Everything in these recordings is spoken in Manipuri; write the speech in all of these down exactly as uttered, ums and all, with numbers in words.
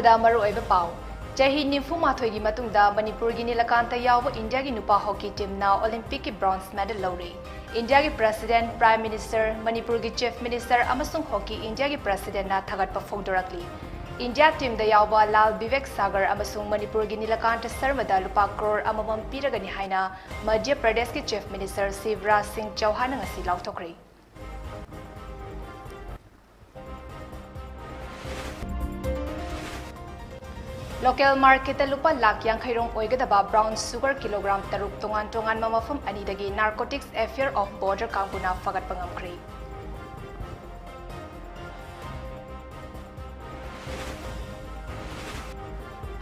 ꯗ ꯃꯔꯨꯑꯣꯏꯕ ꯄꯥꯎ꯫ ꯆꯍꯤ ꯅꯤꯐꯨ ꯃꯥꯊꯣꯏꯒꯤ ꯃꯇꯨꯡꯗ ꯃꯅꯤꯄꯨꯔꯒꯤ ꯅꯤꯂꯀꯥꯟꯇ ꯌꯥꯎꯕ ꯏꯟꯗꯤꯌꯥꯒꯤ ꯅꯨꯄꯥ ꯍꯣꯀꯤ ꯇꯤꯝꯅ ꯑꯣꯂꯤꯝꯄꯤꯛꯀꯤ ꯕ꯭ꯔꯣꯟꯖ ꯃꯦꯗꯜ ꯂꯧꯔꯦ꯫ ꯏꯟꯗꯤꯌꯥꯒꯤ ꯄ꯭ꯔꯁꯤꯗꯦꯟꯠ, ꯄ꯭ꯔꯥꯏꯝ ꯃꯤꯅꯤꯁꯇꯔ, ꯃꯅꯤꯄꯨꯔꯒꯤ ꯆꯤꯐ ꯃꯤꯅꯤꯁꯇꯔ ꯑꯃꯁꯨꯡ ꯍꯣꯀꯤ ꯏꯟꯗꯤꯌꯥꯒꯤ ꯄ꯭ꯔꯁꯤꯗꯦꯟꯠꯅ ꯊꯥꯒꯠꯄ ꯐꯣꯡꯗꯣꯔꯛꯂꯤ꯫ ꯏꯟꯗꯤꯌꯥ ꯇꯤꯝꯗ ꯌꯥꯎꯕ ꯂꯥꯜ ꯕꯤꯕꯦꯛ ꯁꯥꯒꯔ ꯑꯃꯁꯨꯡ ꯃꯅꯤꯄꯨꯔꯒꯤ ꯅꯤꯂꯀꯥꯟꯇ ꯁꯔꯃꯗ ꯂꯨꯄꯥ ꯀ꯭ꯔꯣꯔ ꯑꯃꯃꯝ ꯄꯤꯔꯒꯅꯤ ꯍꯥꯏꯅ ꯃꯙ꯭ꯌ ꯄ꯭ꯔꯗꯦꯁꯀꯤ ꯆꯤꯐ ꯃꯤꯅꯤꯁꯇꯔ ꯁꯤꯕꯔꯥꯖ ꯁꯤꯡ ꯆꯧꯍꯥꯟꯅ ꯉꯁꯤ ꯂꯥꯎꯊꯣꯛꯈ꯭ꯔꯦ꯫ ꯂꯣꯀꯦꯜ ꯃꯥꯔꯀꯦꯠꯇ ꯂꯨꯄꯥ ꯂꯥꯈ ꯌꯥꯡꯈꯩ ꯔꯣꯝ ꯑꯣꯏꯒꯗꯕ ꯕ꯭ꯔꯥꯎꯟ ꯁꯨꯒꯔ ꯀꯤꯂꯣꯒ꯭ꯔꯥꯝ ꯇꯔꯨꯛ ꯇꯣꯉꯥꯟ ꯇꯣꯉꯥꯟꯕ ꯃꯐꯝ ꯑꯅꯤꯗꯒꯤ ꯅꯥꯔꯀꯣꯇꯤꯛꯁ ꯑꯦꯐꯤꯌꯔ ꯑꯣꯐ ꯕꯣꯔꯗꯔ ꯀꯥꯡꯕꯨꯅ ꯐꯒꯠꯄ ꯉꯝꯈ꯭ꯔꯦ꯫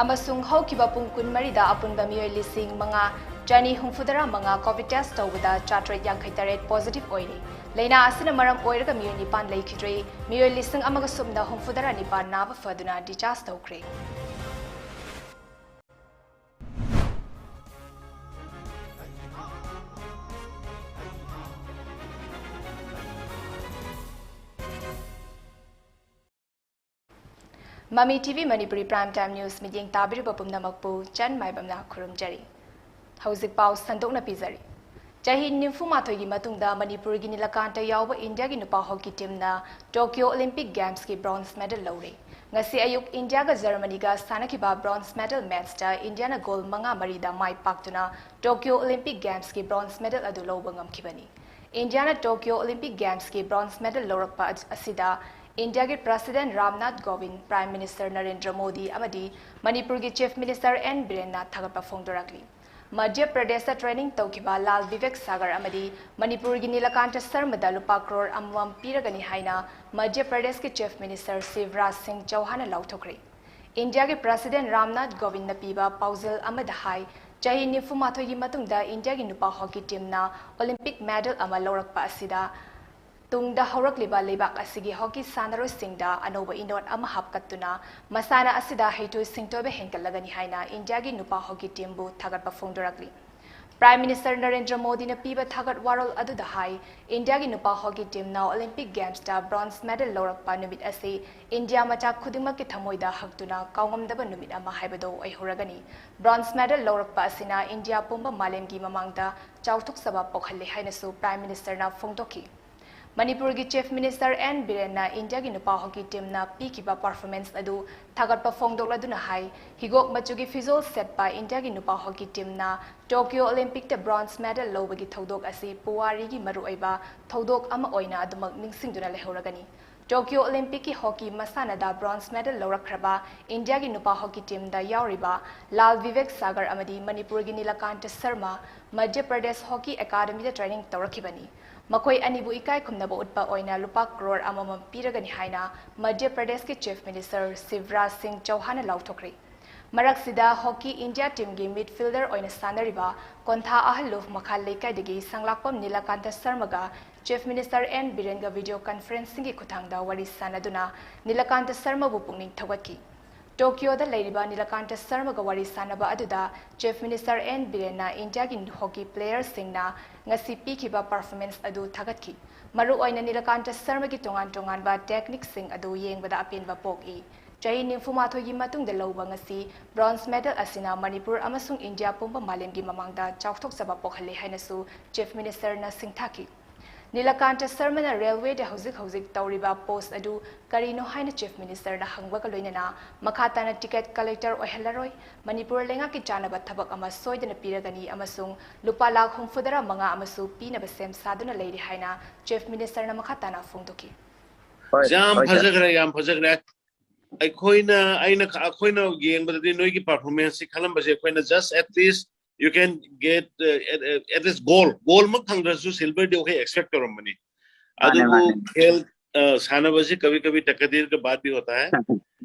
ꯑꯃꯁꯨꯡ ꯍꯧꯈꯤꯕ ꯄꯨꯡ ꯀꯨꯟꯃꯔꯤꯗ ꯑꯄꯨꯟꯕ ꯃꯤꯑꯣꯏ ꯂꯤꯁꯤꯡ ꯃꯉꯥ ꯆꯅꯤ ꯍꯨꯝꯐꯨꯇꯔꯥ ꯃꯉꯥ ꯀꯣꯚꯤꯗ ꯇꯦꯁ ꯇꯧꯕꯗ ꯆꯥꯇ꯭ꯔꯦꯠ ꯌꯥꯡꯈꯩ ꯇꯔꯦꯠ ꯄꯣꯖꯤꯇꯤꯚ ꯑꯣꯏꯔꯤ꯫ ꯂꯥꯏꯅꯥ ꯑꯁꯤꯅ ꯃꯔꯝ ꯑꯣꯏꯔꯒ ꯃꯤꯑꯣꯏ ꯅꯤꯄꯥꯟ ꯂꯩꯈꯤꯗ꯭ꯔꯦ꯫ ꯃꯤꯑꯣꯏ ꯂꯤꯁꯤꯡ ꯑꯃꯒ ꯁꯨꯞꯅ ꯍꯨꯝꯐꯨꯇꯔꯥ ꯅꯤꯄꯥꯟ ꯅꯥꯕ ꯐꯗꯨꯅ ꯗꯤꯆꯥꯔꯖ ꯇꯧꯈ꯭ꯔꯦ꯫ ꯃꯃꯤ TV Manipuri prime time news ꯃꯤꯠꯌꯦꯡ ꯇꯥꯕꯤꯔꯤꯕ ꯄꯨꯝꯅꯃꯛꯄꯨ ꯆꯟ ꯃꯥꯏꯕꯝꯅ ꯈꯨꯔꯨꯝꯖꯔꯤ꯫ ꯍꯧꯖꯤꯛ ꯄꯥꯎ ꯁꯟꯗꯣꯛꯅ ꯄꯤꯖꯔꯤ꯫ ꯆꯍꯤ ꯅꯤꯐꯨ ꯃꯥꯊꯣꯏꯒꯤ ꯃꯇꯨꯡꯗ ꯃꯅꯤꯄꯨꯔꯒꯤ ꯅꯤꯂꯀꯥꯟꯇ ꯌꯥꯎꯕ ꯏꯟꯗꯤꯌꯥꯒꯤ ꯅꯨꯄꯥ ꯍꯣꯀꯤ ꯇꯤꯝꯅ ꯇꯣꯀꯤꯌꯣ ꯑꯣꯂꯤꯝꯄꯤꯛ ꯒꯦꯝꯁꯀꯤ ꯕ꯭ꯔꯣꯟꯖ ꯃꯦꯗꯜ ꯂꯧꯔꯦ꯫ ꯉꯁꯤ ꯑꯌꯨꯛ ꯏꯟꯗꯤꯌꯥꯒ ꯖꯔꯃꯅꯤꯒ ꯁꯥꯟꯅꯈꯤꯕ ꯕ꯭ꯔꯣꯟꯖ ꯃꯦꯗꯜ ꯃꯦꯆꯇ ꯏꯟꯗꯤꯌꯥꯅ ꯒꯣꯜ ꯃꯉꯥ ꯃꯔꯤꯗ ꯃꯥꯏ ꯄꯥꯛꯇꯨꯅ ꯇꯣꯀꯤꯌꯣ ꯑꯣꯂꯤꯝꯄꯤꯛ ꯒꯦꯝꯁꯀꯤ ꯕ꯭ꯔꯣꯟꯖ ꯃꯦꯗꯜ ꯑꯗꯨ ꯂꯧꯕ ꯉꯝꯈꯤꯕꯅꯤ꯫ ꯏꯟꯗꯤꯌꯥꯅ ꯇꯣꯀꯤꯌꯣ ꯑꯣꯂꯤꯝꯄꯤꯛ ꯒꯦꯝꯁꯀꯤ ꯕ꯭ꯔꯣꯟꯖ ꯃꯦꯗꯜ ꯂꯧꯔꯛꯄ ꯑꯁꯤꯗ ꯏꯟꯗꯤꯌꯥꯒꯤ president Ramnath Kovind, prime minister Narendra Modi ꯑꯃꯗꯤ ꯃꯅꯤꯄꯨꯔꯒꯤ ꯆꯤꯐ ꯃꯤꯅꯤꯁꯇꯔ ꯑꯦꯟ ꯕꯤꯔꯦꯟꯅ ꯊꯥꯒꯠꯄ ꯐꯣꯡꯗꯣꯔꯛꯂꯤ꯫ ꯃꯙ꯭ꯌ ꯄ꯭ꯔꯗꯦꯁꯇ ꯇ꯭ꯔꯦꯅꯤꯡ ꯇꯧꯈꯤꯕ ꯂꯥꯜ ꯕꯤꯕꯦꯛ ꯁꯥꯒꯔ ꯑꯃꯗꯤ ꯃꯅꯤꯄꯨꯔꯒꯤ ꯅꯤꯂꯀꯥꯟꯇ ꯁꯔꯃꯗ ꯂꯨꯄꯥ ꯀ꯭ꯔꯣꯔ ꯑꯃꯃꯝ ꯄꯤꯔꯒꯅꯤ ꯍꯥꯏꯅ ꯃꯙ꯭ꯌ ꯄ꯭ꯔꯗꯦꯁꯀꯤ ꯆꯤꯐ ꯃꯤꯅꯤꯁꯇꯔ ꯁꯤꯕꯔꯥꯖ ꯁꯤꯡ ꯆꯧꯍꯥꯟꯅ ꯂꯥꯎꯊꯣꯛꯈ꯭ꯔꯦ꯫ ꯏꯟꯗꯤꯌꯥꯒꯤ ꯄ꯭ꯔꯁꯤꯗꯦꯟꯠ ꯔꯥꯝꯅꯥꯊ ꯀꯣꯕꯤꯟꯗꯅ ꯄꯤꯕ ꯄꯥꯎꯖꯦꯜ ꯑꯃꯗ ꯍꯥꯏ, ꯆꯍꯤ ꯅꯤꯐꯨ ꯃꯥꯊꯣꯏꯒꯤ ꯃꯇꯨꯡꯗ ꯏꯟꯗꯤꯌꯥꯒꯤ ꯅꯨꯄꯥ ꯍꯣꯀꯤ ꯇꯤꯝꯅ ꯑꯣꯂꯤꯝꯄꯤꯛ ꯃꯦꯗꯜ ꯑꯃ ꯂꯧꯔꯛꯄ ꯑꯁꯤꯗ ꯇꯨꯡꯗ ꯍꯧꯔꯛꯂꯤꯕ ꯂꯩꯕꯥꯛ ꯑꯁꯤꯒꯤ ꯍꯣꯀꯤ ꯁꯥꯟꯅꯔꯣꯏꯁꯤꯡꯗ ꯑꯅꯧꯕ ꯏꯅꯣꯠ ꯑꯃ ꯍꯥꯞꯀꯠꯇꯨꯅ ꯃꯁꯥꯟꯅ ꯑꯁꯤꯗ ꯍꯩꯊꯣꯏ ꯁꯤꯡꯊꯣꯏꯕ ꯍꯦꯟꯒꯠꯂꯒꯅꯤ ꯍꯥꯏꯅ ꯏꯟꯗꯤꯌꯥꯒꯤ ꯅꯨꯄꯥ ꯍꯣꯀꯤ ꯇꯤꯝꯕꯨ ꯊꯥꯒꯠꯄ ꯐꯣꯡꯗꯣꯔꯛꯂꯤ꯫ Prime Minister ꯅꯔꯦꯟꯗ꯭ꯔ ꯃꯣꯗꯤꯅ ꯄꯤꯕ ꯊꯥꯒꯠ ꯋꯥꯔꯣꯜ ꯑꯗꯨꯗ ꯍꯥꯏ, ꯏꯟꯗꯤꯌꯥꯒꯤ ꯅꯨꯄꯥ ꯍꯣꯀꯤ ꯇꯤꯝꯅ ꯑꯣꯂꯤꯝꯄꯤꯛ ꯒꯦꯝꯁꯇ ꯕ꯭ꯔꯣꯟꯖ ꯃꯦꯗꯜ ꯂꯧꯔꯛꯄ ꯅꯨꯃꯤꯠ ꯑꯁꯤ ꯏꯟꯗꯤꯌꯥ ꯃꯆꯥ ꯈꯨꯗꯤꯡꯃꯛꯀꯤ ꯊꯃꯣꯏꯗ ꯍꯛꯇꯨꯅ ꯀꯥꯎꯉꯝꯗꯕ ꯅꯨꯃꯤꯠ ꯑꯃ ꯍꯥꯏꯕꯗꯨ ꯑꯣꯏꯍꯧꯔꯒꯅꯤ꯫ ꯕ꯭ꯔꯣꯟꯖ ꯃꯦꯗꯜ ꯂꯧꯔꯛꯄ ꯑꯁꯤꯅ ꯏꯟꯗꯤꯌꯥ ꯄꯨꯝꯕ ꯃꯥꯂꯦꯝꯒꯤ ꯃꯃꯥꯡꯗ ꯆꯥꯎꯊꯣꯛꯆꯕ ꯄꯣꯛꯍꯜꯂꯤ ꯍꯥꯏꯅꯁꯨ Prime Minister ꯅ ꯐꯣꯡꯗꯣꯛꯈꯤ꯫ ꯃꯅꯤꯄꯨꯔꯒꯤ Chief Minister ꯑꯦꯟ ꯕꯤꯔꯦꯟꯅ ꯏꯟꯗꯤꯌꯥꯒꯤ ꯅꯨꯄꯥ ꯍꯣꯀꯤ ꯇꯤꯝꯅ ꯄꯤꯈꯤꯕ performance ꯑꯗꯨ ꯊꯥꯒꯠꯄ ꯐꯣꯡꯗꯣꯛꯂꯗꯨꯅ ꯍꯥꯏ, ꯍꯤꯒꯣꯛ ꯃꯆꯨꯒꯤ ꯐꯤꯖꯣꯜ ꯁꯦꯠꯄ ꯏꯟꯗꯤꯌꯥꯒꯤ ꯅꯨꯄꯥ ꯍꯣꯀꯤ ꯇꯤꯝꯅ ꯇꯣꯀꯤꯌꯣ ꯑꯣꯂꯤꯝꯄꯤꯛꯇ ꯕ꯭ꯔꯣꯟꯖ ꯃꯦꯗꯜ ꯂꯧꯕꯒꯤ ꯊꯧꯗꯣꯛ ꯑꯁꯤ ꯄꯨꯋꯥꯔꯤꯒꯤ ꯃꯔꯨꯑꯣꯏꯕ ꯊꯧꯗꯣꯛ ꯑꯃ ꯑꯣꯏꯅ ꯑꯗꯨꯃꯛ ꯅꯤꯡꯁꯤꯡꯗꯨꯅ ꯂꯩꯍꯧꯔꯒꯅꯤ꯫ ꯇꯣꯀꯤꯌꯣ ꯑꯣꯂꯤꯝꯄꯤꯛꯀꯤ ꯍꯣꯀꯤ ꯃꯁꯥꯟꯅꯗ ꯕ꯭ꯔꯣꯟꯖ ꯃꯦꯗꯜ ꯂꯧꯔꯛꯈ꯭ꯔꯕ ꯏꯟꯗꯤꯌꯥꯒꯤ ꯅꯨꯄꯥ ꯍꯣꯀꯤ ꯇꯤꯝꯗ ꯌꯥꯎꯔꯤꯕ ꯂꯥꯜ ꯚꯤꯕꯦꯛ ꯁꯥꯒꯔ ꯑꯃꯗꯤ ꯃꯅꯤꯄꯨꯔꯒꯤ ꯅꯤꯂꯀꯥꯟꯇ ꯁꯔꯃ ꯃꯙ꯭ꯌ ꯄ꯭ꯔꯗꯦꯁ ꯍꯣꯀꯤ ꯑꯦꯀꯥꯗꯃꯤꯗ training ꯇꯧꯔꯛꯈꯤꯕꯅꯤ꯫ ꯃꯈꯣꯏ ꯑꯅꯤꯕꯨ ꯏꯀꯥꯏ ꯈꯨꯝꯅꯕ ꯎꯠꯄ ꯑꯣꯏꯅ ꯂꯨꯄꯥ ꯀ꯭ꯔꯣꯔ ꯑꯃꯃꯝ ꯄꯤꯔꯒꯅꯤ ꯍꯥꯏꯅ ꯃꯙ꯭ꯌ ꯄ꯭ꯔꯗꯦꯁꯀꯤ Chief Minister ꯁꯤꯕꯔꯥꯖ ꯁꯤꯡ ꯆꯧꯍꯥꯟꯅ ꯂꯥꯎꯊꯣꯛꯈ꯭ꯔꯦ꯫ ꯃꯔꯛꯁꯤꯗ ꯍꯣꯀꯤ ꯏꯟꯗꯤꯌꯥ ꯇꯤꯝꯒꯤ midfielder ꯑꯣꯏꯅ ꯁꯥꯟꯅꯔꯤꯕ ꯀꯣꯟꯊꯥ ꯑꯍꯜꯂꯨꯐ ꯃꯈꯥ ꯂꯩꯀꯥꯏꯗꯒꯤ ꯁꯪꯂꯥꯛꯄꯝ Nilakanta ꯁꯔꯃꯒ Chief Minister and ꯕꯤꯔꯦꯟꯒ video conferencingꯒꯤ ꯈꯨꯠꯊꯥꯡꯗ ꯋꯥꯔꯤ ꯁꯥꯟꯅꯗꯨꯅ ꯅꯤꯂꯀꯥꯟꯇ ꯁꯔꯃꯕꯨ ꯄꯨꯛꯅꯤꯡ ꯊꯧꯒꯠꯈꯤ꯫ ꯇꯣꯀꯤꯌꯣꯗ ꯂꯩꯔꯤꯕ ꯅꯤꯂꯀꯥꯟꯇ ꯁꯔꯃꯒ ꯋꯥꯔꯤ ꯁꯥꯟꯅꯕ ꯑꯗꯨꯗ Chief Minister ꯑꯦꯟ ꯕꯤꯔꯦꯟꯅ ꯏꯟꯗꯤꯌꯥꯒꯤ ꯍꯣꯀꯤ playerꯁꯤꯡꯅ ꯉꯁꯤ ꯄꯤꯈꯤꯕ performance ꯑꯗꯨ ꯊꯥꯒꯠꯈꯤ꯫ ꯃꯔꯨꯑꯣꯏꯅ ꯅꯤꯂꯀꯥꯟꯇ ꯁꯔꯃꯒꯤ ꯇꯣꯉꯥꯟ ꯇꯣꯉꯥꯟꯕ techniqueꯁꯤꯡ ꯑꯗꯨ ꯌꯦꯡꯕꯗ ꯑꯄꯦꯟꯕ ꯄꯣꯛꯏ꯫ ꯆꯍꯤ ꯅꯤꯐꯨ ꯃꯥꯊꯣꯏꯒꯤ ꯃꯇꯨꯡꯗ ꯂꯧꯕ ꯉꯁꯤ bronze medal ꯑꯁꯤꯅ ꯃꯅꯤꯄꯨꯔ ꯑꯃꯁꯨꯡ ꯏꯟꯗꯤꯌꯥ ꯄꯨꯝꯕ ꯃꯥꯂꯦꯝꯒꯤ ꯃꯃꯥꯡꯗ ꯆꯥꯎꯊꯣꯛꯆꯕ ꯄꯣꯛꯍꯜꯂꯦ ꯍꯥꯏꯅꯁꯨ Chief Ministerꯅ ꯁꯤꯡꯊꯥꯈꯤ꯫ ꯅꯤꯂꯀꯥꯟꯇ ꯁꯔꯃꯅ railwayꯗ ꯍꯧꯖꯤꯛ ꯍꯧꯖꯤꯛ ꯇꯧꯔꯤꯕ post ꯑꯗꯨ ꯀꯔꯤꯅꯣ ꯍꯥꯏꯅ Chief Ministerꯅ ꯍꯪꯕꯒ ꯂꯣꯏꯅꯅ ꯃꯈꯥ ꯇꯥꯅ ticket collector ꯑꯣꯏꯍꯜꯂꯔꯣꯏ, ꯃꯅꯤꯄꯨꯔ ꯂꯩꯉꯥꯛꯀꯤ ꯆꯥꯅꯕ ꯊꯕꯛ ꯑꯃ ꯁꯣꯏꯗꯅ ꯄꯤꯔꯒꯅꯤ ꯑꯃꯁꯨꯡ ꯂꯨꯄꯥ ꯂꯥꯈ ꯍꯨꯝꯐꯨꯇꯔꯥ ꯃꯉꯥ ꯑꯃꯁꯨ ꯄꯤꯅꯕ ꯁꯦꯝ ꯁꯥꯗꯨꯅ ꯂꯩꯔꯤ ꯍꯥꯏꯅ Chief Ministerꯅ ꯃꯈꯥ ꯇꯥꯅ ꯐꯣꯡꯗꯣꯛꯈꯤ꯫ ꯌꯥꯝ ꯐꯖꯈ꯭ꯔꯦ, ꯌꯥꯝ ꯐꯖꯈ꯭ꯔꯦ꯫ ꯑꯩꯈꯣꯏꯅ ꯑꯩꯅ ꯑꯩꯈꯣꯏꯅ ꯌꯦꯡꯕꯗꯗꯤ ꯅꯣꯏꯒꯤ performanceꯁꯤ ꯈꯜꯂꯝꯕꯁꯦ ꯑꯩꯈꯣꯏꯅ just at least you can get uh, at, at least gold, gold ꯃꯛ ꯐꯪꯗ꯭ꯔꯁꯨ silverꯗꯤ ꯑꯩꯈꯣꯏ expect ꯇꯧꯔꯝꯕꯅꯤ꯫ ꯑꯗꯨꯕꯨ खेल ꯁꯥꯟꯅꯕꯁꯤ कभी कभी तकदीर का बात भी होता है,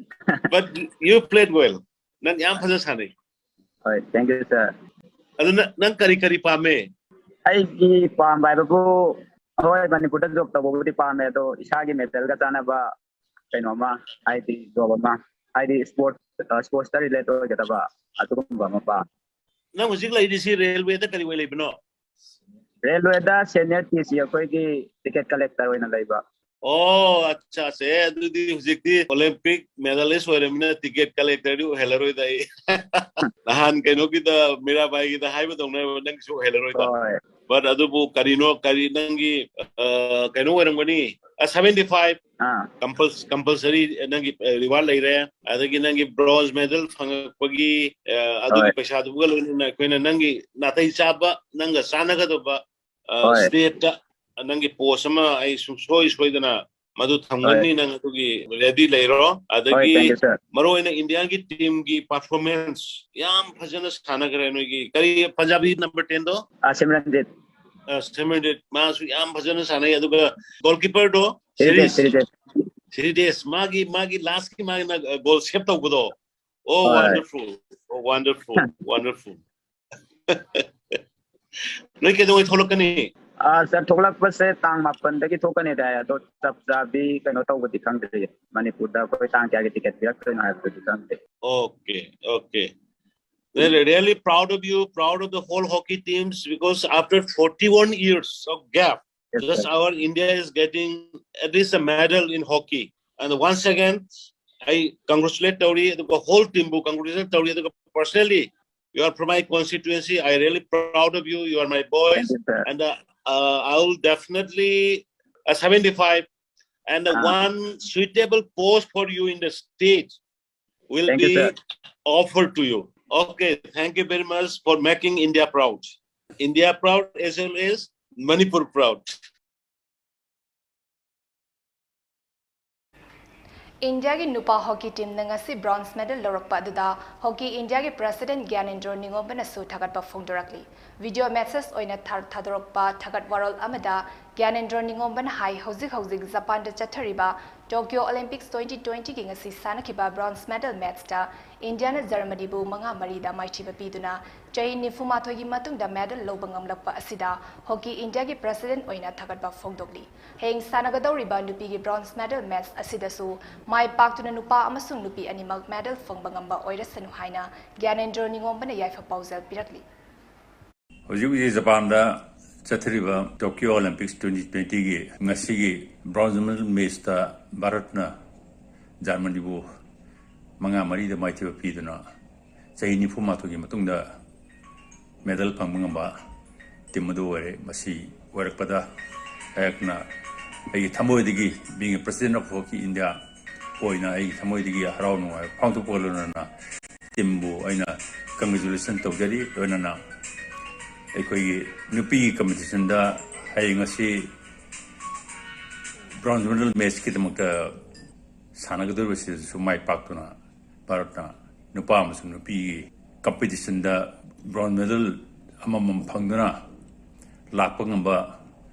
but you played well. ꯅꯪ ꯌꯥꯝ ꯐꯖꯅ ꯁꯥꯟꯅꯩ꯫ ꯍꯣꯏ, thank you sir. ꯑꯗꯨ ꯅꯪ ꯀꯔꯤ ꯀꯔꯤ ꯄꯥꯝꯃꯦ? ꯑꯩꯒꯤ ꯄꯥꯝꯕ ꯍꯥꯏꯕꯕꯨ, ꯍꯣꯏ, ꯃꯅꯤꯄꯨꯔꯗ job ꯇꯧꯕꯕꯨꯗꯤ ꯄꯥꯝꯃꯦ, ꯑꯗꯣ ꯏꯁꯥꯒꯤ medalꯒ ꯆꯥꯟꯅꯕ ꯀꯩꯅꯣꯝꯃ, ꯍꯥꯏꯗꯤ job ꯑꯃ, ꯍꯥꯏꯗꯤ sports sportsꯇ relate ꯑꯣꯏꯒꯗꯕ ꯑꯗꯨꯒꯨꯝꯕ ꯑꯃ ꯄꯥꯝꯃꯦ꯫ ꯅꯪ ꯍꯧꯖꯤꯛ ꯂꯩꯔꯤꯁꯤ ꯔꯦꯜꯋꯦꯗ ꯀꯔꯤ ꯑꯣꯏ ꯂꯩꯕꯅꯣ? ꯔꯦꯜꯋꯦꯗ ꯁꯦꯅꯤꯌꯔ ꯇꯤ ꯁꯤ ꯑꯩꯈꯣꯏꯒꯤ ꯇꯤꯀꯦꯠ ꯀꯂꯦꯛꯇꯔ ꯑꯣꯏꯅ ꯂꯩꯕ꯫ ꯑꯣ, ꯑꯠꯆꯥ, ꯁꯦ, ꯑꯗꯨꯗꯤ ꯍꯧꯖꯤꯛꯇꯤ ꯑꯣꯂꯦꯝꯄꯤꯛ ꯃꯦꯗꯥꯂꯤꯁ ꯑꯣꯏꯔꯕꯅꯤꯅ ꯇꯤꯀꯦꯠ ꯀꯂꯦꯛꯇꯔꯗꯤ ꯑꯣꯏꯍꯜꯂꯔꯣꯏꯗ ꯑꯩ꯫ ꯅꯍꯥꯟ ꯀꯩꯅꯣꯒꯤꯗ, ꯃꯤꯔꯥꯕꯥꯏꯒꯤꯗ ꯍꯥꯏꯕꯗꯧꯅ ꯅꯪꯁꯨ ꯑꯣꯏꯍꯜꯂꯔꯣꯏꯗ꯫ ꯍꯣꯏ꯫ But ꯑꯗꯨꯕꯨ ꯀꯔꯤꯅꯣ, ꯀꯔꯤ ꯅꯪꯒꯤ, ꯑ, ꯀꯩꯅꯣ ꯑꯣꯏꯔꯝꯒꯅꯤ, seventy five ꯑꯥ꯫ Compulsory ꯅꯪꯒꯤ ꯔꯤꯋꯥꯔꯗ ꯂꯩꯔꯦ, ꯑꯗꯒꯤ ꯅꯪꯒꯤ ꯕ꯭ꯔꯣꯟꯖ ꯃꯦꯗꯜ ꯐꯪꯉꯛꯄꯒꯤ, ꯑ, ꯑꯗꯨꯒꯤ ꯍꯣꯏ꯫ ꯄꯩꯁꯥꯗꯨꯒ ꯂꯣꯏꯅꯅ ꯑꯩꯈꯣꯏꯅ ꯅꯪꯒꯤ ꯅꯥꯇꯩ ꯆꯥꯕ, ꯅꯪꯒ ꯆꯥꯟꯅꯒꯗꯕ, ꯑ, ꯍꯣꯏ꯫ ꯁ꯭ꯇꯦꯠꯇ ꯅꯪꯒꯤ ꯄꯣꯁ ꯑꯃ ꯑꯩ ꯁꯨꯡꯁꯣꯏ ꯁꯣꯏꯗꯅ ꯃꯗꯨ ꯊꯝꯒꯅꯤ꯫ ꯅꯪ ꯑꯗꯨꯒꯤ ꯔꯦꯗꯤ ꯂꯩꯔꯣ꯫ ꯍꯣꯏ, ꯑꯗꯒꯤ thank you, sir. ꯃꯔꯨ ꯑꯣꯏꯅ ꯏꯟꯗꯤꯌꯥꯒꯤ ꯇꯤꯝꯒꯤ ꯄꯔꯐꯣꯔꯃꯦꯟꯁ ꯌꯥꯝ ꯐꯖꯅ ꯁꯥꯟꯅꯈ꯭ꯔꯦ ꯅꯣꯏꯒꯤ꯫ ꯀꯔꯤ ꯄꯟꯖꯥꯕꯤ ꯅꯝꯕꯔ ꯇꯦꯟꯗꯣ? ꯑꯥ, ꯁꯤꯃꯔꯟꯖꯤꯠ꯫ ꯑ, ꯁꯤꯃꯔꯟꯖꯤꯠ, ꯃꯥꯁꯨ ꯌꯥꯝ ꯐꯖꯅ ꯁꯥꯟꯅꯩ꯫ ꯑꯗꯨꯒ ꯒꯣꯜꯀꯤꯄꯔꯗꯣ, ꯁꯤꯔꯤꯇꯦꯁ, ꯁꯤꯔꯤꯁ, ꯁꯤꯔꯤꯇꯦꯁ꯫ ꯁꯤꯔꯤꯇꯦꯁ, ꯃꯥꯒꯤ, ꯃꯥꯒꯤ ꯂꯥꯁꯀꯤ ꯃꯥꯒꯤꯅ, ꯑ, ꯒꯣꯜ ꯁꯦꯞ ꯇꯧꯕꯗꯣ꯫ Oh, ꯍꯣꯏ꯫ Wonderful. Oh, wonderful. Wonderful. ꯅꯣꯏ ꯀꯩꯗꯧꯉꯩ ꯊꯣꯛꯂꯛꯀꯅꯤ? ꯑꯥ, ꯁꯥꯔ, ꯊꯣꯛꯂꯛꯄꯁꯦ ꯇꯥꯡ ꯃꯥꯄꯟꯗꯒꯤ ꯊꯣꯛꯀꯅꯤꯗꯤ ꯍꯥꯏ, ꯑꯗꯣ ꯆꯞ ꯆꯥꯕꯤ ꯀꯩꯅꯣ ꯇꯧꯕꯗꯤ ꯈꯪꯗ꯭ꯔꯤꯌꯦ꯫ ꯃꯅꯤꯄꯨꯔꯗ ꯑꯩꯈꯣꯏ ꯇꯥꯡ ꯀꯌꯥꯒꯤ ꯇꯤꯀꯦꯠ ꯄꯤꯔꯛꯇꯣꯏꯅꯣ ꯍꯥꯏꯕꯗꯨꯗꯤ ꯈꯪꯗꯦ꯫ Okay, okay. They're really proud of you, proud of the whole hockey teams, because after forty-one years of gap, Yes, just sir. our India is getting at least a medal in hockey. And once again, I congratulate Tauri, the whole team, congratulate Tauri, the personally, you are from my constituency. I really proud of you. You are my boys. Thank you, sir. And uh, uh, I will definitely, uh, seventy-five, and uh, Ah. one suitable post for you in the state will Thank you, be sir. offered to you. Okay, thank you very much for making India proud. India proud as well as Manipur proud. ꯏꯟꯗꯤꯌꯥꯒꯤ ꯅꯨꯄꯥ ꯍꯣꯀꯤ ꯇꯤꯝꯅ ꯉꯁꯤ ꯕ꯭ꯔꯣꯟꯖ ꯃꯦꯗꯜ ꯂꯧꯔꯛꯄ ꯑꯗꯨꯗ ꯍꯣꯀꯤ ꯏꯟꯗꯤꯌꯥꯒꯤ ꯄ꯭ꯔꯁꯤꯗꯦꯟꯠ ꯒ꯭ꯌꯥꯅꯦꯟꯗ꯭ꯔꯣ ꯅꯤꯉꯣꯝꯕꯅꯁꯨ ꯊꯥꯒꯠꯄ ꯐꯣꯡꯗꯣꯔꯛꯂꯤ꯫ ꯚꯤꯗꯤꯑꯣ ꯃꯦꯁꯦꯖ ꯑꯣꯏꯅ ꯊꯥ-, ꯊꯥꯗꯣꯔꯛꯄ ꯊꯥꯒꯠ ꯋꯥꯔꯣꯜ ꯑꯃꯗ ꯒ꯭ꯌꯥꯅꯦꯟꯗ꯭ꯔꯣ ꯅꯤꯉꯣꯝꯕꯅ ꯍꯥꯏ, ꯍꯧꯖꯤꯛ ꯍꯧꯖꯤꯛ ꯖꯄꯥꯟꯗ ꯆꯠꯊꯔꯤꯕ Tokyo Olympics twenty twenty-ꯒꯤ ꯉꯁꯤ ꯁꯥꯟꯅꯈꯤꯕ bronze medal matchꯇ ꯏꯟꯗꯤꯌꯥꯅ ꯖꯔꯃꯅꯤꯕꯨ ꯃꯉꯥ ꯃꯔꯤꯗ ꯃꯥꯏꯊꯤꯕ ꯄꯤꯗꯨꯅ ꯆꯍꯤ ꯅꯤꯐꯨ ꯃꯥꯊꯣꯏꯒꯤ ꯃꯇꯨꯡꯗ medal ꯂꯧꯕ ꯉꯝꯂꯛꯄ ꯑꯁꯤꯗ ꯍꯣꯀꯤ ꯏꯟꯗꯤꯌꯥꯒꯤ president ꯑꯣꯏꯅ ꯊꯥꯒꯠꯄ ꯐꯣꯡꯗꯣꯛꯂꯤ꯫ ꯍꯌꯦꯡ ꯁꯥꯟꯅꯒꯗꯧꯔꯤꯕ ꯅꯨꯄꯤꯒꯤ bronze medal match ꯑꯁꯤꯗꯁꯨ ꯃꯥꯏ ꯄꯥꯛꯇꯨꯅ ꯅꯨꯄꯥ ꯑꯃꯁꯨꯡ ꯅꯨꯄꯤ ꯑꯅꯤꯃꯛ medal ꯐꯪꯕ ꯉꯝꯕ ꯑꯣꯏꯔꯁꯅꯨ ꯍꯥꯏꯅ ꯒ꯭ꯌꯥꯅꯦꯟꯗ꯭ꯔꯣ ꯅꯤꯉꯣꯝꯕꯅ ꯌꯥꯏꯐ ꯄꯥꯎꯖꯦꯜ ꯄꯤꯔꯛꯂꯤ꯫ ꯍꯧꯖꯤꯛ ꯍꯧꯖꯤꯛ ꯖꯄꯥꯟꯗ ꯆꯠꯊꯔꯤꯕ Tokyo Olympics twenty twenty-ꯒꯤ ꯉꯁꯤꯒꯤ bronze medal matchꯇ ꯚꯥꯔꯠꯅ ꯖꯔꯃꯅꯤꯕꯨ ꯃꯉꯥ ꯃꯔꯤꯗ ꯃꯥꯏꯊꯤꯕ ꯄꯤꯗꯨꯅ ꯆꯍꯤ ꯅꯤꯐꯨ ꯃꯥꯊꯣꯏꯒꯤ ꯃꯇꯨꯡꯗ medal ꯐꯪꯕ ꯉꯝꯕ team ꯑꯗꯨ ꯑꯣꯏꯔꯦ꯫ ꯃꯁꯤ ꯑꯣꯏꯔꯛꯄꯗ ꯑꯩꯍꯥꯛꯅ ꯑꯩꯒꯤ ꯊꯃꯣꯏꯗꯒꯤ, being a president of Hockey India ꯑꯣꯏꯅ, ꯑꯩꯒꯤ ꯊꯃꯣꯏꯗꯒꯤ ꯍꯔꯥꯎ ꯅꯨꯡꯉꯥꯏꯕ ꯐꯣꯡꯗꯣꯛꯄꯒ ꯂꯣꯏꯅꯅ teamꯕꯨ ꯑꯩꯅ congratulation ꯇꯧꯖꯔꯤ꯫ ꯂꯣꯏꯅꯅ ꯑꯩꯈꯣꯏꯒꯤ ꯅꯨꯄꯤꯒꯤ competitionꯗ ꯍꯌꯦꯡ ꯑꯁꯤ bronze medal matchꯀꯤꯗꯃꯛꯇ ꯁꯥꯟꯅꯒꯗꯧꯔꯤꯕꯁꯤꯗꯁꯨ ꯃꯥꯏ ꯄꯥꯛꯇꯨꯅ ꯚꯥꯔꯠꯅ ꯅꯨꯄꯥ ꯑꯃꯁꯨꯡ ꯅꯨꯄꯤꯒꯤ competitionꯗ bronze medal ꯑꯃꯃꯝ ꯐꯪꯗꯨꯅ ꯂꯥꯛꯄ ꯉꯝꯕ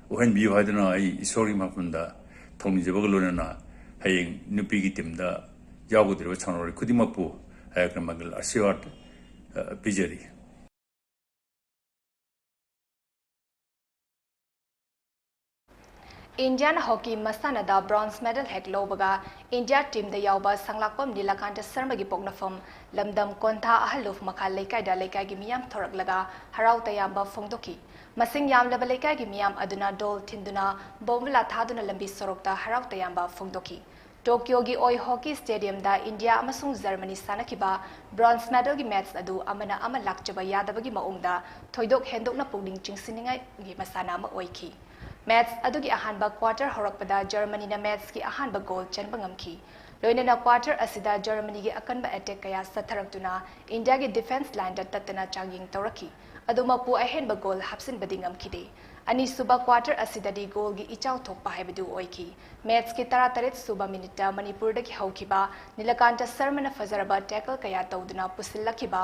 ꯑꯣꯏꯍꯟꯕꯤꯌꯨ ꯍꯥꯏꯗꯨꯅ ꯑꯩ ꯏꯁꯣꯔꯒꯤ ꯃꯐꯝꯗ ꯊꯧꯅꯤꯖꯕꯒ ꯂꯣꯏꯅꯅ ꯍꯌꯦꯡ ꯅꯨꯄꯤꯒꯤ teamꯗ ꯌꯥꯎꯒꯗꯧꯔꯤꯕ ꯁꯥꯟꯅꯔꯣꯏ ꯈꯨꯗꯤꯡꯃꯛꯄꯨ ꯑꯩꯍꯥꯛꯅ ꯃꯪꯒꯜ ꯑꯥꯁꯤꯔꯕꯥꯗ, ꯑ, ꯄꯤꯖꯔꯤ꯫ ꯏꯟꯗꯤꯌꯥꯟ ꯍꯣꯀꯤ ꯃꯁꯥꯟꯅꯗ bronze medal ꯍꯦꯛ ꯂꯧꯕꯒ ꯏꯟꯗꯤꯌꯥ teamꯗ ꯌꯥꯎꯕ ꯁꯪꯂꯥꯛꯄꯝ ꯅꯤꯂꯀꯥꯟꯇ ꯁꯔꯃꯒꯤ ꯄꯣꯛꯅꯐꯝ ꯂꯝꯗꯝ ꯀꯣꯟꯊꯥ ꯑꯍꯜꯂꯨꯞ ꯃꯈꯥ ꯂꯩꯀꯥꯏꯗ ꯂꯩꯀꯥꯏꯒꯤ ꯃꯤꯌꯥꯝ ꯊꯣꯔꯛꯂꯒ ꯍꯔꯥꯎ ꯇꯌꯥꯝꯕ ꯐꯣꯡꯗꯣꯛꯈꯤ꯫ ꯃꯁꯤꯡ ꯌꯥꯝꯂꯕ ꯂꯩꯀꯥꯏꯒꯤ ꯃꯤꯌꯥꯝ ꯑꯗꯨꯅ ꯗꯣꯜ ꯊꯤꯟꯗꯨꯅ, ꯕꯣꯝꯕꯨꯂꯥ ꯊꯥꯗꯨꯅ ꯂꯝꯕꯤ ꯁꯣꯔꯣꯛꯇ ꯍꯔꯥꯎ ꯇꯌꯥꯝꯕ ꯐꯣꯡꯗꯣꯛꯈꯤ꯫ ꯇꯣꯀꯤꯌꯣꯒꯤ ꯑꯣꯏ ꯍꯣꯀꯤ stadiumꯗ ꯏꯟꯗꯤꯌꯥ ꯑꯃꯁꯨꯡ ꯖꯔꯃꯅꯤ ꯁꯥꯟꯅꯈꯤꯕ bronze medalꯒꯤ match ꯑꯗꯨ ꯑꯃꯅ ꯑꯃ ꯂꯥꯛꯆꯕ ꯌꯥꯗꯕꯒꯤ ꯃꯑꯣꯡꯗ ꯊꯣꯏꯗꯣꯛ ꯍꯦꯟꯗꯣꯛꯅ ꯄꯨꯛꯅꯤꯡ ꯆꯤꯡꯁꯤꯟꯅꯤꯡꯉꯥꯏꯒꯤ ꯃꯁꯥꯟꯅ ꯑꯃ ꯑꯣꯏꯈꯤ꯫ Match ꯑꯗꯨꯒꯤ ꯑꯍꯥꯟꯕ quarter ꯍꯧꯔꯛꯄꯗ ꯖꯔꯃꯅꯤꯅ matchꯀꯤ ꯑꯍꯥꯟꯕ goal ꯆꯟꯕ ꯉꯝꯈꯤ꯫ ꯂꯣꯏꯅꯅ quarter ꯑꯁꯤꯗ ꯖꯔꯃꯅꯤꯒꯤ ꯑꯀꯟꯕ attack ꯀꯌꯥ ꯆꯠꯊꯔꯛꯇꯨꯅ ꯏꯟꯗꯤꯌꯥꯒꯤ defence lineꯗ ꯇꯠꯇꯅ ꯆꯥꯡꯌꯦꯡ ꯇꯧꯔꯛꯈꯤ꯫ ꯑꯗꯨꯃꯛꯄꯨ ꯑꯍꯦꯟꯕ goal ꯍꯥꯞꯆꯤꯟꯕꯗꯤ ꯉꯝꯈꯤꯗꯦ꯫ ꯑꯅꯤꯁꯨꯕ quarter ꯑꯁꯤꯗꯗꯤ goalꯒꯤ ꯏꯆꯥꯎ ꯊꯣꯛꯄ ꯍꯥꯏꯕꯗꯨ ꯑꯣꯏꯈꯤ꯫ Matchꯀꯤ ꯇꯔꯥꯇꯔꯦꯠ ꯁꯨꯕ minuteꯇ ꯃꯅꯤꯄꯨꯔꯗꯒꯤ ꯍꯧꯈꯤꯕ ꯅꯤꯂꯀꯥꯟꯇ ꯁꯔꯃꯅ ꯐꯖꯔꯕ tackle ꯀꯌꯥ ꯇꯧꯗꯨꯅ ꯄꯨꯁꯤꯜꯂꯛꯈꯤꯕ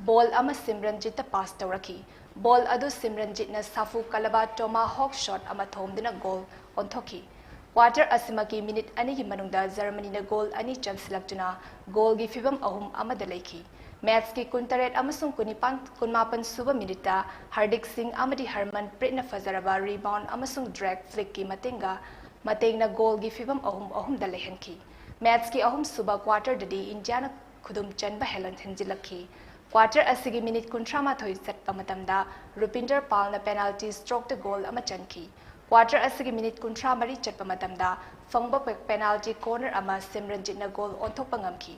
ball ꯑꯃ ꯁꯤꯝꯔꯟꯖꯤꯠꯇ pass ꯇꯧꯔꯛꯈꯤ꯫ Ball ꯑꯗꯨ ꯁꯤꯝꯔꯟꯖꯤꯠꯅ ꯁꯥꯐꯨ ꯀꯜꯂꯕ tomahawk shot ꯑꯃ ꯊꯣꯝꯗꯨꯅ goal ꯑꯣꯟꯊꯣꯛꯈꯤ꯫ Quarter ꯑꯁꯤꯃꯛꯀꯤ ꯃꯤꯅꯤꯠ ꯑꯅꯤꯒꯤ ꯃꯅꯨꯡꯗ ꯖꯔꯃꯅꯤꯅ ꯒꯣꯜ ꯑꯅꯤ ꯆꯟꯁꯤꯜꯂꯛꯇꯨꯅ ꯒꯣꯜꯒꯤ ꯐꯤꯚꯝ ꯑꯍꯨꯝ ꯑꯃꯗ ꯂꯩꯈꯤ꯫ ꯃꯦꯠꯁꯀꯤ ꯀꯨꯟꯇꯔꯦꯠ ꯑꯃꯁꯨꯡ ꯀꯨꯟꯅꯤꯄꯥꯟ, ꯀꯨꯟꯃꯥꯄꯟ ꯁꯨꯕ ꯃꯤꯅꯤꯠꯇ ꯍꯔꯗꯤꯛ ꯁꯤꯡ ꯑꯃꯗꯤ ꯍꯔꯃꯟ ꯄ꯭ꯔꯤꯠꯅ ꯐꯖꯔꯕ ꯔꯤꯕꯥꯎꯟ ꯑꯃꯁꯨꯡ ꯗ꯭ꯔꯦꯛ ꯐ꯭ꯂꯤꯛꯀꯤ ꯃꯇꯦꯡꯒ, ꯃꯇꯦꯡꯅ ꯒꯣꯜꯒꯤ ꯐꯤꯚꯝ ꯑꯍꯨꯝ ꯑꯍꯨꯝꯗ ꯂꯩꯍꯟꯈꯤ꯫ ꯃꯦꯠꯁꯀꯤ ꯑꯍꯨꯝꯁꯨꯕ ꯀ꯭ꯋꯥꯇꯔꯗꯗꯤ ꯏꯟꯗꯤꯌꯥꯅ ꯈꯨꯗꯨꯝ ꯆꯟꯕ ꯍꯦꯟꯖꯤꯜꯂꯛꯈꯤ꯫ ꯀ꯭ꯋꯥꯇꯔ ꯑꯁꯤꯒꯤ ꯃꯤꯅꯤꯠ ꯀꯨꯟꯊ꯭ꯔꯥ ꯃꯥꯊꯣꯏ ꯆꯠꯄ ꯃꯇꯝꯗ ꯔꯨꯄꯤꯟꯗꯔ ꯄꯥꯜꯅ ꯄꯦꯅꯥꯜꯇꯤ ꯁ꯭ꯇ꯭ꯔꯣꯛꯇ ꯒꯣꯜ ꯑꯃ ꯆꯟꯈꯤ꯫ ꯀ꯭ꯋꯥꯇꯔ ꯑꯁꯤꯒꯤ ꯃꯤꯅꯤꯠ ꯀꯨꯟꯊ꯭ꯔꯥ ꯃꯔꯤ ꯆꯠꯄ ꯃꯇꯝꯗ ꯐꯪꯕ ꯄꯦ-, ꯄꯦꯅꯥꯜꯇꯤ ꯀꯣꯔꯅꯔ ꯑꯃ ꯁꯤꯝꯔꯟꯖꯤꯠꯅ ꯒꯣꯜ ꯑꯣꯟꯊꯣꯛꯄ ꯉꯝꯈꯤ꯫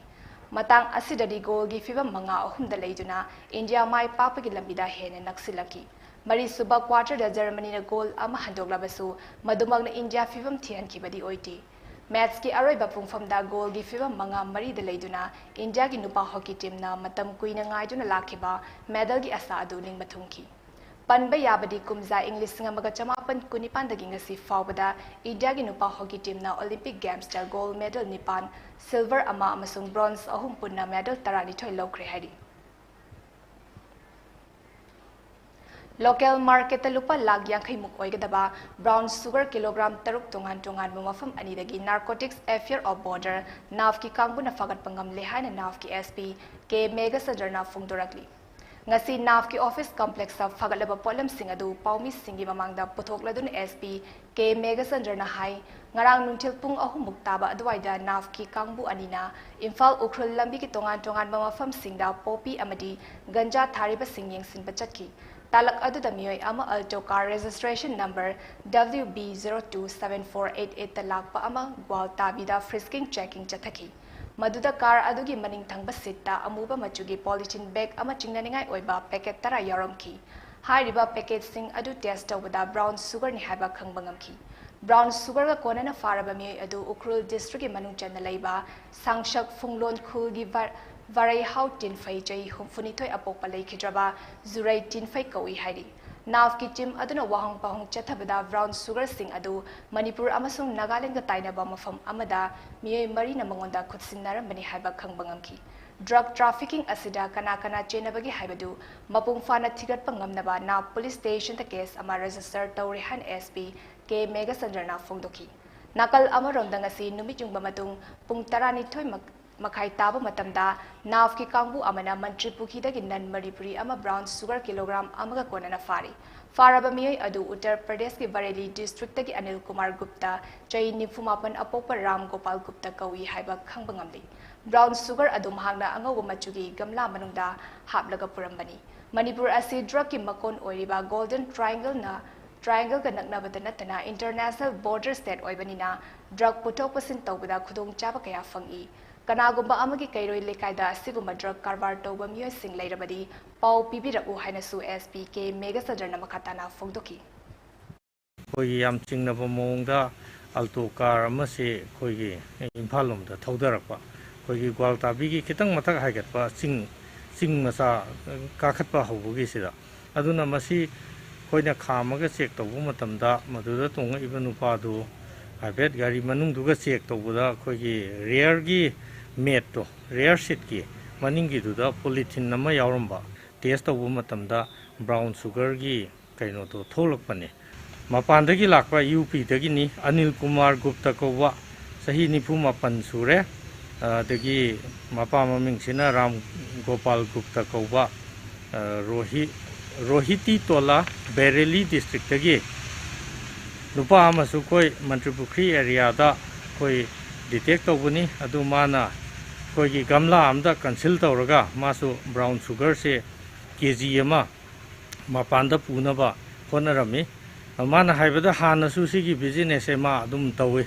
ꯃꯇꯥꯡ ꯑꯁꯤꯗꯗꯤ ꯒꯣꯜꯒꯤ ꯐꯤꯚꯝ ꯃꯉꯥ ꯑꯍꯨꯝꯗ ꯂꯩꯗꯨꯅ ꯏꯟꯗꯤꯌꯥ ꯃꯥꯏ ꯄꯥꯛꯄꯒꯤ ꯂꯝꯕꯤꯗ ꯍꯦꯟꯅ ꯅꯛꯁꯤꯜꯂꯛꯈꯤ꯫ ꯃꯔꯤꯁꯨꯕ ꯀ꯭ꯋꯥꯇꯔꯗ ꯖꯔꯃꯅꯤꯅ ꯒꯣꯜ ꯑꯃ ꯍꯟꯗꯣꯛꯂꯕꯁꯨ, ꯃꯗꯨꯃꯛꯅ ꯏꯟꯗꯤꯌꯥ ꯐꯤꯚꯝ ꯊꯤꯍꯟꯈꯤꯕꯗꯤ ꯑꯣꯏꯗꯦ꯫ ꯃꯦꯠꯁꯀꯤ ꯑꯔꯣꯏꯕ ꯄꯨꯡꯐꯝꯗ ꯒꯣꯜꯒꯤ ꯐꯤꯚꯝ ꯃꯉꯥ ꯃꯔꯤꯗ ꯂꯩꯗꯨꯅ ꯏꯟꯗꯤꯌꯥꯒꯤ ꯅꯨꯄꯥ ꯍꯣꯀꯤ ꯇꯤꯝꯅ ꯃꯇꯝ ꯀꯨꯏꯅ ꯉꯥꯏꯗꯨꯅ ꯂꯥꯛꯈꯤꯕ ꯃꯦꯗꯜꯒꯤ ꯑꯥꯁꯥ ꯑꯗꯨ ꯅꯤꯡꯕ ꯊꯨꯡꯈꯤ꯫ ꯄꯟꯕ ꯌꯥꯕꯗꯤ, ꯀꯨꯝꯖꯥ ꯏꯪ ꯂꯤꯁꯤꯡ ꯑꯃꯒ ꯆꯃꯥꯄꯟ ꯀꯨꯟꯅꯤꯄꯥꯟꯗꯒꯤ ꯉꯁꯤ ꯐꯥꯎꯕꯗ ꯏꯟꯗꯤꯌꯥꯒꯤ ꯅꯨꯄꯥ ꯍꯣꯀꯤ ꯇꯤꯝꯅ ꯑꯣꯂꯤꯝꯄꯤꯛ ꯒꯦꯝꯁꯇ ꯒꯣꯜ ꯃꯦꯗꯜ ꯅꯤꯄꯥꯟ, ꯁꯤꯜꯚꯔ ꯑꯃ ꯑꯃꯁꯨꯡ ꯕ꯭ꯔꯣꯟꯖ ꯑꯍꯨꯝ, ꯄꯨꯟꯅ ꯃꯦꯗꯜ ꯇꯔꯥꯅꯤꯊꯣꯏ ꯂꯧꯈ꯭ꯔꯦ ꯍꯥꯏꯔꯤ꯫ ꯂꯣꯀꯦꯜ ꯃꯥꯔꯀꯦꯠꯇ ꯂꯨꯄꯥ ꯂꯥꯈ ꯌꯥꯡꯈꯩ ꯃꯨꯛ ꯑꯣꯏꯒꯗꯕ ꯕ꯭ꯔꯥꯎꯟ ꯁꯨꯒꯔ ꯀꯤꯂꯣꯒ꯭ꯔꯥꯝ ꯇꯔꯨꯛ ꯇꯣꯉꯥꯟ ꯇꯣꯉꯥꯟꯕ ꯃꯐꯝ ꯑꯅꯤꯗꯒꯤ Narcotics Affair of Border, ꯅꯥꯐꯀꯤ ꯀꯥꯡꯕꯨꯅ ꯐꯥꯒꯠꯄ ꯉꯝꯂꯦ ꯍꯥꯏꯅ ꯅꯥꯐꯀꯤ SP ꯀꯦ ꯃꯦꯘꯆꯟꯗ꯭ꯔꯅ ꯐꯣꯡꯗꯣꯔꯛꯂꯤ꯫ ꯉꯁꯤ ꯅꯥꯐꯀꯤ ꯑꯣꯐꯤꯁ ꯀꯝꯄ꯭ꯂꯦꯛꯁꯇ ꯐꯥꯒꯠꯂꯕ ꯄꯣꯠꯂꯝꯁꯤꯡ ꯑꯗꯨ ꯄꯥꯎꯃꯤꯁꯤꯡꯒꯤ ꯃꯃꯥꯡꯗ ꯄꯨꯊꯣꯛꯂꯗꯨꯅ SP ꯀꯦ ꯃꯦꯘꯆꯟꯗ꯭ꯔꯅ ꯍꯥꯏ, ꯉꯔꯥꯡ ꯅꯨꯡꯊꯤꯜ ꯄꯨꯡ ꯑꯍꯨꯝ ꯃꯨꯛ ꯇꯥꯕ ꯑꯗꯨꯋꯥꯏꯗ ꯅꯥꯐꯀꯤ ꯀꯥꯡꯕꯨ ꯑꯅꯤꯅ ꯏꯝꯐꯥꯜ ꯎꯈ꯭ꯔꯨꯜ ꯂꯝꯕꯤꯒꯤ ꯇꯣꯉꯥꯟ ꯇꯣꯉꯥꯟꯕ ꯃꯐꯝꯁꯤꯡꯗ ꯄꯣꯄꯤ ꯑꯃꯗꯤ ꯒꯟꯖꯥ ꯊꯥꯔꯤꯕꯁꯤꯡ ꯌꯦꯡꯁꯤꯟꯕ ꯆꯠꯈꯤ꯫ ꯇꯥꯂꯛ ꯑꯗꯨꯗ ꯃꯤꯑꯣꯏ ꯑꯃ Alto car registration number W B zero two seven four eight eight ꯇ ꯂꯥꯛꯄ ꯑꯃ ꯒ꯭ꯋꯥꯜꯇꯥꯕꯤꯗ frisking checking ꯆꯠꯊꯈꯤ꯫ ꯃꯗꯨꯗ ꯀꯥꯔ ꯑꯗꯨꯒꯤ ꯃꯅꯤꯡ ꯊꯪꯕ ꯁꯤꯠꯇ ꯑꯃꯨꯕ ꯃꯆꯨꯒꯤ ꯄꯣꯂꯤꯊꯤꯟ ꯕꯦꯒ ꯑꯃ ꯆꯤꯡꯅꯅꯤꯡꯉꯥꯏ ꯑꯣꯏꯕ ꯄꯦꯀꯦꯠ ꯇꯔꯥ ꯌꯥꯎꯔꯝꯈꯤ꯫ ꯍꯥꯏꯔꯤꯕ ꯄꯦꯀꯦꯠꯁꯤꯡ ꯑꯗꯨ ꯇꯦꯁ ꯇꯧꯕꯗ ꯕ꯭ꯔꯥꯎꯟ ꯁꯨꯒꯔꯅꯤ ꯍꯥꯏꯕ ꯈꯪꯕ ꯉꯝꯈꯤ꯫ ꯕ꯭ꯔꯥꯎꯟ ꯁꯨꯒꯔꯒ ꯀꯣꯟꯅꯅ ꯐꯥꯔꯕ ꯃꯤꯑꯣꯏ ꯑꯗꯨ ꯎꯈ꯭ꯔꯨꯜ ꯗꯤꯁꯇ꯭ꯔꯤꯛꯀꯤ ꯃꯅꯨꯡ ꯆꯟꯅ ꯂꯩꯕ ꯁꯥꯡꯁꯛ ꯐꯨꯡꯂꯣꯟ ꯈꯨꯜꯒꯤ ꯚ-, ꯚꯔꯩꯍꯥꯎ ꯇꯤꯟꯐꯩ, ꯆꯍꯤ ꯍꯨꯝꯐꯨꯅꯤꯊꯣꯏ, ꯑꯄꯣꯛꯄ ꯂꯩꯈꯤꯗ꯭ꯔꯕ ꯖꯨꯔꯩ ꯇꯤꯟꯐꯩ ꯀꯧꯏ ꯍꯥꯏꯔꯤ꯫ ꯅꯥꯐꯀꯤ ꯇꯤꯝ ꯑꯗꯨꯅ ꯋꯥꯍꯪ ꯄꯥꯎꯍꯪ ꯆꯠꯊꯕꯗ ꯕ꯭ꯔꯥꯎꯟ ꯁꯨꯒꯔꯁꯤꯡ ꯑꯗꯨ ꯃꯅꯤꯄꯨꯔ ꯑꯃꯁꯨꯡ ꯅꯥꯒꯥꯂꯦꯟꯗꯒ ꯇꯥꯏꯅꯕ ꯃꯐꯝ ꯑꯃꯗ ꯃꯤꯑꯣꯏ ꯃꯔꯤꯅ ꯃꯉꯣꯟꯗ ꯈꯨꯠꯁꯤꯟꯅꯔꯝꯕꯅꯤ ꯍꯥꯏꯕ ꯈꯪꯕ ꯉꯝꯈꯤ꯫ ꯗ꯭ꯔꯒ ꯇ꯭ꯔꯥꯐꯤꯀꯤꯡ ꯑꯁꯤꯗ ꯀꯅꯥ ꯀꯅꯥ ꯆꯦꯟꯅꯕꯒꯦ ꯍꯥꯏꯕꯗꯨ ꯃꯄꯨꯡ ꯐꯥꯅ ꯊꯤꯒꯠꯄ ꯉꯝꯅꯕ ꯅꯥꯐ ꯄꯨꯂꯤꯁ ꯁ꯭ꯇꯦꯁꯟꯗ ꯀꯦꯁ ꯑꯃ ꯔꯦꯖꯤꯁꯇꯔ ꯇꯧꯔꯦ ꯍꯥꯏꯅ SP ꯀꯦ ꯃꯦꯘꯆꯟꯗ꯭ꯔꯅ ꯐꯣꯡꯗꯣꯛꯈꯤ꯫ ꯅꯥꯀꯜ ꯑꯃꯔꯣꯝꯗ, ꯉꯁꯤ ꯅꯨꯃꯤꯠ ꯌꯨꯡꯕ ꯃꯇꯨꯡ ꯄꯨꯡ ꯇꯔꯥꯅꯤꯊꯣꯏ ꯃꯈꯥꯏ ꯇꯥꯕ ꯃꯇꯝꯗ ꯅꯥꯐꯀꯤ ꯀꯥꯡꯕꯨ ꯑꯃꯅ ꯃꯟꯇ꯭ꯔꯤ ꯄꯨꯈ꯭ꯔꯤꯗꯒꯤ ꯅꯟ ꯃꯅꯤꯄꯨꯔꯤ ꯑꯃ ꯕ꯭ꯔꯥꯎꯟ ꯁꯨꯒꯔ ꯀꯤꯂꯣꯒ꯭ꯔꯥꯝ ꯑꯃꯒ ꯀꯣꯟꯅꯅ ꯐꯥꯔꯤ꯫ ꯐꯥꯔꯕ ꯃꯤꯑꯣꯏ ꯑꯗꯨ ꯎꯠꯇꯔ ꯄ꯭ꯔꯗꯦꯁꯀꯤ ꯕꯔꯦꯂꯤ ꯗꯤꯁꯇ꯭ꯔꯤꯛꯇꯒꯤ ꯑꯅꯤꯜ ꯀꯨꯃꯥꯔ ꯒꯨꯞꯇ, ꯆꯍꯤ ꯅꯤꯐꯨ ꯃꯥꯄꯟ, ꯑꯄꯣꯛꯄ ꯔꯥꯝ ꯒꯣꯄꯥꯜ ꯒꯨꯞꯇ ꯀꯧꯏ ꯍꯥꯏꯕ ꯈꯪꯕ ꯉꯝꯂꯤ꯫ ꯕ꯭ꯔꯥꯎꯟ ꯁꯨꯒꯔ ꯑꯗꯨ ꯃꯍꯥꯛꯅ ꯑꯉꯧꯕ ꯃꯆꯨꯒꯤ ꯒꯝꯂꯥ ꯃꯅꯨꯡꯗ ꯍꯥꯞꯂꯒ ꯄꯨꯔꯝꯕꯅꯤ꯫ ꯃꯅꯤꯄꯨꯔ ꯑꯁꯤ ꯗ꯭ꯔꯒꯀꯤ ꯃꯀꯣꯟ ꯑꯣꯏꯔꯤꯕ ꯒꯣꯜꯗꯟ ꯇ꯭ꯔꯥꯏꯡꯒꯜꯅ ꯇ꯭ꯔꯥꯏꯡꯒꯜꯒ ꯅꯛꯅꯕꯇ ꯅꯠꯇꯅ ꯏꯟꯇꯔꯅꯦꯁꯅꯦꯜ ꯕꯣꯔꯗꯔ ꯁ꯭ꯇꯦꯠ ꯑꯣꯏꯕꯅꯤꯅ ꯗ꯭ꯔꯒ ꯄꯨꯊꯣꯛ ꯄꯨꯁꯤꯟ ꯇꯧꯕꯗ ꯈꯨꯗꯣꯡꯆꯥꯕ ꯀꯌꯥ ꯐꯪꯏ꯫ ꯀꯅꯥꯒꯨꯝꯕ ꯑꯃꯒꯤ ꯀꯩꯔꯣꯏ ꯂꯩꯀꯥꯏꯗ ꯑꯁꯤꯒꯨꯝꯕ ꯗ꯭ꯔꯒ ꯀꯔꯕꯥꯔ ꯇꯧꯕ ꯃꯤꯑꯣꯏꯁꯤꯡ ꯂꯩꯔꯕꯗꯤ ꯄꯥꯎ ꯄꯤꯕꯤꯔꯛꯎ ꯍꯥꯏꯅꯁꯨ SP ꯀꯦ ꯃꯦꯘꯆꯟꯗ꯭ꯔꯅ ꯃꯈꯥ ꯇꯥꯅ ꯐꯣꯡꯗꯣꯛꯈꯤ꯫ ꯑꯩꯈꯣꯏꯒꯤ ꯌꯥꯝ ꯆꯤꯡꯅꯕ ꯃꯑꯣꯡꯗ ꯑꯜꯇꯣ ꯀꯥꯔ ꯑꯃꯁꯦ ꯑꯩꯈꯣꯏꯒꯤ ꯏꯝꯐꯥꯜ ꯂꯣꯝꯗ ꯊꯧꯗꯔꯛꯄ, ꯑꯩꯈꯣꯏꯒꯤ ꯒ꯭ꯋꯥꯜꯇꯥꯕꯤꯒꯤ ꯈꯤꯇꯪ ꯃꯊꯛ ꯍꯥꯏꯒꯠꯄ ꯆꯤꯡ, ꯆꯤꯡ ꯃꯆꯥ ꯀꯥꯈꯠꯄ ꯍꯧꯕꯒꯤꯁꯤꯗ꯫ ꯑꯗꯨꯅ ꯃꯁꯤ ꯑꯩꯈꯣꯏꯅ ꯈꯥꯝꯃꯒ ꯆꯦꯛ ꯇꯧꯕ ꯃꯇꯝꯗ ꯃꯗꯨꯗ ꯇꯣꯡꯉꯛꯏꯕ ꯅꯨꯄꯥꯗꯨ ꯍꯥꯏꯐꯦꯠ ꯒꯥꯔꯤ ꯃꯅꯨꯡꯗꯨꯒ ꯆꯦꯛ ꯇꯧꯕꯗ ꯑꯩꯈꯣꯏꯒꯤ ꯔꯤꯌꯔꯒꯤ ꯃꯦꯠꯇꯣ, ꯔꯤꯌꯔ ꯁꯤꯠꯀꯤ ꯃꯅꯤꯡꯒꯤꯗꯨꯗ ꯄꯣꯂꯤꯊꯤꯟ ꯑꯃ ꯌꯥꯎꯔꯝꯕ, ꯇꯦꯁ ꯇꯧꯕ ꯃꯇꯝꯗ ꯕ꯭ꯔꯥꯎꯟ ꯁꯨꯒꯔꯒꯤ ꯀꯩꯅꯣꯗꯣ ꯊꯣꯛꯂꯛꯄꯅꯦ꯫ ꯃꯄꯥꯟꯗꯒꯤ ꯂꯥꯛꯄ UPꯗꯒꯤꯅꯤ, ꯑꯅꯤꯜ ꯀꯨꯃꯥꯔ ꯒꯨꯞꯇ ꯀꯧꯕ, ꯆꯍꯤ ꯅꯤꯐꯨ ꯃꯥꯄꯟ ꯁꯨꯔꯦ꯫ ꯑꯗꯒꯤ ꯃꯄꯥ ꯃꯃꯤꯡꯁꯤꯅ ꯔꯥꯝ ꯒꯣꯄꯥꯜ ꯒꯨꯞꯇ ꯀꯧꯕ, ꯑ, ꯔꯣꯍꯤ-, ꯔꯣꯍꯤꯇꯤ ꯇꯣꯂꯥ, ꯕꯦꯔꯦꯂꯤ ꯗꯤꯁꯇ꯭ꯔꯤꯛꯇꯒꯤ ꯅꯨꯄꯥ ꯑꯃꯁꯨ ꯑꯩꯈꯣꯏ ꯃꯟꯇ꯭ꯔꯤ ꯄꯨꯈ꯭ꯔꯤ ꯑꯦꯔꯤꯌꯥꯗ ꯑꯩꯈꯣꯏ ꯗꯤꯇꯦꯛ ꯇꯧꯕꯅꯤ꯫ ꯑꯗꯨ ꯃꯥꯅ ꯑꯩꯈꯣꯏꯒꯤ ꯒꯝꯂꯥ ꯑꯃꯗ ꯀꯟꯁꯤꯜ ꯇꯧꯔꯒ ꯃꯥꯁꯨ ꯕ꯭ꯔꯥꯎꯟ ꯁꯨꯒꯔꯁꯦ KG ꯑꯃ ꯃꯄꯥꯟꯗ ꯄꯨꯅꯕ ꯍꯣꯠꯅꯔꯝꯃꯤ꯫ ꯃꯥꯅ ꯍꯥꯏꯕꯗ ꯍꯥꯟꯅꯁꯨ ꯁꯤꯒꯤ ꯕꯤꯖꯤꯅꯦꯁꯁꯦ ꯃꯥ ꯑꯗꯨꯝ ꯇꯧꯏ꯫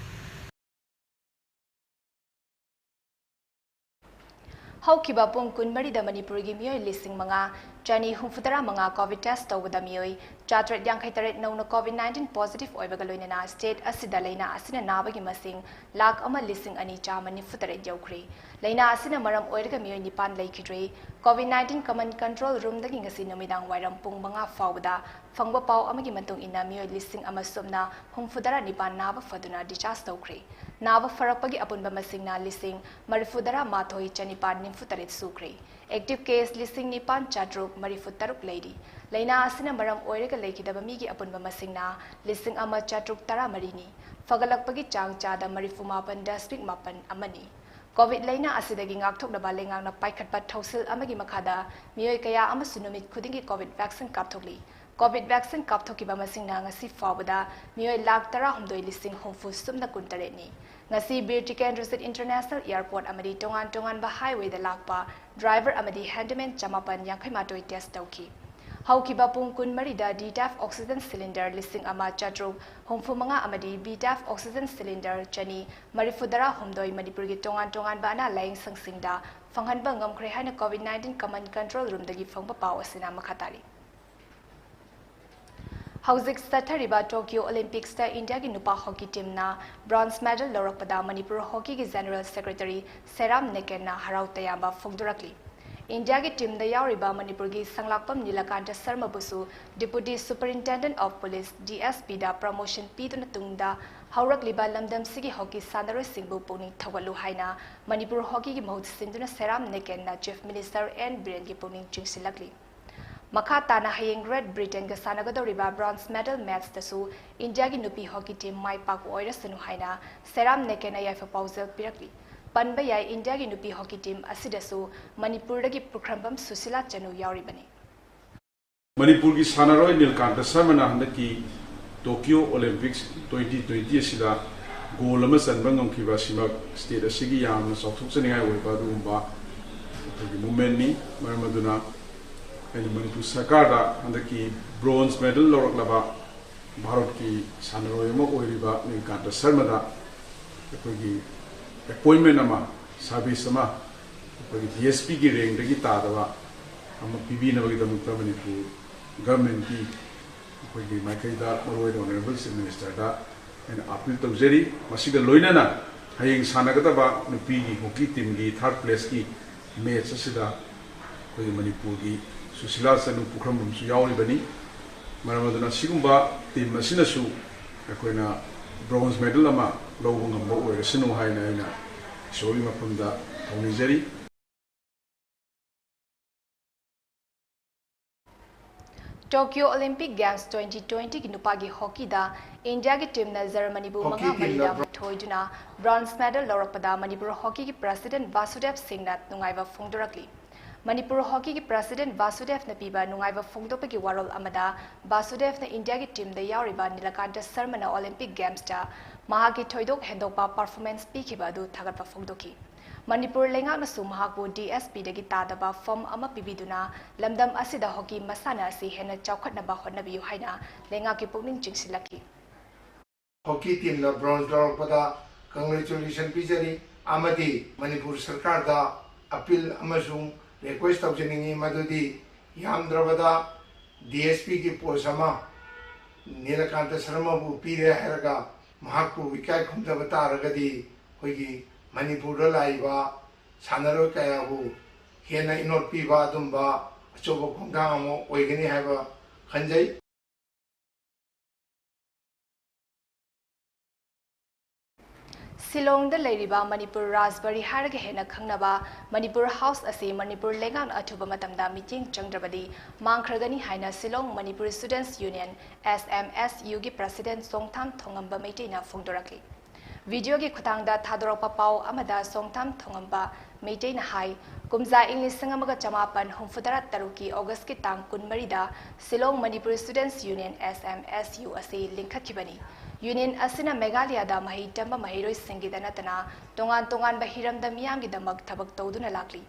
ꯍꯧꯈꯤꯕ ꯄꯨꯡ ꯀꯨꯟꯃꯔꯤꯗ ꯃꯅꯤꯄꯨꯔꯒꯤ ꯃꯤꯑꯣꯏ ꯂꯤꯁꯤꯡ ꯃꯉꯥ ꯆꯅꯤ ꯍꯨꯝꯐꯨꯇꯔꯥ ꯃꯉꯥ ꯀꯣꯚꯤꯗ ꯇꯦꯁ ꯇꯧꯕꯗ ꯃꯤꯑꯣꯏ ꯆꯥꯇ꯭ꯔꯦꯠ ꯌꯥꯡꯈꯩ ꯇꯔꯦꯠ ꯅꯧꯅ ꯀꯣꯚꯤꯗ ꯅꯥꯏꯟꯇꯤꯟ ꯄꯣꯖꯤꯇꯤꯚ ꯑꯣꯏꯕꯒ ꯂꯣꯏꯅꯅ ꯁ꯭ꯇꯦꯠ ꯑꯁꯤꯗ ꯂꯥꯏꯅꯥ ꯑꯁꯤꯅ ꯅꯥꯕꯒꯤ ꯃꯁꯤꯡ ꯂꯥꯈ ꯑꯃ ꯂꯤꯁꯤꯡ ꯑꯅꯤ ꯆꯥꯝꯃ ꯅꯤꯐꯨ ꯇꯔꯦꯠ ꯌꯧꯈ꯭ꯔꯦ꯫ ꯂꯥꯏꯅꯥ ꯑꯁꯤꯅ ꯃꯔꯝ ꯑꯣꯏꯔꯒ ꯃꯤꯑꯣꯏ ꯅꯤꯄꯥꯟ ꯂꯩꯈꯤꯗ꯭ꯔꯦ꯫ ꯀꯣꯚꯤꯗ ꯅꯥꯏꯟꯇꯤꯟ ꯀꯃꯟ ꯀꯟꯇ꯭ꯔꯣꯜ ꯔꯨꯝꯗꯒꯤ ꯉꯁꯤ ꯅꯨꯃꯤꯗꯥꯡ ꯋꯥꯏꯔꯝ ꯄꯨꯡ ꯃꯉꯥ ꯐꯥꯎꯕꯗ ꯐꯪꯕ ꯄꯥꯎ ꯑꯃꯒꯤ ꯃꯇꯨꯡ ꯏꯟꯅ ꯃꯤꯑꯣꯏ ꯂꯤꯁꯤꯡ ꯑꯃ ꯁꯨꯞꯅ ꯍꯨꯝꯐꯨꯇꯔꯥ ꯅꯤꯄꯥꯟ ꯅꯥꯕ ꯐꯗꯨꯅ ꯗꯤꯁꯆꯥꯔꯖ ꯇꯧꯈ꯭ꯔꯦ꯫ ꯅꯥꯕ ꯐꯔꯛꯄꯒꯤ ꯑꯄꯨꯟꯕ ꯃꯁꯤꯡꯅ ꯂꯤꯁꯤꯡ ꯃꯔꯤꯐꯨꯇꯔꯥ ꯃꯥꯊꯣꯏ ꯆꯅꯤꯄꯥꯟ ꯅꯤꯐꯨ ꯇꯔꯦꯠ ꯁꯨꯈ꯭ꯔꯦ꯫ ꯑꯦꯛꯇꯤꯚ ꯀꯦꯁ ꯂꯤꯁꯤꯡ ꯅꯤꯄꯥꯟ ꯆꯥꯇ꯭ꯔꯨꯛ ꯃꯔꯤꯐꯨ ꯇꯔꯨꯛ ꯂꯩꯔꯤ꯫ ꯂꯥꯏꯅꯥ ꯑꯁꯤꯅ ꯃꯔꯝ ꯑꯣꯏꯔꯒ ꯂꯩꯈꯤꯗꯕ ꯃꯤꯒꯤ ꯑꯄꯨꯟꯕ ꯃꯁꯤꯡꯅ ꯂꯤꯁꯤꯡ ꯑꯃ ꯆꯥꯇ꯭ꯔꯨꯛ ꯇꯔꯥ ꯃꯔꯤꯅꯤ꯫ ꯐꯒꯠꯂꯛꯄꯒꯤ ꯆꯥꯡ ꯆꯥꯗ ꯃꯔꯤꯐꯨ ꯃꯥꯄꯟ ꯗꯁꯃꯤꯛ ꯃꯥꯄꯟ ꯑꯃꯅꯤ꯫ ꯀꯣꯚꯤꯗ ꯂꯥꯏꯅꯥ ꯑꯁꯤꯗꯒꯤ ꯉꯥꯛꯊꯣꯛꯅꯕ ꯂꯩꯉꯥꯛꯅ ꯄꯥꯏꯈꯠꯄ ꯊꯧꯁꯤꯜ ꯑꯃꯒꯤ ꯃꯈꯥꯗ ꯃꯤꯑꯣꯏ ꯀꯌꯥ ꯑꯃꯁꯨ ꯅꯨꯃꯤꯠ ꯈꯨꯗꯤꯡꯒꯤ ꯀꯣꯚꯤꯗ ꯚꯦꯛꯁꯤꯟ ꯀꯥꯞꯊꯣꯛꯂꯤ꯫ ꯀꯣꯚꯤꯗ ꯚꯦꯛꯁꯤꯟ ꯀꯥꯞꯊꯣꯛꯈꯤꯕ ꯃꯁꯤꯡꯅ ꯉꯁꯤ ꯐꯥꯎꯕꯗ ꯃꯤꯑꯣꯏ ꯂꯥꯈ ꯇꯔꯥꯍꯨꯝꯗꯣꯏ ꯂꯤꯁꯤꯡ ꯍꯨꯝꯐꯨ ꯁꯨꯞꯅ ꯀꯨꯟꯇꯔꯦꯠꯅꯤ꯫ ꯉꯁꯤ ꯕꯤꯔ ꯇꯤꯀꯦꯟꯗ꯭ꯔꯖꯤꯠ ꯏꯟꯇꯔꯅꯦꯁꯅꯦꯜ ꯑꯦꯌꯔꯄꯣꯔꯠ ꯑꯃꯗꯤ ꯇꯣꯉꯥꯟ ꯇꯣꯉꯥꯟꯕ ꯍꯥꯏꯋꯦꯗ ꯂꯥꯛꯄ ꯗ꯭ꯔꯥꯏꯚꯔ ꯑꯃꯗꯤ ꯍꯦꯟꯗꯃꯦꯟ ꯆꯃꯥꯄꯟ ꯌꯥꯡꯈꯩ ꯃꯥꯊꯣꯏ ꯇꯦꯁ ꯇꯧꯈꯤ꯫ ꯍꯧꯈꯤꯕ ꯄꯨꯡ ꯀꯨꯟꯃꯔꯤꯗ ꯗꯤ ꯇꯥꯏꯞ ꯑꯣꯛꯁꯤꯖꯟ ꯁꯤꯂꯤꯟꯗꯔ ꯂꯤꯁꯤꯡ ꯑꯃ ꯆꯥꯇ꯭ꯔꯨꯛ ꯍꯨꯝꯐꯨ ꯃꯉꯥ ꯑꯃꯗꯤ ꯕꯤ ꯇꯥꯏꯞ ꯑꯣꯛꯁꯤꯖꯟ ꯁꯤꯂꯤꯟꯗꯔ ꯆꯅꯤ ꯃꯔꯤꯐꯨ ꯇꯔꯥ ꯍꯨꯝꯗꯣꯏ ꯃꯅꯤꯄꯨꯔꯒꯤ ꯇꯣꯉꯥꯟ ꯇꯣꯉꯥꯟꯕ ꯑꯅꯥ ꯂꯥꯌꯦꯡ ꯁꯪꯁꯤꯡꯗ ꯐꯪꯍꯟꯕ ꯉꯝꯈ꯭ꯔꯦ ꯍꯥꯏꯅ ꯀꯣꯚꯤꯗ ꯅꯥꯏꯟꯇꯤꯟ ꯀꯃꯥꯟ ꯀꯟꯇ꯭ꯔꯣꯜ ꯔꯨꯝꯗꯒꯤ ꯐꯪꯕ ꯄꯥꯎ ꯑꯁꯤꯅ ꯃꯈꯥ ꯇꯥꯔꯤ꯫ ꯍꯧꯖꯤꯛ ꯆꯠꯊꯔꯤꯕ ꯇꯣꯀꯤꯌꯣ ꯑꯣꯂꯤꯝꯄꯤꯛꯁꯇ ꯏꯟꯗꯤꯌꯥꯒꯤ ꯅꯨꯄꯥ ꯍꯣꯀꯤ ꯇꯤꯝꯅ ꯕ꯭ꯔꯣꯟꯖ ꯃꯦꯗꯜ ꯂꯧꯔꯛꯄꯗ ꯃꯅꯤꯄꯨꯔ ꯍꯣꯀꯤꯒꯤ ꯖꯦꯅꯔꯦꯜ ꯁꯦꯀ꯭ꯔꯦꯇꯔꯤ ꯁꯦꯔꯥꯝ ꯅꯦꯀꯦꯟꯅ ꯍꯔꯥꯎ ꯇꯌꯥꯝꯕ ꯐꯣꯡꯗꯣꯔꯛꯂꯤ꯫ ꯏꯟꯗꯤꯌꯥꯒꯤ ꯇꯤꯝꯗ ꯌꯥꯎꯔꯤꯕ ꯃꯅꯤꯄꯨꯔꯒꯤ ꯁꯪꯂꯥꯛꯄꯝ Nilakanta ꯁꯔꯃꯕꯨꯁꯨ Deputy Superintendent of Police, D S P the promotion ꯄꯤꯗꯨꯅ ꯇꯨꯡꯗ ꯍꯧꯔꯛꯂꯤꯕ ꯂꯝꯗꯝꯁꯤꯒꯤ ꯍꯣꯀꯤ ꯁꯥꯟꯅꯔꯣꯏꯁꯤꯡꯕꯨ ꯄꯨꯛꯅꯤꯡ ꯊꯧꯒꯠꯂꯨ ꯍꯥꯏꯅ ꯃꯅꯤꯄꯨꯔ ꯍꯣꯀꯤꯒꯤ ꯃꯍꯨꯠ ꯁꯤꯟꯗꯨꯅ ꯁꯦꯔꯥꯝ ꯅꯦꯀꯦꯟꯅ Chief Minister ꯑꯦꯟ ꯕꯤꯔꯦꯟꯒꯤ ꯄꯨꯛꯅꯤꯡ ꯆꯤꯡꯁꯤꯜꯂꯛꯂꯤ꯫ ꯃꯈꯥ ꯇꯥꯅ ꯍꯌꯦꯡ ꯒ꯭ꯔꯦꯠ ꯕ꯭ꯔꯤꯇꯦꯟꯒ ꯁꯥꯟꯅꯒꯗꯧꯔꯤꯕ ꯕ꯭ꯔꯣꯟꯖ ꯃꯦꯗꯜ ꯃꯦꯠꯆꯇꯁꯨ ꯏꯟꯗꯤꯌꯥꯒꯤ ꯅꯨꯄꯤ ꯍꯣꯀꯤ ꯇꯤꯝ ꯃꯥꯏ ꯄꯥꯛꯄ ꯑꯣꯏꯔꯁꯅꯨ ꯍꯥꯏꯅ ꯁꯦꯔꯥꯝ ꯅꯦꯀꯦꯟꯅ ꯌꯥꯏꯐ ꯄꯥꯎꯖꯦꯜ ꯄꯤꯔꯛꯂꯤ꯫ ꯄꯟꯕ ꯌꯥꯏ, ꯏꯟꯗꯤꯌꯥꯒꯤ ꯅꯨꯄꯤ ꯍꯣꯀꯤ ꯇꯤꯝ ꯑꯁꯤꯗꯁꯨ ꯃꯅꯤꯄꯨꯔꯗꯒꯤ ꯄꯨꯈ꯭ꯔꯝꯕꯝ ꯁꯨꯁꯤꯂꯥ ꯆꯅꯨ ꯌꯥꯎꯔꯤꯕꯅꯤ꯫ ꯃꯅꯤꯄꯨꯔꯒꯤ ꯁꯥꯟꯅꯔꯣꯏ ꯅꯤꯜꯀꯥꯟꯇ ꯁꯔꯃꯅ ꯍꯟꯗꯛꯀꯤ ꯇꯣꯀꯤꯌꯣ ꯑꯣꯂꯤꯝꯄꯤꯛꯁ twenty twenty ꯑꯁꯤꯗ ꯒꯣꯜ ꯑꯃ ꯆꯟꯕ ꯉꯝꯈꯤꯕ ꯑꯁꯤꯃꯛ ꯁ꯭ꯇꯦꯠ ꯑꯁꯤꯒꯤ ꯌꯥꯝꯅ ꯆꯥꯎꯊꯣꯛꯆꯅꯤꯡꯉꯥꯏ ꯑꯣꯏꯕ ꯑꯗꯨꯒꯨꯝꯕ ꯑꯩꯈꯣꯏꯒꯤ ꯃꯨꯞꯃꯦꯟꯅꯤ꯫ ꯃꯔꯝ ꯑꯗꯨꯅ ꯑꯩꯅ ꯃꯅꯤꯄꯨꯔ ꯁꯔꯀꯥꯔꯗ ꯍꯟꯗꯛꯀꯤ ꯕ꯭ꯔꯣꯟꯖ ꯃꯦꯗꯜ ꯂꯧꯔꯛꯂꯕ ꯚꯥꯔꯠꯀꯤ ꯁꯥꯟꯅꯔꯣꯏ ꯑꯃ ꯑꯣꯏꯔꯤꯕ ꯅꯤꯜꯀꯥꯟꯇ ꯁꯔꯃꯗ ꯑꯩꯈꯣꯏꯒꯤ ꯑꯦꯄꯣꯏꯟꯃꯦꯟ ꯑꯃ, ꯁꯥꯔꯚꯤꯁ ꯑꯃ, ꯑꯩꯈꯣꯏꯒꯤ ꯗꯤ ꯑꯦꯁ ꯄꯤꯒꯤ ꯔꯦꯡꯗꯒꯤ ꯇꯥꯗꯕ ꯑꯃ ꯄꯤꯕꯤꯅꯕꯒꯤꯗꯃꯛꯇ ꯃꯅꯤꯄꯨꯔ ꯒꯚꯔꯟꯃꯦꯟꯠꯀꯤ ꯑꯩꯈꯣꯏꯒꯤ ꯃꯥꯏꯀꯩꯗ ꯃꯔꯨꯑꯣꯏꯅ ꯑꯣꯅꯔꯦꯕꯜ ꯆꯤꯐ ꯃꯤꯅꯤꯁꯇꯔꯗ ꯑꯩꯅ ꯑꯥꯄꯤꯜ ꯇꯧꯖꯔꯤ꯫ ꯃꯁꯤꯒ ꯂꯣꯏꯅꯅ ꯍꯌꯦꯡ ꯁꯥꯟꯅꯒꯗꯕ ꯅꯨꯄꯤꯒꯤ ꯍꯣꯀꯤ ꯇꯤꯝꯒꯤ ꯊꯥꯔꯠ ꯄ꯭ꯂꯦꯁꯀꯤ ꯃꯦꯠꯆ ꯑꯁꯤꯗ ꯑꯩꯈꯣꯏꯒꯤ ꯃꯅꯤꯄꯨꯔꯒꯤ ꯁꯨꯁꯤꯂꯥ ꯆꯅꯨ ꯄꯨꯈ꯭ꯔꯝꯕꯝꯁꯨ ꯌꯥꯎꯔꯤꯕꯅꯤ꯫ ꯃꯔꯝ ꯑꯗꯨꯅ ꯁꯤꯒꯨꯝꯕ ꯇꯤꯝ ꯑꯁꯤꯅꯁꯨ ꯑꯩꯈꯣꯏꯅ ꯕ꯭ꯔꯣꯟꯖ ꯃꯦꯗꯜ ꯑꯃ ꯂꯧꯕ ꯉꯝꯕ ꯑꯣꯏꯔꯁꯅꯨ ꯍꯥꯏꯅ ꯑꯩꯅ ꯏꯁꯣꯔꯒꯤ ꯃꯐꯝꯗ ꯊꯧꯅꯤꯖꯔꯤ꯫ Tokyo Olympic Games twenty twenty ꯒꯤ ꯅꯨꯄꯥꯒꯤ ꯍꯣꯀꯤꯗ ꯏꯟꯗꯤꯌꯥꯒꯤ ꯇꯤꯝꯅ ꯖꯔꯃꯅꯤꯕꯨ ꯍꯣꯀꯤ ꯃꯉꯥ ꯇꯤꯝꯅ ꯃꯔꯤꯗ ꯕ꯭ꯔꯣ- ꯊꯣꯏꯗꯨꯅ ꯕ꯭ꯔꯣꯟꯖ ꯃꯦꯗꯜ ꯂꯧꯔꯛꯄꯗ ꯃꯅꯤꯄꯨꯔ ꯍꯣꯀꯤꯒꯤ ꯄ꯭ꯔꯁꯤꯗꯦꯟꯠ ꯕꯥꯁꯨꯗꯦꯕ ꯁꯤꯡꯅ ꯅꯨꯡꯉꯥꯏꯕ ꯐꯣꯡꯗꯣꯔꯛꯂꯤ꯫ ꯃꯅꯤꯄꯨꯔ ꯍꯣꯀꯤꯒꯤ ꯄ꯭ꯔꯁꯤꯗꯦꯟꯠ ꯕꯥꯁꯨꯗꯦꯕꯅ ꯄꯤꯕ ꯅꯨꯡꯉꯥꯏꯕ ꯐꯣꯡꯗꯣꯛꯄꯒꯤ ꯋꯥꯔꯣꯜ ꯑꯃꯗ ꯕꯥꯁꯨꯗꯦꯕꯅ ꯏꯟꯗꯤꯌꯥꯒꯤ ꯇꯤꯝꯗ ꯌꯥꯎꯔꯤꯕ ꯅꯤꯂꯀꯥꯟꯇ ꯁꯔꯃꯅ ꯑꯣꯂꯤꯝꯄꯤꯛ ꯒꯦꯝꯁꯇ ꯃꯍꯥꯛꯀꯤ ꯊꯣꯏꯗꯣꯛ ꯍꯦꯟꯗꯣꯛꯄ ꯄꯔꯐꯣꯔꯃꯦꯟꯁ ꯄꯤꯈꯤꯕ ꯑꯗꯨ ꯊꯥꯒꯠꯄ ꯐꯣꯡꯗꯣꯛꯈꯤ꯫ ꯃꯅꯤꯄꯨꯔ ꯂꯩꯉꯥꯛꯅꯁꯨ ꯃꯍꯥꯛꯄꯨ ꯗꯤ ꯑꯦꯁ ꯄꯤꯗꯒꯤ ꯇꯥꯗꯕ ꯐꯝ ꯑꯃ ꯄꯤꯕꯤꯗꯨꯅ ꯂꯝꯗꯝ ꯑꯁꯤꯗ ꯍꯣꯀꯤ ꯃꯁꯥꯟꯅ ꯑꯁꯤ ꯍꯦꯟꯅ ꯆꯥꯎꯈꯠꯅꯕ ꯍꯣꯠꯅꯕꯤꯌꯨ ꯍꯥꯏꯅ ꯂꯩꯉꯥꯛꯀꯤ ꯄꯨꯛꯅꯤꯡ ꯆꯤꯡꯁꯤꯜꯂꯛꯈꯤ꯫ ꯍꯣꯀꯤ ꯇꯤꯝꯅ ꯕ꯭ꯔꯣꯟꯖ ꯂꯧꯔꯛꯄꯗ ꯀꯪꯒ꯭ꯔꯦꯆꯨꯂꯦꯁꯟ ꯄꯤꯖꯔꯤ ꯑꯃꯗꯤ ꯃꯅꯤꯄꯨꯔ ꯁꯔꯀꯥꯔꯗ ꯑꯄꯤꯜ ꯑꯃꯁꯨꯡ ꯔꯤꯀ꯭ꯋꯦꯁ ꯇꯧꯖꯅꯤꯡꯏ, ꯃꯗꯨꯗꯤ ꯌꯥꯝꯗ꯭ꯔꯕꯗ ꯗꯤ ꯑꯦꯁ ꯄꯤꯒꯤ ꯄꯣꯁ ꯑꯃ ꯅꯤꯂꯀꯥꯟꯇ ꯁꯔꯃꯕꯨ ꯄꯤꯔꯦ ꯍꯥꯏꯔꯒ ꯃꯍꯥꯛꯄꯨ ꯏꯀꯥꯏ ꯈꯨꯝꯅꯕ ꯇꯥꯔꯒꯗꯤ ꯑꯩꯈꯣꯏꯒꯤ ꯃꯅꯤꯄꯨꯔꯗ ꯂꯥꯛꯏꯕ ꯁꯥꯟꯅꯔꯣꯏ ꯀꯌꯥꯕꯨ ꯍꯦꯟꯅ ꯏꯅꯣꯠ ꯄꯤꯕ ꯑꯗꯨꯝꯕ ꯑꯆꯧꯕ ꯈꯣꯡꯊꯥꯡ ꯑꯃ ꯑꯣꯏꯒꯅꯤ ꯍꯥꯏꯕ ꯈꯟꯖꯩ꯫ ꯁꯤꯂꯣꯡꯗ ꯂꯩꯔꯤꯕ ꯃꯅꯤꯄꯨꯔ ꯔꯥꯖꯕꯥꯔꯤ ꯍꯥꯏꯔꯒ ꯍꯦꯟꯅ ꯈꯪꯅꯕ ꯃꯅꯤꯄꯨꯔ ꯍꯥꯎꯁ ꯑꯁꯤ ꯃꯅꯤꯄꯨꯔ ꯂꯩꯉꯥꯛꯅ ꯑꯊꯨꯕ ꯃꯇꯝꯗ ꯃꯤꯠꯌꯦꯡ ꯆꯪꯗ꯭ꯔꯕꯗꯤ ꯃꯥꯡꯈ꯭ꯔꯒꯅꯤ ꯍꯥꯏꯅ ꯁꯤꯂꯣꯡ ꯃꯅꯤꯄꯨꯔ ꯁ꯭ꯇꯨꯗꯦꯟꯠꯁ ꯌꯨꯅꯤꯌꯟ, ꯑꯦꯁ ꯑꯦꯝ ꯑꯦꯁ ꯌꯨꯒꯤ ꯄ꯭ꯔꯁꯤꯗꯦꯟꯠ ꯆꯣꯡꯊꯥꯝ ꯊꯣꯉꯝꯕ ꯃꯩꯇꯩꯅ ꯐꯣꯡꯗꯣꯔꯛꯂꯤ꯫ ꯚꯤꯗꯤꯑꯣꯒꯤ ꯈꯨꯠꯊꯥꯡꯗ ꯊꯥꯗꯣꯔꯛꯄ ꯄꯥꯎ ꯑꯃꯗ ꯆꯣꯡꯊꯥꯝ ꯊꯣꯉꯝꯕ ꯃꯩꯇꯩꯅ ꯍꯥꯏ, ꯀꯨꯝꯖꯥ ꯏꯪ ꯂꯤꯁꯤꯡ ꯑꯃꯒ ꯆꯃꯥꯄꯟ ꯍꯨꯝꯐꯨꯇꯔꯥ ꯇꯔꯨꯛꯀꯤ ꯑꯣꯒꯁꯀꯤ ꯇꯥꯡ ꯀꯨꯟꯃꯔꯤꯗ ꯁꯤꯂꯣꯡ ꯃꯅꯤꯄꯨꯔ ꯁ꯭ꯇꯨꯗꯦꯟꯠꯁ ꯌꯨꯅꯤꯌꯟ, ꯑꯦꯁ ꯑꯦꯝ ꯑꯦꯁ ꯌꯨ, ꯑꯁꯤ ꯂꯤꯡꯈꯠꯈꯤꯕꯅꯤ꯫ ꯌꯨꯅꯤꯌꯟ ꯑꯁꯤꯅ ꯃꯦꯘꯥꯂꯌꯥꯗ ꯃꯍꯩ ꯇꯝꯕ ꯃꯍꯩꯔꯣꯏꯁꯤꯡꯒꯤꯗ ꯅꯠꯇꯅ ꯇꯣꯉꯥꯟ ꯇꯣꯉꯥꯟꯕ ꯍꯤꯔꯝꯗ ꯃꯤꯌꯥꯝꯒꯤꯗꯃꯛ ꯊꯕꯛ ꯇꯧꯗꯨꯅ ꯂꯥꯛꯂꯤ꯫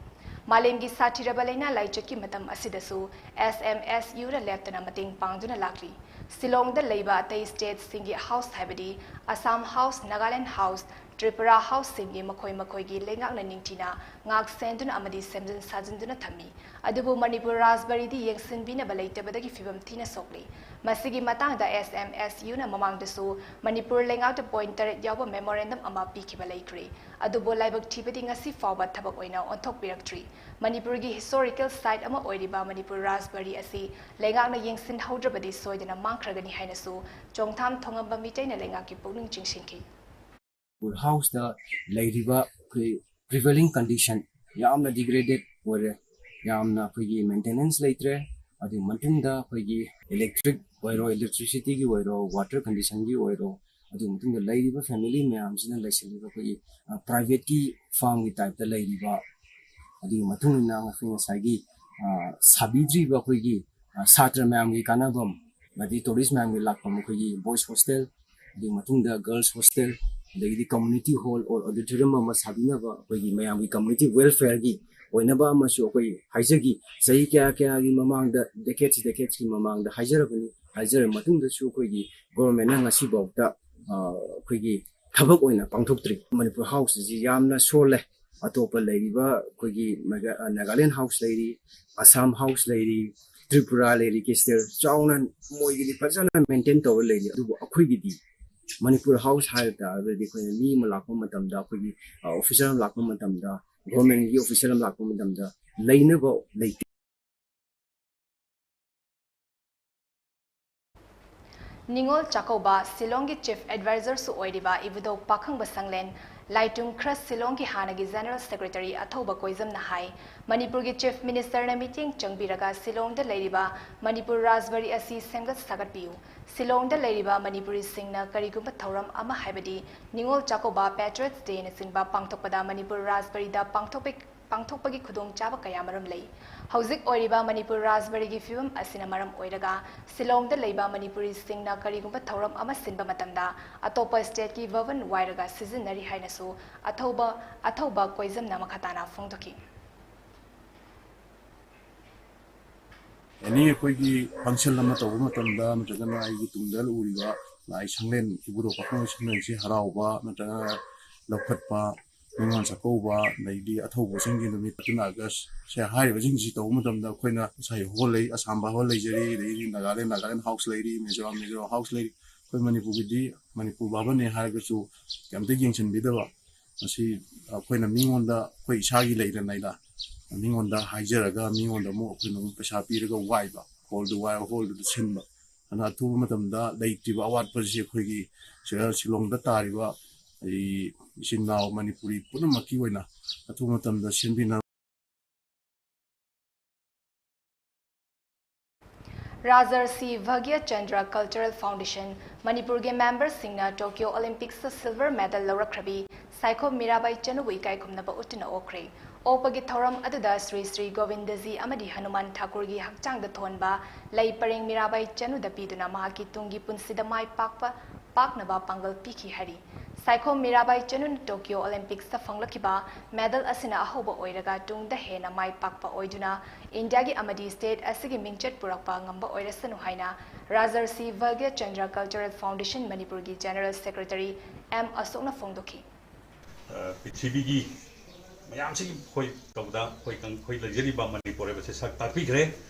ꯃꯥꯂꯦꯝꯒꯤ ꯁꯥꯊꯤꯔꯕ ꯂꯥꯏꯅꯥ ꯂꯥꯏꯆꯠꯀꯤ ꯃꯇꯝ ꯑꯁꯤꯗꯁꯨ ꯑꯦꯁ ꯑꯦꯝ ꯑꯦꯁ ꯌꯨꯅ ꯂꯦꯞꯇꯅ ꯃꯇꯦꯡ ꯄꯥꯡꯗꯨꯅ ꯂꯥꯛꯂꯤ꯫ ꯁꯤꯂꯣꯡꯗ ꯂꯩꯕ ꯑꯇꯩ ꯁ꯭ꯇꯦꯠꯁꯤꯡꯒꯤ ꯍꯥꯎꯁ ꯍꯥꯏꯕꯗꯤ ꯑꯁꯥꯝ ꯍꯥꯎꯁ, ꯅꯥꯒꯥꯂꯦꯟ ꯍꯥꯎꯁ, ꯇ꯭ꯔꯤꯄꯨꯔꯥ ꯍꯥꯎꯁꯁꯤꯡꯒꯤ ꯃꯈꯣꯏ ꯃꯈꯣꯏꯒꯤ ꯂꯩꯉꯥꯛꯅ ꯅꯤꯡꯊꯤꯅ ꯉꯥꯛ ꯁꯦꯟꯗꯨꯅ ꯑꯃꯗꯤ ꯁꯦꯝꯖꯤꯟ ꯁꯥꯖꯤꯟꯗꯨꯅ ꯊꯝꯃꯤ꯫ ꯑꯗꯨꯕꯨ ꯃꯅꯤꯄꯨꯔ ꯔꯥꯖꯕꯥꯔꯤꯗꯤ ꯌꯦꯡꯁꯤꯟꯕꯤꯅꯕ ꯂꯩꯇꯕꯗꯒꯤ ꯐꯤꯕꯝ ꯊꯤꯅ ꯁꯣꯛꯂꯤ꯫ ꯃꯁꯤꯒꯤ ꯃꯇꯥꯡꯗ ꯑꯦꯁ ꯑꯦꯝ ꯑꯦꯁ ꯌꯨꯅ ꯃꯃꯥꯡꯗꯁꯨ ꯃꯅꯤꯄꯨꯔ ꯂꯩꯉꯥꯛꯇ ꯄꯣꯏꯟꯠ ꯇꯔꯦꯠ ꯌꯥꯎꯕ ꯃꯦꯃꯣꯔꯦꯟꯗꯝ ꯑꯃ ꯄꯤꯈꯤꯕ ꯂꯩꯈ꯭ꯔꯦ꯫ ꯑꯗꯨꯕꯨ ꯂꯥꯏꯕꯛ ꯊꯤꯕꯗꯤ ꯉꯁꯤ ꯐꯥꯎꯕ ꯊꯕꯛ ꯑꯣꯏꯅ ꯑꯣꯟꯊꯣꯛꯄꯤꯔꯛꯇ꯭ꯔꯤ꯫ ꯃꯅꯤꯄꯨꯔꯒꯤ ꯍꯤꯁꯇꯣꯔꯤꯀꯦꯜ ꯁꯥꯏꯠ ꯑꯃ ꯑꯣꯏꯔꯤꯕ ꯃꯅꯤꯄꯨꯔ ꯔꯥꯖꯕꯥꯔꯤ ꯑꯁꯤ ꯂꯩꯉꯥꯛꯅ ꯌꯦꯡꯁꯤꯟꯍꯧꯗ꯭ꯔꯕꯗꯤ ꯁꯣꯏꯗꯅ ꯃꯥꯡꯈ꯭ꯔꯒꯅꯤ ꯍꯥꯏꯅꯁꯨ ꯆꯣꯡꯊꯥꯝ ꯊꯣꯉꯝꯕ ꯃꯤꯇꯩꯅ ꯂꯩꯉꯥꯛꯀꯤ ꯄꯨꯛꯅꯤꯡ ꯆꯤꯡꯁꯤꯟꯈꯤ꯫ ꯍꯥꯎꯁꯇ ꯂꯩꯔꯤꯕ ꯑꯩꯈꯣꯏ ꯄ꯭ꯔꯤꯚꯦꯂꯤꯡ ꯀꯟꯗꯤꯁꯟ ꯌꯥꯝꯅ ꯗꯤꯒ꯭ꯔꯦꯗꯦꯠ ꯑꯣꯏꯔꯦ, ꯌꯥꯝꯅ ꯑꯩꯈꯣꯏꯒꯤ ꯃꯦꯟꯇꯦꯅꯦꯟꯁ ꯂꯩꯇ꯭ꯔꯦ, ꯑꯗꯨꯒꯤ ꯃꯇꯨꯡꯗ ꯑꯩꯈꯣꯏꯒꯤ electric ꯑꯣꯏꯔꯣ, electricityꯒꯤ ꯑꯣꯏꯔꯣ, water conditionꯒꯤ ꯑꯣꯏꯔꯣ, ꯑꯗꯨꯒꯤ ꯃꯇꯨꯡꯗ ꯂꯩꯔꯤꯕ family ꯃꯌꯥꯝꯁꯤꯅ ꯂꯩꯁꯜꯂꯤꯕ ꯑꯩꯈꯣꯏꯒꯤ, ꯑ, privateꯀꯤ farmꯒꯤ typeꯇ ꯂꯩꯔꯤꯕ, ꯑꯗꯨꯒꯤ ꯃꯇꯨꯡ ꯏꯟꯅ ꯑꯩꯈꯣꯏ ꯉꯁꯥꯏꯒꯤ, ꯑ, ꯁꯥꯕꯤꯗ꯭ꯔꯤꯕ ꯑꯩꯈꯣꯏꯒꯤ, ꯑ, ꯁꯥꯇ꯭ꯔ ꯃꯌꯥꯝꯒꯤ ꯀꯥꯟꯅꯐꯝ, ꯑꯃꯗꯤ tourist ꯃꯌꯥꯝꯒꯤ ꯂꯥꯛꯐꯝ ꯑꯩꯈꯣꯏꯒꯤ boys hostel, ꯑꯗꯨꯒꯤ ꯃꯇꯨꯡꯗ girls hostel, ꯑꯗꯒꯤꯗꯤ community hall or auditorium ꯑꯃ ꯁꯥꯕꯤꯅꯕ ꯑꯩꯈꯣꯏꯒꯤ ꯃꯌꯥꯝꯒꯤ community welfareꯒꯤ ꯑꯣꯏꯅꯕ ꯑꯃꯁꯨ ꯑꯩꯈꯣꯏ ꯍꯥꯏꯖꯈꯤ꯫ ꯆꯍꯤ ꯀꯌꯥ ꯀꯌꯥꯒꯤ ꯃꯃꯥꯡꯗ, decades decadesꯀꯤ ꯃꯃꯥꯡꯗ ꯍꯥꯏꯖꯔꯕꯅꯤ꯫ ꯍꯥꯏꯖꯔꯕ ꯃꯇꯨꯡꯗꯁꯨ ꯑꯩꯈꯣꯏꯒꯤ governmentꯅ ꯉꯁꯤꯐꯥꯎꯗ, ꯑ, ꯑꯩꯈꯣꯏꯒꯤ ꯊꯕꯛ ꯑꯣꯏꯅ ꯄꯥꯡꯊꯣꯛꯇ꯭ꯔꯤ꯫ ꯃꯅꯤꯄꯨꯔ house ꯑꯁꯤ ꯌꯥꯝꯅ ꯁꯣꯜꯂꯦ꯫ ꯑꯇꯣꯞꯄ ꯂꯩꯔꯤꯕ ꯑꯩꯈꯣꯏꯒꯤ ꯃꯦꯒꯥ-, ꯑ, Nagaland house ꯂꯩꯔꯤ, Assam house ꯂꯩꯔꯤ, ꯇ꯭ꯔꯤꯄꯨꯔꯥ ꯂꯩꯔꯤ, ꯀꯦꯁꯇꯦꯜ ꯆꯥꯎꯅ ꯃꯣꯏꯒꯤꯗꯤ ꯐꯖꯅ maintain ꯇꯧꯔ ꯂꯩꯔꯤ꯫ ꯑꯗꯨꯕꯨ ꯑꯩꯈꯣꯏꯒꯤꯗꯤ ꯃꯅꯤꯄꯨꯔ house ꯍꯥꯏꯕ ꯇꯥꯔꯒꯗꯤ ꯑꯩꯈꯣꯏꯅ ꯃꯤ ꯑꯃ ꯂꯥꯛꯄ ꯃꯇꯝꯗ, ꯑꯩꯈꯣꯏꯒꯤ, ꯑ, officer ꯑꯃ ꯂꯥꯛꯄ ꯃꯇꯝꯗ, governmentꯒꯤ officer ꯑꯃ ꯂꯥꯛꯄ ꯃꯇꯝꯗ ꯂꯩꯅꯕ ꯂꯩꯇꯦ꯫ ꯅꯤꯉꯣꯜ ꯆꯥꯛꯀꯧꯕ, ꯁꯤꯂꯣꯡꯒꯤ Chief Advisorꯁꯨ ꯑꯣꯏꯔꯤꯕ ꯏꯕꯨꯙꯧ ꯄꯥꯈꯪꯕ ꯁꯪꯂꯦꯟ ꯂꯥꯏꯇꯨꯝ ꯈ꯭ꯔꯁ, ꯁꯤꯂꯣꯡꯒꯤ ꯍꯥꯟꯅꯒꯤ General Secretary ꯑꯊꯧꯕ ꯀꯣꯏꯖꯝꯅ ꯍꯥꯏ, ꯃꯅꯤꯄꯨꯔꯒꯤ Chief Ministerꯅ ꯃꯤꯠꯌꯦꯡ ꯆꯪꯕꯤꯔꯒ ꯁꯤꯂꯣꯡꯗ ꯂꯩꯔꯤꯕ ꯃꯅꯤꯄꯨꯔ ꯔꯥꯖꯕꯥꯔꯤ ꯑꯁꯤ ꯁꯦꯝꯒꯠ ꯁꯥꯒꯠꯄꯤꯌꯨ꯫ ꯁꯤꯂꯣꯡꯗ ꯂꯩꯔꯤꯕ ꯃꯅꯤꯄꯨꯔꯤꯁꯤꯡꯅ ꯀꯔꯤꯒꯨꯝꯕ ꯊꯧꯔꯝ ꯑꯃ, ꯍꯥꯏꯕꯗꯤ ꯅꯤꯉꯣꯜ ꯆꯥꯛꯀꯧꯕ, Patriots Dayꯅꯆꯤꯡꯕ ꯄꯥꯡꯊꯣꯛꯄꯗ ꯃꯅꯤꯄꯨꯔ ꯔꯥꯖꯕꯥꯔꯤꯗ ꯄꯥꯡꯊꯣꯛꯄ ꯄꯥꯡꯊꯣꯛꯄꯒꯤ ꯈꯨꯗꯣꯡꯆꯥꯕ ꯀꯌꯥꯃꯔꯨꯝ ꯂꯩ꯫ ꯍꯧꯖꯤꯛ ꯑꯣꯏꯔꯤꯕ ꯃꯅꯤꯄꯨꯔ ꯔꯥꯖꯕꯥꯔꯤꯒꯤ ꯐꯤꯕꯝ ꯑꯁꯤꯅ ꯃꯔꯝ ꯑꯣꯏꯔꯒ ꯁꯤꯂꯣꯡꯗ ꯂꯩꯕ ꯃꯅꯤꯄꯨꯔꯤꯁꯤꯡꯅ ꯀꯔꯤꯒꯨꯝꯕ ꯊꯧꯔꯝ ꯑꯃ ꯁꯤꯟꯕ ꯃꯇꯝꯗ ꯑꯇꯣꯞꯄ stateꯀꯤ ꯚꯕꯟ ꯋꯥꯏꯔꯒ ꯁꯤꯖꯤꯟꯅꯔꯤ ꯍꯥꯏꯅꯁꯨ ꯑꯊꯧꯕ, ꯑꯊꯧꯕ ꯀꯣꯏꯖꯝꯅ ꯃꯈꯥ ꯇꯥꯅ ꯐꯣꯡꯗꯣꯛꯈꯤ꯫ Any ꯑꯩꯈꯣꯏꯒꯤ function ꯑꯃ ꯇꯧꯕ ꯃꯇꯝꯗ ꯅꯠꯇ꯭ꯔꯒꯅ ꯑꯩꯒꯤ ꯇꯨꯡꯗ ꯎꯔꯤꯕ ꯂꯥꯏ ꯁꯪꯂꯦꯟ, ꯏꯕꯨꯙꯧ ꯄꯥꯈꯪꯕ ꯁꯪꯂꯦꯟꯁꯤ ꯍꯔꯥꯎꯕ ꯅꯠꯇ꯭ꯔꯒꯅ ꯂꯧꯈꯠꯄ, ꯅꯤꯉꯣꯜ ꯆꯥꯛꯀꯧꯕ, ꯑꯗꯩꯗꯤ ꯑꯊꯧꯕꯁꯤꯡꯒꯤ ꯅꯨꯃꯤꯠ, thirteen August ꯁꯦ ꯍꯥꯏꯔꯤꯕꯁꯤꯡꯁꯤ ꯇꯧꯕ ꯃꯇꯝꯗ ꯑꯩꯈꯣꯏꯅ ꯉꯁꯥꯏ hall ꯂꯩ, ꯑꯁꯥꯝ ꯚꯕꯟ ꯂꯩꯖꯔꯤ, ꯑꯗꯩꯗꯤ ꯅꯥꯒꯥꯂꯦꯟ, ꯅꯥꯒꯥꯂꯦꯟ house ꯂꯩꯔꯤ, ꯃꯤꯖꯣꯔꯥꯝ, ꯃꯤꯖꯣꯔꯥꯝ house ꯂꯩꯔꯤ꯫ ꯑꯩꯈꯣꯏ ꯃꯅꯤꯄꯨꯔꯒꯤꯗꯤ ꯃꯅꯤꯄꯨꯔ ꯚꯕꯟꯅꯦ ꯍꯥꯏꯔꯒꯁꯨ ꯀꯩꯝꯇ ꯌꯦꯡꯁꯤꯟꯕꯤꯗꯕ, ꯃꯁꯤ ꯑꯩꯈꯣꯏꯅ ꯃꯤꯉꯣꯟꯗ, ꯑꯩꯈꯣꯏ ꯏꯁꯥꯒꯤ ꯂꯩꯔꯅ ꯃꯤꯉꯣꯟꯗ ꯍꯥꯏꯖꯔꯒ ꯃꯤꯉꯣꯟꯗ ꯑꯃꯨꯛ ꯑꯩꯈꯣꯏꯅ ꯑꯃꯨꯛ ꯄꯩꯁꯥ ꯄꯤꯔꯒ ꯋꯥꯏꯕ, hallꯗꯨ ꯋꯥꯏ, hallꯗꯨꯗ ꯁꯤꯟꯕ꯫ ꯑꯗꯨꯅ ꯑꯊꯨꯕ ꯃꯇꯝꯗ ꯂꯩꯇ꯭ꯔꯤꯕ ꯑꯋꯥꯠꯄꯁꯤ ꯑꯩꯈꯣꯏꯒꯤ ꯁꯤꯗ ꯁꯤꯂꯣꯡꯗ ꯇꯥꯔꯤꯕ ꯑꯩ ꯏꯆꯤꯟ ꯏꯅꯥꯎ ꯃꯅꯤꯄꯨꯔꯤ ꯄꯨꯝꯅꯃꯛꯀꯤ ꯑꯣꯏꯅ ꯑꯊꯨꯕ ꯃꯇꯝꯗ ꯁꯦꯝꯕꯤꯅꯕ ꯔꯥꯖꯔꯁꯤ ꯚꯥꯒ꯭ꯌ ꯆꯟꯗ꯭ꯔ ꯀꯜꯆꯔꯦꯜ ꯐꯥꯎꯟꯗꯦꯁꯟ ꯃꯅꯤꯄꯨꯔꯒꯤ ꯃꯦꯝꯕꯔꯁꯤꯡꯅ ꯇꯣꯀꯤꯌꯣ ꯑꯣꯂꯤꯝꯄꯤꯛꯁꯇ ꯁꯤꯜꯚꯔ ꯃꯦꯗꯜ ꯂꯧꯔꯛꯈ꯭ꯔꯕꯤ ꯁꯥꯏꯈꯣꯝ ꯃꯤꯔꯥꯕꯥꯏ ꯆꯅꯨꯕꯨ ꯏꯀꯥꯏ ꯈꯨꯝꯅꯕ ꯎꯠꯇꯨꯅ ꯑꯣꯛꯈ꯭ꯔꯦ꯫ ꯑꯣꯛꯄꯒꯤ ꯊꯧꯔꯝ ꯑꯗꯨꯗ ꯁ꯭ꯔꯤ ꯁ꯭ꯔꯤ ꯒꯣꯕꯤꯟꯗꯖꯤ ꯑꯃꯗꯤ ꯍꯅꯨꯃꯥꯟ ꯊꯥꯀꯨꯔꯒꯤ ꯍꯛꯆꯥꯡꯗ ꯊꯣꯟꯕ ꯂꯩ ꯄꯔꯦꯡ ꯃꯤꯔꯥꯕꯥꯏ ꯆꯅꯨꯗ ꯄꯤꯗꯨꯅ ꯃꯍꯥꯛꯀꯤ ꯇꯨꯡꯒꯤ ꯄꯨꯟꯁꯤꯗ ꯃꯥꯏ ꯄꯥꯛꯄ ꯄꯥꯛꯅꯕ ꯄꯥꯡꯒꯜ ꯄꯤꯈꯤ ꯍꯥꯏꯔꯤ꯫ ꯁꯥꯏꯈꯣꯝ ꯃꯤꯔꯥꯕꯥꯏ ꯆꯅꯨꯅ ꯇꯣꯀꯤꯌꯣ ꯑꯣꯂꯤꯝꯄꯤꯛꯁꯇ ꯐꯪꯂꯛꯈꯤꯕ ꯃꯦꯗꯜ ꯑꯁꯤꯅ ꯑꯍꯧꯕ ꯑꯣꯏꯔꯒ ꯇꯨꯡꯗ ꯍꯦꯟꯅ ꯃꯥꯏ ꯄꯥꯛꯄ ꯑꯣꯏꯗꯨꯅ ꯏꯟꯗꯤꯌꯥꯒꯤ ꯑꯃꯗꯤ ꯁ꯭ꯇꯦꯠ ꯑꯁꯤꯒꯤ ꯃꯤꯡꯆꯠ ꯄꯨꯔꯛꯄ ꯉꯝꯕ ꯑꯣꯏꯔꯁꯅꯨ ꯍꯥꯏꯅ ꯔꯥꯖꯔꯁꯤ ꯚꯥꯒ꯭ꯌ ꯆꯟꯗ꯭ꯔ ꯀꯜꯆꯔꯦꯜ ꯐꯥꯎꯟꯗꯦꯁꯟ ꯃꯅꯤꯄꯨꯔꯒꯤ ꯖꯦꯅꯔꯦꯜ ꯁꯦꯀ꯭ꯔꯦꯇꯔꯤ ꯑꯦꯝ ꯑꯁꯣꯛꯅ ꯐꯣꯡꯗꯣꯛꯈꯤ꯫ ꯑ, ꯄ꯭ꯔꯤꯊꯤꯕꯤꯒꯤ ꯃꯌꯥꯝꯁꯤꯒꯤ ꯑꯩꯈꯣꯏ ꯇꯧꯕꯗ ꯑꯩꯈꯣꯏ ꯀꯪ-, ꯑꯩꯈꯣꯏ ꯂꯩꯖꯔꯤꯕ ꯃꯅꯤꯄꯨꯔ ꯍꯥꯏꯕꯁꯦ ꯁꯛ ꯇꯥꯛꯄꯤꯈ꯭ꯔꯦ꯫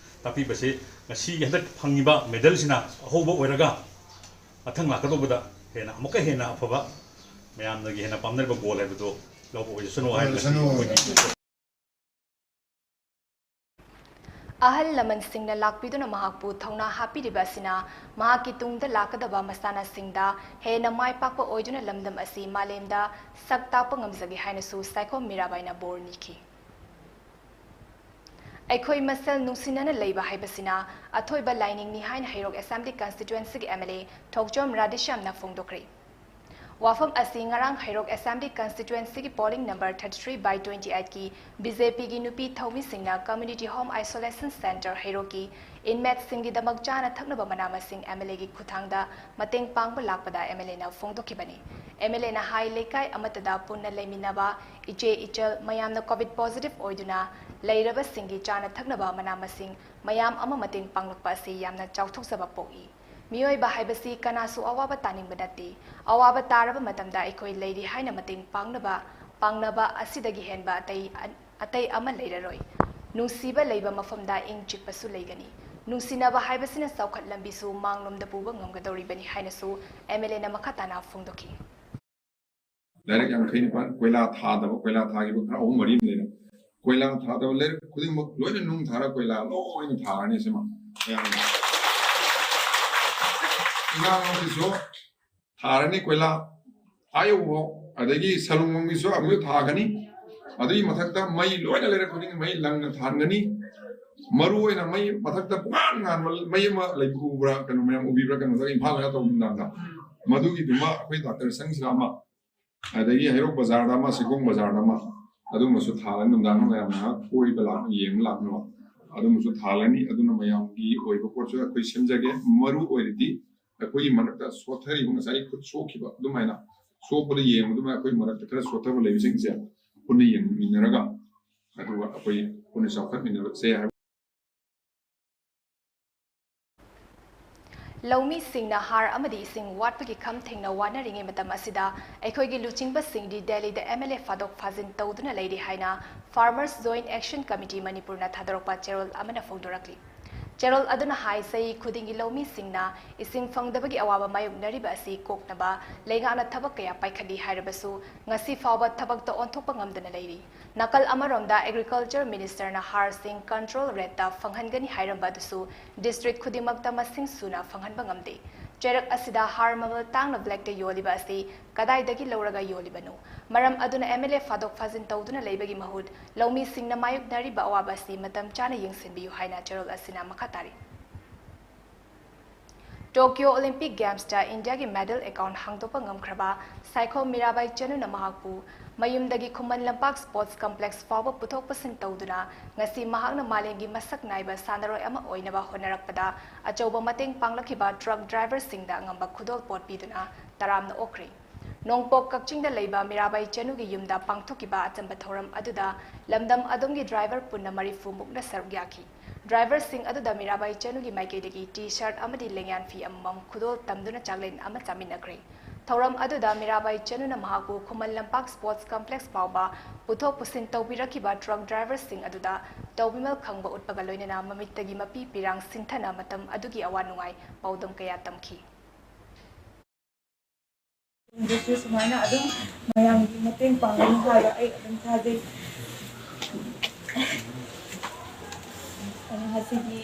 ꯇꯥꯛꯄꯤꯕꯁꯦ ꯉꯁꯤꯒꯤ ꯍꯟꯗꯛ ꯐꯪꯉꯤꯕ ꯃꯦꯗꯜꯁꯤꯅ ꯑꯍꯧꯕ ꯑꯣꯏꯔꯒ ꯃꯊꯪ ꯂꯥꯛꯀꯗꯧꯕꯗ ꯍꯦꯟꯅ ꯑꯃꯨꯛꯀ ꯍꯦꯟꯅ ꯑꯐꯕ ꯃꯌꯥꯝꯅꯒꯤ ꯍꯦꯟꯅ ꯄꯥꯝꯅꯔꯤꯕ ꯒꯣꯜ ꯍꯥꯏꯕꯗꯣ ꯂꯧꯕ ꯑꯣꯏꯖꯁꯅꯨ ꯍꯥꯏꯅ ꯉꯁꯤ ꯑꯣꯏꯖꯁꯅꯨ꯫ ꯑꯩꯈꯣꯏꯒꯤ ꯑꯍꯜ ꯂꯃꯟꯁꯤꯡꯅ ꯂꯥꯛꯄꯤꯗꯨꯅ ꯃꯍꯥꯛꯄꯨ ꯊꯧꯅꯥ ꯍꯥꯞꯄꯤꯔꯤꯕ ꯑꯁꯤꯅ ꯃꯍꯥꯛꯀꯤ ꯇꯨꯡꯗ ꯂꯥꯛꯀꯗꯕ ꯃꯁꯥꯟꯅꯁꯤꯡꯗ ꯍꯦꯟꯅ ꯃꯥꯏ ꯄꯥꯛꯄ ꯑꯣꯏꯗꯨꯅ ꯂꯝꯗꯝ ꯑꯁꯤ ꯃꯥꯂꯦꯝꯗ ꯁꯛ ꯇꯥꯛꯄ ꯉꯝꯖꯒꯦ ꯍꯥꯏꯅꯁꯨ ꯁꯥꯏꯈꯣꯝ ꯃꯤꯔꯥꯕꯥꯏꯅ ꯕꯣꯔ ꯅꯤꯈꯤ꯫ ꯑꯩꯈꯣꯏ ꯃꯁꯦꯜ ꯅꯨꯡꯁꯤꯅꯅ ꯂꯩꯕ ꯍꯥꯏꯕꯁꯤꯅ ꯑꯊꯣꯏꯕ ꯂꯥꯏꯅꯤꯡꯅꯤ ꯍꯥꯏꯅ ꯍꯩꯔꯣꯛ ꯑꯦꯁꯦꯝꯕ꯭ꯂꯤ ꯀꯟꯁꯇꯤꯇ꯭ꯋꯦꯟꯁꯤꯒꯤ ꯑꯦꯝ ꯑꯦꯜ ꯑꯦ ꯊꯣꯛꯆꯣꯝ ꯔꯥꯙꯦꯁ꯭ꯌꯥꯝꯅ ꯐꯣꯡꯗꯣꯛꯈ꯭ꯔꯦ꯫ ꯋꯥꯐꯝ ꯑꯁꯤ ꯉꯔꯥꯡ ꯍꯩꯔꯣꯛ ꯑꯦꯁꯦꯝꯕ꯭ꯂꯤ ꯀꯟꯁꯇꯤꯇ꯭ꯋꯦꯟꯁꯤꯒꯤ polling number thirty three by twenty ꯑꯩꯠꯀꯤ ꯕꯤ ꯖꯦ ꯄꯤꯒꯤ ꯅꯨꯄꯤ ꯊꯧꯃꯤꯁꯤꯡꯅ ꯀꯝꯃ꯭ꯌꯨꯅꯤꯇꯤ ꯍꯣꯝ ꯑꯥꯏꯁꯣꯂꯦꯁꯟ ꯁꯦꯟꯇꯔ ꯍꯩꯔꯣꯛꯀꯤ ꯏꯟꯃꯦꯠꯁꯤꯡꯒꯤꯗꯃꯛ ꯆꯥꯅ ꯊꯛꯅꯕ ꯃꯅꯥ ꯃꯁꯤꯡ ꯑꯦꯝ ꯑꯦꯜ ꯑꯦꯒꯤ ꯈꯨꯠꯊꯥꯡꯗ ꯃꯇꯦꯡ ꯄꯥꯡꯕ ꯂꯥꯛꯄꯗ ꯑꯦꯝ ꯑꯦꯜ ꯑꯦꯅ ꯐꯣꯡꯗꯣꯛꯈꯤꯕꯅꯤ꯫ ꯑꯦꯝ ꯑꯦꯜ ꯑꯦꯅ ꯍꯥꯏ, ꯂꯩꯀꯥꯏ ꯑꯃꯠꯇꯗ ꯄꯨꯟꯅ ꯂꯩꯃꯤꯟꯅꯕ ꯏꯆꯦ ꯏꯆꯜ ꯃꯌꯥꯝꯅ ꯀꯣꯚꯤꯗ ꯄꯣꯖꯤꯇꯤꯚ ꯑꯣꯏꯗꯨꯅ ꯂꯩꯔꯕꯁꯤꯡꯒꯤ ꯆꯥꯅ ꯊꯛꯅꯕ ꯃꯅꯥ ꯃꯁꯤꯡ ꯃꯌꯥꯝ ꯑꯃ ꯃꯇꯦꯡ ꯄꯥꯡꯂꯛꯄ ꯑꯁꯤ ꯌꯥꯝꯅ ꯆꯥꯎꯊꯣꯛꯆꯕ ꯄꯣꯛꯏ꯫ ꯃꯤꯑꯣꯏꯕ ꯍꯥꯏꯕꯁꯤ ꯀꯅꯥꯁꯨ ꯑꯋꯥꯕ ꯇꯥꯅꯤꯡꯕ ꯅꯠꯇꯦ꯫ ꯑꯋꯥꯕ ꯇꯥꯔꯕ ꯃꯇꯝꯗ ꯑꯩꯈꯣꯏ ꯂꯩꯔꯤ ꯍꯥꯏꯅ ꯃꯇꯦꯡ ꯄꯥꯡꯅꯕ, ꯄꯥꯡꯅꯕ ꯑꯁꯤꯗꯒꯤ ꯍꯦꯟꯕ ꯑꯇꯩ, ꯑꯇꯩ ꯑꯃ ꯂꯩꯔꯔꯣꯏ꯫ ꯅꯨꯡꯁꯤꯕ ꯂꯩꯕ ꯃꯐꯝꯗ ꯏꯪ ꯆꯤꯛꯄꯁꯨ ꯂꯩꯒꯅꯤ꯫ ꯅꯨꯡꯁꯤꯅꯕ ꯍꯥꯏꯕꯁꯤꯅ ꯆꯥꯎꯈꯠ ꯂꯝꯕꯤꯁꯨ ꯃꯥꯡꯂꯣꯝꯗ ꯄꯨꯕ ꯉꯝꯒꯗꯧꯔꯤꯕꯅꯤ ꯍꯥꯏꯅꯁꯨ ꯑꯦꯝ ꯑꯦꯜ ꯑꯦꯅ ꯃꯈꯥ ꯇꯥꯅ ꯐꯣꯡꯗꯣꯛꯈꯤ꯫ ꯂꯥꯏꯔꯤꯛ ꯌꯥꯡꯈꯩ ꯅꯤꯄꯥꯟ ꯀꯣꯏꯂꯥ ꯊꯥꯗꯕ, ꯀꯣꯏꯂꯥ ꯊꯥꯈꯤꯕ ꯈꯔ ꯑꯍꯨꯝ ꯃꯔꯤ ꯑꯃ ꯂꯩꯔꯦ꯫ ꯀꯣꯏꯂꯥ ꯊꯥꯗꯕ ꯂꯩꯔꯛ ꯈꯨꯗꯤꯡꯃꯛ ꯂꯣꯏꯅ ꯅꯨꯡ ꯊꯥꯔ ꯀꯣꯏꯂꯥ ꯂꯣꯏꯅ ꯊꯥꯔꯅꯤ ꯁꯤꯃ꯫ ꯃꯌꯥꯝꯅ ꯏꯉꯥ ꯂꯧꯗꯨꯁꯨ ꯊꯥꯔꯅꯤ ꯀꯣꯏꯂꯥ, ꯑꯥ ꯌꯧꯕꯐꯥꯎ꯫ ꯑꯗꯒꯤ ꯁꯂꯨꯡꯕꯝꯒꯤꯁꯨ ꯑꯃꯨꯛꯁꯨ ꯊꯥꯒꯅꯤ꯫ ꯑꯗꯨꯒꯤ ꯃꯊꯛꯇ ꯃꯩ ꯂꯣꯏꯅ ꯂꯩꯔꯛ ꯈꯨꯗꯤꯡꯒꯤ ꯃꯩ ꯂꯪꯅ ꯊꯥꯟꯒꯅꯤ꯫ ꯃꯔꯨ ꯑꯣꯏꯅ ꯃꯩ ꯃꯊꯛꯇ ꯄꯨꯡꯉꯥꯟ ꯉꯥꯟꯕ ꯃꯩ ꯑꯃ ꯂꯩꯕ ꯎꯕ꯭ꯔꯥ, ꯀꯩꯅꯣ, ꯃꯌꯥꯝ ꯎꯕꯤꯕ꯭ꯔꯥ? ꯀꯩꯅꯣꯗ, ꯏꯝꯐꯥꯜꯗ ꯇꯧꯕ ꯅꯨꯡꯗꯥꯡꯗ, ꯃꯗꯨꯒꯤꯗꯨꯃ ꯑꯩꯈꯣꯏ ꯗꯥꯛꯇꯔ ꯁꯪꯁꯤꯗ ꯑꯃ, ꯑꯗꯒꯤ ꯍꯩꯔꯣꯛ ꯕꯖꯥꯔꯗ ꯑꯃ, ꯁꯤꯒꯣꯡ ꯕꯖꯥꯔꯗ ꯑꯃ, ꯑꯗꯨꯝꯕꯁꯨ ꯊꯥꯜꯂꯅꯤ꯫ ꯅꯨꯡꯗꯥꯡꯗ ꯃꯌꯥꯝ ꯉꯥꯏꯍꯥꯛ ꯀꯣꯏꯕ ꯂꯥꯛꯅ, ꯌꯦꯡꯕ ꯂꯥꯛꯅꯕ ꯑꯗꯨꯝꯕꯁꯨ ꯊꯥꯜꯂꯅꯤ꯫ ꯑꯗꯨꯅ ꯃꯌꯥꯝꯒꯤ ꯑꯣꯏꯕ ꯄꯣꯠꯁꯨ ꯑꯩꯈꯣꯏ ꯁꯦꯝꯖꯒꯦ꯫ ꯃꯔꯨ ꯑꯣꯏꯔꯤꯗꯤ ꯑꯩꯈꯣꯏꯒꯤ ꯃꯔꯛꯇ ꯁꯣꯠꯊꯔꯤꯕ, ꯉꯁꯥꯏ ꯈꯨꯠ ꯁꯣꯛꯈꯤꯕ ꯑꯗꯨꯃꯥꯏꯅ, ꯁꯣꯛꯄꯗ ꯌꯦꯡꯕ ꯑꯗꯨꯃꯥꯏꯅ, ꯑꯩꯈꯣꯏ ꯃꯔꯛꯇ ꯈꯔ ꯁꯣꯠꯊꯕ ꯂꯩꯕꯁꯤꯡꯁꯦ ꯄꯨꯟꯅ ꯌꯦꯡꯃꯤꯟꯅꯔꯒ, ꯑꯗꯨꯒ ꯑꯩꯈꯣꯏ ꯄꯨꯟꯅ ꯆꯥꯎꯈꯠꯃꯤꯟꯅꯔꯁꯦ ꯍꯥꯏꯕ꯫ ꯂꯧꯃꯤꯁꯤꯡꯅ ꯍꯥꯔ ꯑꯃꯗꯤ ꯏꯁꯤꯡ ꯋꯥꯠꯄꯒꯤ ꯈꯝ ꯊꯦꯡꯅ ꯋꯥꯅꯔꯤꯉꯩ ꯃꯇꯝ ꯑꯁꯤꯗ, ꯑꯩꯈꯣꯏꯒꯤ ꯂꯨꯆꯤꯡꯕꯁꯤꯡꯗꯤ ꯗꯦꯜꯂꯤꯗ MLA ꯐꯥꯗꯣꯛ ꯐꯥꯖꯤꯟ ꯇꯧꯗꯨꯅ ꯂꯩꯔꯤ ꯍꯥꯏꯅ Farmers Joint Action Committee ꯃꯅꯤꯄꯨꯔꯅ ꯊꯥꯗꯣꯔꯛꯄ ꯆꯦꯔꯣꯜ ꯑꯃꯅ ꯐꯣꯡꯗꯣꯔꯛꯂꯤ꯫ ꯆꯦꯔꯣꯜ ꯑꯗꯨꯅ ꯍꯥꯏ, ꯆꯍꯤ ꯈꯨꯗꯤꯡꯒꯤ ꯂꯧꯃꯤꯁꯤꯡꯅ ꯏꯁꯤꯡ ꯐꯪꯗꯕꯒꯤ ꯑꯋꯥꯕ ꯃꯥꯌꯣꯛꯅꯔꯤꯕ ꯑꯁꯤ ꯀꯣꯛꯅꯕ ꯂꯩꯉꯥꯛꯅ ꯊꯕꯛ ꯀꯌꯥ ꯄꯥꯏꯈꯠꯂꯤ ꯍꯥꯏꯔꯕꯁꯨ, ꯉꯁꯤ ꯐꯥꯎꯕ ꯊꯕꯛꯇ ꯑꯣꯟꯊꯣꯛꯄ ꯉꯝꯗꯅ ꯂꯩꯔꯤ꯫ ꯅꯥꯀꯜ ꯑꯃꯔꯣꯝꯗ, Agriculture Minister ꯅ ꯍꯥꯔꯁꯤꯡ control rate ꯇ ꯐꯪꯍꯟꯒꯅꯤ ꯍꯥꯏꯔꯝꯕ ꯑꯗꯨꯁꯨ district ꯈꯨꯗꯤꯡꯃꯛꯇ ꯃꯁꯤꯡ ꯁꯨꯅ ꯐꯪꯍꯟꯕ ꯉꯝꯗꯦ꯫ ꯆꯩꯔꯛ ꯑꯁꯤꯗ ꯍꯥꯔ ꯃꯃꯜ ꯇꯥꯡꯅ black ꯇ ꯌꯣꯜꯂꯤꯕ ꯑꯁꯤ ꯀꯗꯥꯏꯗꯒꯤ ꯂꯧꯔꯒ ꯌꯣꯜꯂꯤꯕꯅꯣ? ꯃꯔꯝ ꯑꯗꯨꯅ MLA ꯐꯥꯗꯣꯛ ꯐꯥꯖꯤꯟ ꯇꯧꯗꯨꯅ ꯂꯩꯕꯒꯤ ꯃꯍꯨꯠ, ꯂꯧꯃꯤꯁꯤꯡꯅ ꯃꯥꯌꯣꯛꯅꯔꯤꯕ ꯑꯋꯥꯕ ꯑꯁꯤ ꯃꯇꯝ ꯆꯥꯅ ꯌꯦꯡꯁꯤꯟꯕꯤꯌꯨ ꯍꯥꯏꯅ ꯆꯦꯔꯣꯜ ꯑꯁꯤꯅ ꯃꯈꯥ ꯇꯥꯔꯤ꯫ Tokyo Olympic Games ꯇ ꯏꯟꯗꯤꯌꯥꯒꯤ medal account ꯍꯥꯡꯗꯣꯛꯄ ꯉꯝꯈ꯭ꯔꯕ ꯁꯥꯏꯈꯣꯝ ꯃꯤꯔꯥꯕꯥꯏ ꯆꯅꯨꯅ ꯃꯍꯥꯛꯄꯨ ꯃꯌꯨꯝꯗꯒꯤ ꯈꯨꯃꯟ ꯂꯝꯄꯥꯛ sports complex ꯐꯥꯎꯕ ꯄꯨꯊꯣꯛ ꯄꯨꯁꯤꯟ ꯇꯧꯗꯨꯅ ꯉꯁꯤ ꯃꯍꯥꯛꯅ ꯃꯥꯂꯦꯝꯒꯤ ꯃꯁꯛ ꯅꯥꯏꯕ ꯁꯥꯟꯅꯔꯣꯏ ꯑꯃ ꯑꯣꯏꯅꯕ ꯍꯣꯠꯅꯔꯛꯄꯗ ꯑꯆꯧꯕ ꯃꯇꯦꯡ ꯄꯥꯡꯂꯛꯈꯤꯕ truck driver ꯁꯤꯡꯗ ꯑꯉꯝꯕ ꯈꯨꯗꯣꯜꯄꯣꯠ ꯄꯤꯗꯨꯅ ꯇꯔꯥꯝꯅ ꯑꯣꯛꯈ꯭ꯔꯦ꯫ ꯅꯣꯡꯄꯣꯛ ꯀꯛꯆꯤꯡꯗ ꯂꯩꯕ ꯃꯤꯔꯥꯕꯥꯏ ꯆꯅꯨꯒꯤ ꯌꯨꯝꯗ ꯄꯥꯡꯊꯣꯛꯈꯤꯕ ꯑꯆꯝꯕ ꯊꯧꯔꯝ ꯑꯗꯨꯗ ꯂꯝꯗꯝ ꯑꯗꯨꯝꯒꯤ driver ꯄꯨꯟꯅ ꯃꯔꯤꯐꯨ ꯃꯨꯛꯅ ꯁꯔꯨꯛ ꯌꯥꯈꯤ꯫ Driver ꯁꯤꯡ ꯑꯗꯨꯗ ꯃꯤꯔꯥꯕꯥꯏ ꯆꯅꯨꯒꯤ ꯃꯥꯏꯀꯩꯗꯒꯤ T-shirt ꯑꯃꯗꯤ ꯂꯦꯡꯌꯥꯟ ꯐꯤ ꯑꯃꯃꯝ ꯈꯨꯗꯣꯜ ꯇꯝꯗꯨꯅ ꯆꯥꯛꯂꯦꯟ ꯑꯃ ꯆꯥꯃꯤꯟꯅꯈ꯭ꯔꯦ꯫ ꯊꯧꯔꯝ ꯑꯗꯨꯗ ꯃꯤꯔꯥꯕꯥꯏ ꯆꯅꯨꯅ ꯃꯍꯥꯛꯄꯨ ꯈꯨꯃꯟ ꯂꯝꯄꯥꯛ sports complex ꯐꯥꯎꯕ ꯄꯨꯊꯣꯛ ꯄꯨꯁꯤꯟ ꯇꯧꯕꯤꯔꯛꯈꯤꯕ truck driver ꯁꯤꯡ ꯑꯗꯨꯗ ꯇꯧꯕꯤꯃꯜ ꯈꯪꯕ ꯎꯠꯄꯒ ꯂꯣꯏꯅꯅ ꯃꯃꯤꯠꯇꯒꯤ ꯃꯄꯤ ꯄꯤꯔꯥꯡ ꯁꯤꯟꯊꯅ ꯃꯇꯝ ꯑꯗꯨꯒꯤ ꯑꯋꯥ ꯅꯨꯡꯉꯥꯏ ꯄꯥꯎꯗꯝ ꯀꯌꯥ ꯇꯝꯈꯤ꯫ ꯇꯨꯡꯗꯁꯨ ꯁꯨꯃꯥꯏꯅ ꯑꯗꯨꯝ ꯃꯌꯥꯝꯒꯤ ꯃꯇꯦꯡ ꯄꯥꯡꯒꯅꯤ ꯍꯥꯏꯕ ꯑꯩ ꯑꯗꯨꯝ ꯊꯥꯖꯩ꯫ ꯑꯗꯣ ꯉꯁꯤꯒꯤ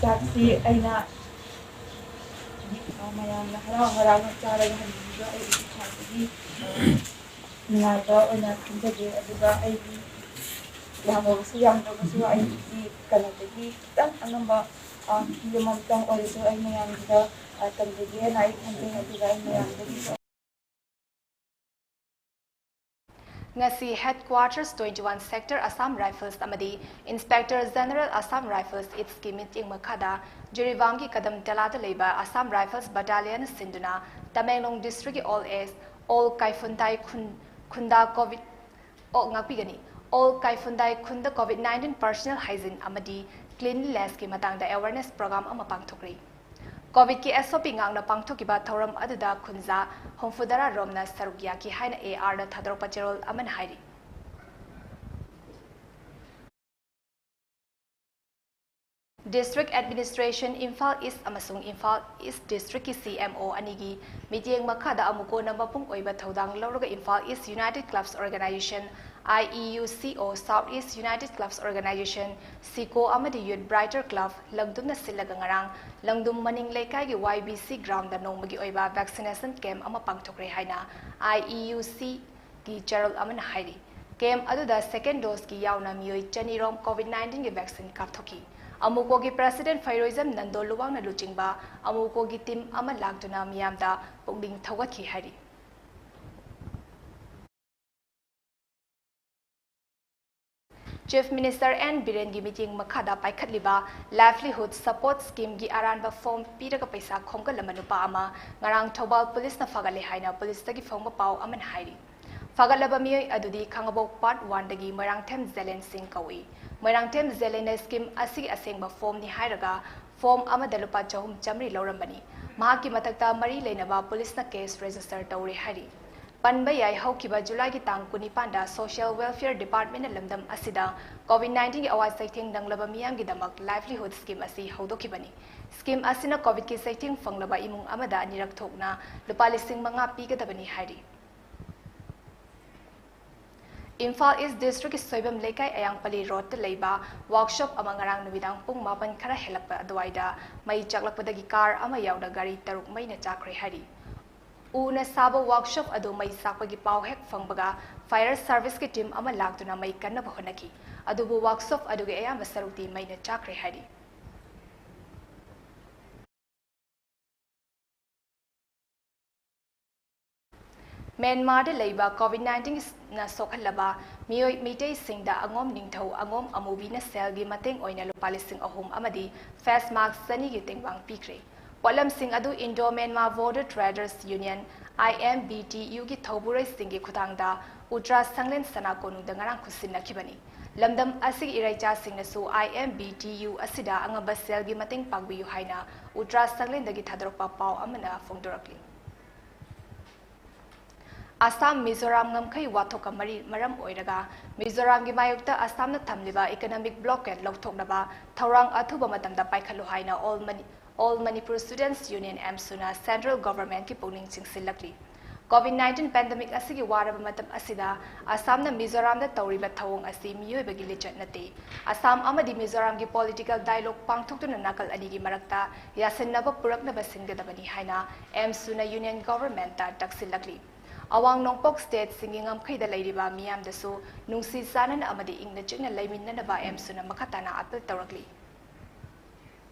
ꯆꯥꯛꯁꯤ ꯑꯩꯅ ꯃꯌꯥꯝꯅ ꯍꯔꯥꯎ ꯍꯔꯥꯎꯅ ꯆꯥꯔꯒ ꯍꯟꯕꯤꯕꯗꯣ ꯑꯩ ꯏꯁꯥꯗꯒꯤ ꯅꯨꯡꯉꯥꯏꯕ ꯑꯣꯏꯅ ꯈꯟꯖꯒꯦ꯫ ꯑꯗꯨꯒ ꯑꯩꯒꯤ ꯌꯥꯝꯃꯕꯁꯨ ꯌꯥꯝꯗ꯭ꯔꯕꯁꯨ ꯑꯩꯒꯤ ꯀꯩꯅꯣꯗꯒꯤ ꯈꯤꯇꯪ ꯑꯉꯝꯕ, ꯑ, ꯐꯤ ꯑꯃꯃꯝꯇꯪ ꯑꯣꯏꯔꯁꯨ ꯑꯩ ꯃꯌꯥꯝꯒꯤꯗ, ꯑ, ꯇꯝꯖꯒꯦꯅ ꯑꯩ ꯈꯟꯖꯩ꯫ ꯑꯗꯨꯒ ꯑꯩ ꯃꯌꯥꯝꯗꯒꯤꯁꯨ ꯉꯁꯤ Headquarters twenty one Sector Assam Rifles ꯑꯃꯗꯤ Inspector General Assam Rifles Eastꯀꯤ ꯃꯤꯠꯌꯦꯡ ꯃꯈꯥꯗ ꯖꯤꯔꯤꯕꯥꯝꯒꯤ ꯀꯗꯝ ꯇꯦꯂꯥꯗ ꯂꯩꯕ Assam Rifles Battalion ꯁꯤꯟꯗꯨꯅ ꯇꯃꯦꯡꯂꯣꯡ districtꯀꯤ All Age, All ꯀꯥꯏꯐꯨꯟꯗꯥꯏ ꯈꯨꯟ, ꯈꯨꯟꯗꯥ COVID, ꯑꯣ, ꯉꯥꯛꯄꯤꯒꯅꯤ꯫ All ꯀꯥꯏꯐꯨꯟꯗꯥꯏ ꯈꯨꯟꯗ COVID nineteen personal hygiene ꯑꯃꯗꯤ cleanlinessꯀꯤ ꯃꯇꯥꯡꯗ awareness program ꯑꯃ ꯄꯥꯡꯊꯣꯛꯈ꯭ꯔꯤ꯫ COVIDꯀꯤ SOP ꯉꯥꯛꯅ ꯄꯥꯡꯊꯣꯛꯈꯤꯕ ꯊꯧꯔꯝ ꯑꯗꯨꯗ ꯈꯨꯟꯖꯥ ꯍꯨꯝꯐꯨꯇꯔꯥ ꯔꯣꯝꯅ ꯁꯔꯨꯛ ꯌꯥꯈꯤ ꯍꯥꯏꯅ ARꯗ ꯊꯥꯗꯣꯔꯛꯄ ꯆꯦꯔꯣꯜ ꯑꯃꯅ ꯍꯥꯏꯔꯤ꯫ District Administration ꯏꯝꯐꯥꯜ East ꯑꯃꯁꯨꯡ ꯏꯝꯐꯥꯜ East districtꯀꯤ CMO ꯑꯅꯤꯒꯤ ꯃꯤꯠꯌꯦꯡ ꯃꯈꯥꯗ ꯑꯃꯨꯛ ꯀꯣꯟꯅ ꯃꯄꯨꯡ ꯑꯣꯏꯕ ꯊꯧꯗꯥꯡ ꯂꯧꯔꯒ Imphal East United Clubs Organization, IEUCO, South East United Clubs Organization, SICO, ꯑꯃꯗꯤ Youth Brighter Club ꯂꯪꯗꯨꯝꯅ ꯁꯤꯜꯂꯒ ꯉꯔꯥꯡ ꯂꯪꯗꯨꯝ ꯃꯅꯤꯡ ꯂꯩꯀꯥꯏꯒꯤ YBC groundꯗ ꯅꯣꯡꯃꯒꯤ ꯑꯣꯏꯕ vaccination camp ꯑꯃ ꯄꯥꯡꯊꯣꯛꯈ꯭ꯔꯦ ꯍꯥꯏꯅ IEUC ꯒꯤ ꯆꯦꯔꯣꯜ ꯑꯃꯅ ꯍꯥꯏꯔꯤ꯫ Camp ꯑꯗꯨꯗ second doseꯀꯤ ꯌꯥꯎꯅ ꯃꯤꯑꯣꯏ ꯆꯅꯤ ꯔꯣꯝ COVID nineteenꯒꯤ vaccine ꯀꯥꯞꯊꯣꯛꯈꯤ꯫ ꯑꯃꯨꯀꯣꯒꯤ President ꯐꯩꯔꯣꯏꯖꯝ ꯅꯟꯗꯣ ꯂꯨꯋꯥꯡꯅ ꯂꯨꯆꯤꯡꯕ ꯑꯃꯨꯀꯣꯒꯤ team ꯑꯃ ꯂꯥꯛꯇꯨꯅ ꯃꯤꯌꯥꯝꯗ ꯄꯨꯛꯅꯤꯡ ꯊꯧꯒꯠꯈꯤ ꯍꯥꯏꯔꯤ꯫ Chief Minister N ꯕꯤꯔꯦꯟꯒꯤ ꯃꯤꯠꯌꯦꯡ ꯃꯈꯥꯗ ꯄꯥꯏꯈꯠꯂꯤꯕ Livelihood Support Schemeꯒꯤ ꯑꯔꯥꯟꯕ form ꯄꯤꯔꯒ ꯄꯩꯁꯥ ꯈꯣꯝꯒꯠꯂꯝꯕ ꯅꯨꯄꯥ ꯑꯃ ꯉꯔꯥꯡ ꯊꯧꯕꯥꯜ ꯄꯨꯂꯤꯁꯅ ꯐꯥꯒꯠꯂꯦ ꯍꯥꯏꯅ ꯄꯨꯂꯤꯁꯇꯒꯤ ꯐꯪꯕ ꯄꯥꯎ ꯑꯃꯅ ꯍꯥꯏꯔꯤ꯫ ꯐꯥꯒꯠꯂꯕ ꯃꯤꯑꯣꯏ ꯑꯗꯨꯗꯤ ꯈꯥꯉꯕꯣꯛ Part Oneꯗꯒꯤ ꯃꯣꯏꯔꯥꯡꯊꯦꯝ ꯖꯦꯂꯦꯟ ꯁꯤꯡ ꯀꯧꯏ꯫ ꯃꯣꯏꯔꯥꯡꯊꯦꯝ ꯖꯦꯂꯦꯟꯅ scheme ꯑꯁꯤꯒꯤ ꯑꯁꯦꯡꯕ formꯅꯤ ꯍꯥꯏꯔꯒ form ꯑꯃꯗ ꯂꯨꯄꯥ ꯆꯍꯨꯝ ꯆꯥꯃꯔꯤ ꯂꯧꯔꯝꯕꯅꯤ꯫ ꯃꯍꯥꯛꯀꯤ ꯃꯊꯛꯇ ꯃꯔꯤ ꯂꯩꯅꯕ ꯄꯨꯂꯤꯁꯅ case register ꯇꯧꯔꯦ ꯍꯥꯏꯔꯤ꯫ ꯄꯟꯕ ꯌꯥꯏ, ꯍꯧꯈꯤꯕ Julyꯒꯤ ꯇꯥꯡ ꯀꯨꯟꯅꯤꯄꯥꯟꯗ Social Welfare Departmentꯅ ꯂꯝꯗꯝ ꯑꯁꯤꯗ COVID nineteenꯒꯤ ꯑꯋꯥ ꯆꯩꯊꯦꯡ ꯅꯪꯂꯕ ꯃꯤꯌꯥꯝꯒꯤꯗꯃꯛ Livelihood Scheme ꯑꯁꯤ ꯍꯧꯗꯣꯛꯈꯤꯕꯅꯤ꯫ Scheme ꯑꯁꯤꯅ COVIDꯀꯤ ꯆꯩꯊꯦꯡ ꯐꯪꯂꯕ ꯏꯃꯨꯡ ꯑꯃꯗ ꯑꯅꯤꯔꯛ ꯊꯣꯛꯅ ꯂꯨꯄꯥ ꯂꯤꯁꯤꯡ ꯃꯉꯥ ꯄꯤꯒꯗꯕꯅꯤ ꯍꯥꯏꯔꯤ꯫ ꯏꯝꯐꯥꯜ East districtꯀꯤ ꯁꯣꯏꯕꯝ ꯂꯩꯀꯥꯏ ꯑꯌꯥꯡꯄꯜꯂꯤ roadꯇ ꯂꯩꯕ workshop ꯑꯃ ꯉꯔꯥꯡ ꯅꯨꯃꯤꯗꯥꯡ ꯄꯨꯡ ꯃꯥꯄꯟ ꯈꯔ ꯍꯦꯜꯂꯛꯄ ꯑꯗꯨꯋꯥꯏꯗ ꯃꯩ ꯆꯥꯛꯂꯛꯄꯗꯒꯤ car ꯑꯃ ꯌꯥꯎꯅ ꯒꯥꯔꯤ ꯇꯔꯨꯛ ꯃꯩꯅ ꯆꯥꯛꯈ꯭ꯔꯦ ꯍꯥꯏꯔꯤ꯫ ꯎꯅ ꯁꯥꯕ ꯋꯥꯔꯛꯁꯣꯞ ꯑꯗꯨ ꯃꯩ ꯆꯥꯛꯄꯒꯤ ꯄꯥꯎ ꯍꯦꯛ ꯐꯪꯕꯒ fire serviceꯀꯤ team ꯑꯃ ꯂꯥꯛꯇꯨꯅ ꯃꯩ ꯀꯟꯅꯕ ꯍꯣꯠꯅꯈꯤ꯫ ꯑꯗꯨꯕꯨ ꯋꯥꯔꯛꯁꯣꯞ ꯑꯗꯨꯒꯤ ꯑꯌꯥꯝꯕ ꯁꯔꯨꯛꯇꯤ ꯃꯩꯅ ꯆꯥꯛꯈ꯭ꯔꯦ ꯍꯥꯏꯔꯤ꯫ ꯃ꯭ꯌꯥꯟꯃꯥꯔꯗ ꯂꯩꯕ COVID nineteenꯅ ꯁꯣꯛꯍꯜꯂꯕ ꯃꯤꯑꯣꯏ ꯃꯤꯇꯩꯁꯤꯡꯗ ꯑꯉꯣꯝ ꯅꯤꯡꯊꯧ ꯑꯉꯣꯝ ꯑꯃꯨꯕꯤꯅ ꯁꯦꯜꯒꯤ ꯃꯇꯦꯡ ꯑꯣꯏꯅ ꯂꯨꯄꯥ ꯂꯤꯁꯤꯡ ꯑꯍꯨꯝ ꯑꯃꯗꯤ face mask ꯆꯅꯤꯒꯤ ꯇꯦꯡꯕꯥꯡ ꯄꯤꯈ꯭ꯔꯦ꯫ ꯄꯣꯠꯂꯝꯁꯤꯡ ꯑꯗꯨ Indo Myanmar Border Traders Union, IMBTUꯒꯤ ꯊꯧꯕꯨꯔꯣꯏꯁꯤꯡꯒꯤ ꯈꯨꯠꯊꯥꯡꯗ ꯎꯇ꯭ꯔꯥ ꯁꯪꯂꯦꯟ ꯁꯅꯥ ꯀꯣꯅꯨꯡꯗ ꯉꯔꯥꯡ ꯈꯨꯠꯁꯤꯟꯅꯈꯤꯕꯅꯤ꯫ ꯂꯝꯗꯝ ꯑꯁꯤꯒꯤ ꯏꯔꯩꯆꯥꯁꯤꯡꯅꯁꯨ IMBTU ꯑꯁꯤꯗ ꯑꯉꯝꯕ ꯁꯦꯜꯒꯤ ꯃꯇꯦꯡ ꯄꯥꯡꯕꯤꯌꯨ ꯍꯥꯏꯅ ꯎꯇ꯭ꯔꯥ ꯁꯪꯂꯦꯟꯗꯒꯤ ꯊꯥꯗꯣꯔꯛꯄ ꯄꯥꯎ ꯑꯃꯅ ꯐꯣꯡꯗꯣꯔꯛꯂꯤ꯫ ꯑꯁꯥꯝ ꯃꯤꯖꯣꯔꯥꯝ ꯉꯝꯈꯩ ꯋꯥꯊꯣꯛꯀ ꯃꯔꯤ ꯃꯔꯝ ꯑꯣꯏꯔꯒ ꯃꯤꯖꯣꯔꯥꯝꯒꯤ ꯃꯥꯌꯣꯛꯇ ꯑꯁꯥꯝꯅ ꯊꯝꯂꯤꯕ economic blockade ꯂꯧꯊꯣꯛꯅꯕ ꯊꯧꯔꯥꯡ ꯑꯊꯨꯕ ꯃꯇꯝꯗ ꯄꯥꯏꯈꯠꯂꯨ ꯍꯥꯏꯅ All Mani-, All Manipur Students Union, AMSUꯅ central governmentꯀꯤ ꯄꯨꯛꯅꯤꯡ ꯆꯤꯡꯁꯤꯜꯂꯛꯂꯤ꯫ COVID nineteen pandemic ꯑꯁꯤꯒꯤ ꯋꯥꯔꯕ ꯃꯇꯝ ꯑꯁꯤꯗ ꯑꯁꯥꯝꯅ ꯃꯤꯖꯣꯔꯥꯝꯗ ꯇꯧꯔꯤꯕ ꯊꯧꯑꯣꯡ ꯑꯁꯤ ꯃꯤꯑꯣꯏꯕꯒꯤ ꯂꯤꯆꯠ ꯅꯠꯇꯦ꯫ ꯑꯁꯥꯝ ꯑꯃꯗꯤ ꯃꯤꯖꯣꯔꯥꯝꯒꯤ political dialogue ꯄꯥꯡꯊꯣꯛꯇꯨꯅ ꯅꯥꯀꯜ ꯑꯅꯤꯒꯤ ꯃꯔꯛꯇ ꯌꯥꯁꯤꯟꯅꯕ ꯄꯨꯔꯛꯅꯕ ꯁꯤꯟꯒꯗꯕꯅꯤ ꯍꯥꯏꯅ AMSUꯅ Union Governmentꯇ ꯇꯛꯁꯤꯜꯂꯛꯂꯤ꯫ ꯑꯋꯥꯡ ꯅꯣꯡꯄꯣꯛ stateꯁꯤꯡꯒꯤ ꯉꯝꯈꯩꯗ ꯂꯩꯔꯤꯕ ꯃꯤꯌꯥꯝꯗꯁꯨ ꯅꯨꯡꯁꯤ ꯆꯥꯟꯅꯅ ꯑꯃꯗꯤ ꯏꯪꯅ ꯆꯤꯛꯅ ꯂꯩꯃꯤꯟꯅꯅꯕ AMSUꯅ ꯃꯈꯥ ꯇꯥꯅ appeal ꯇꯧꯔꯛꯂꯤ꯫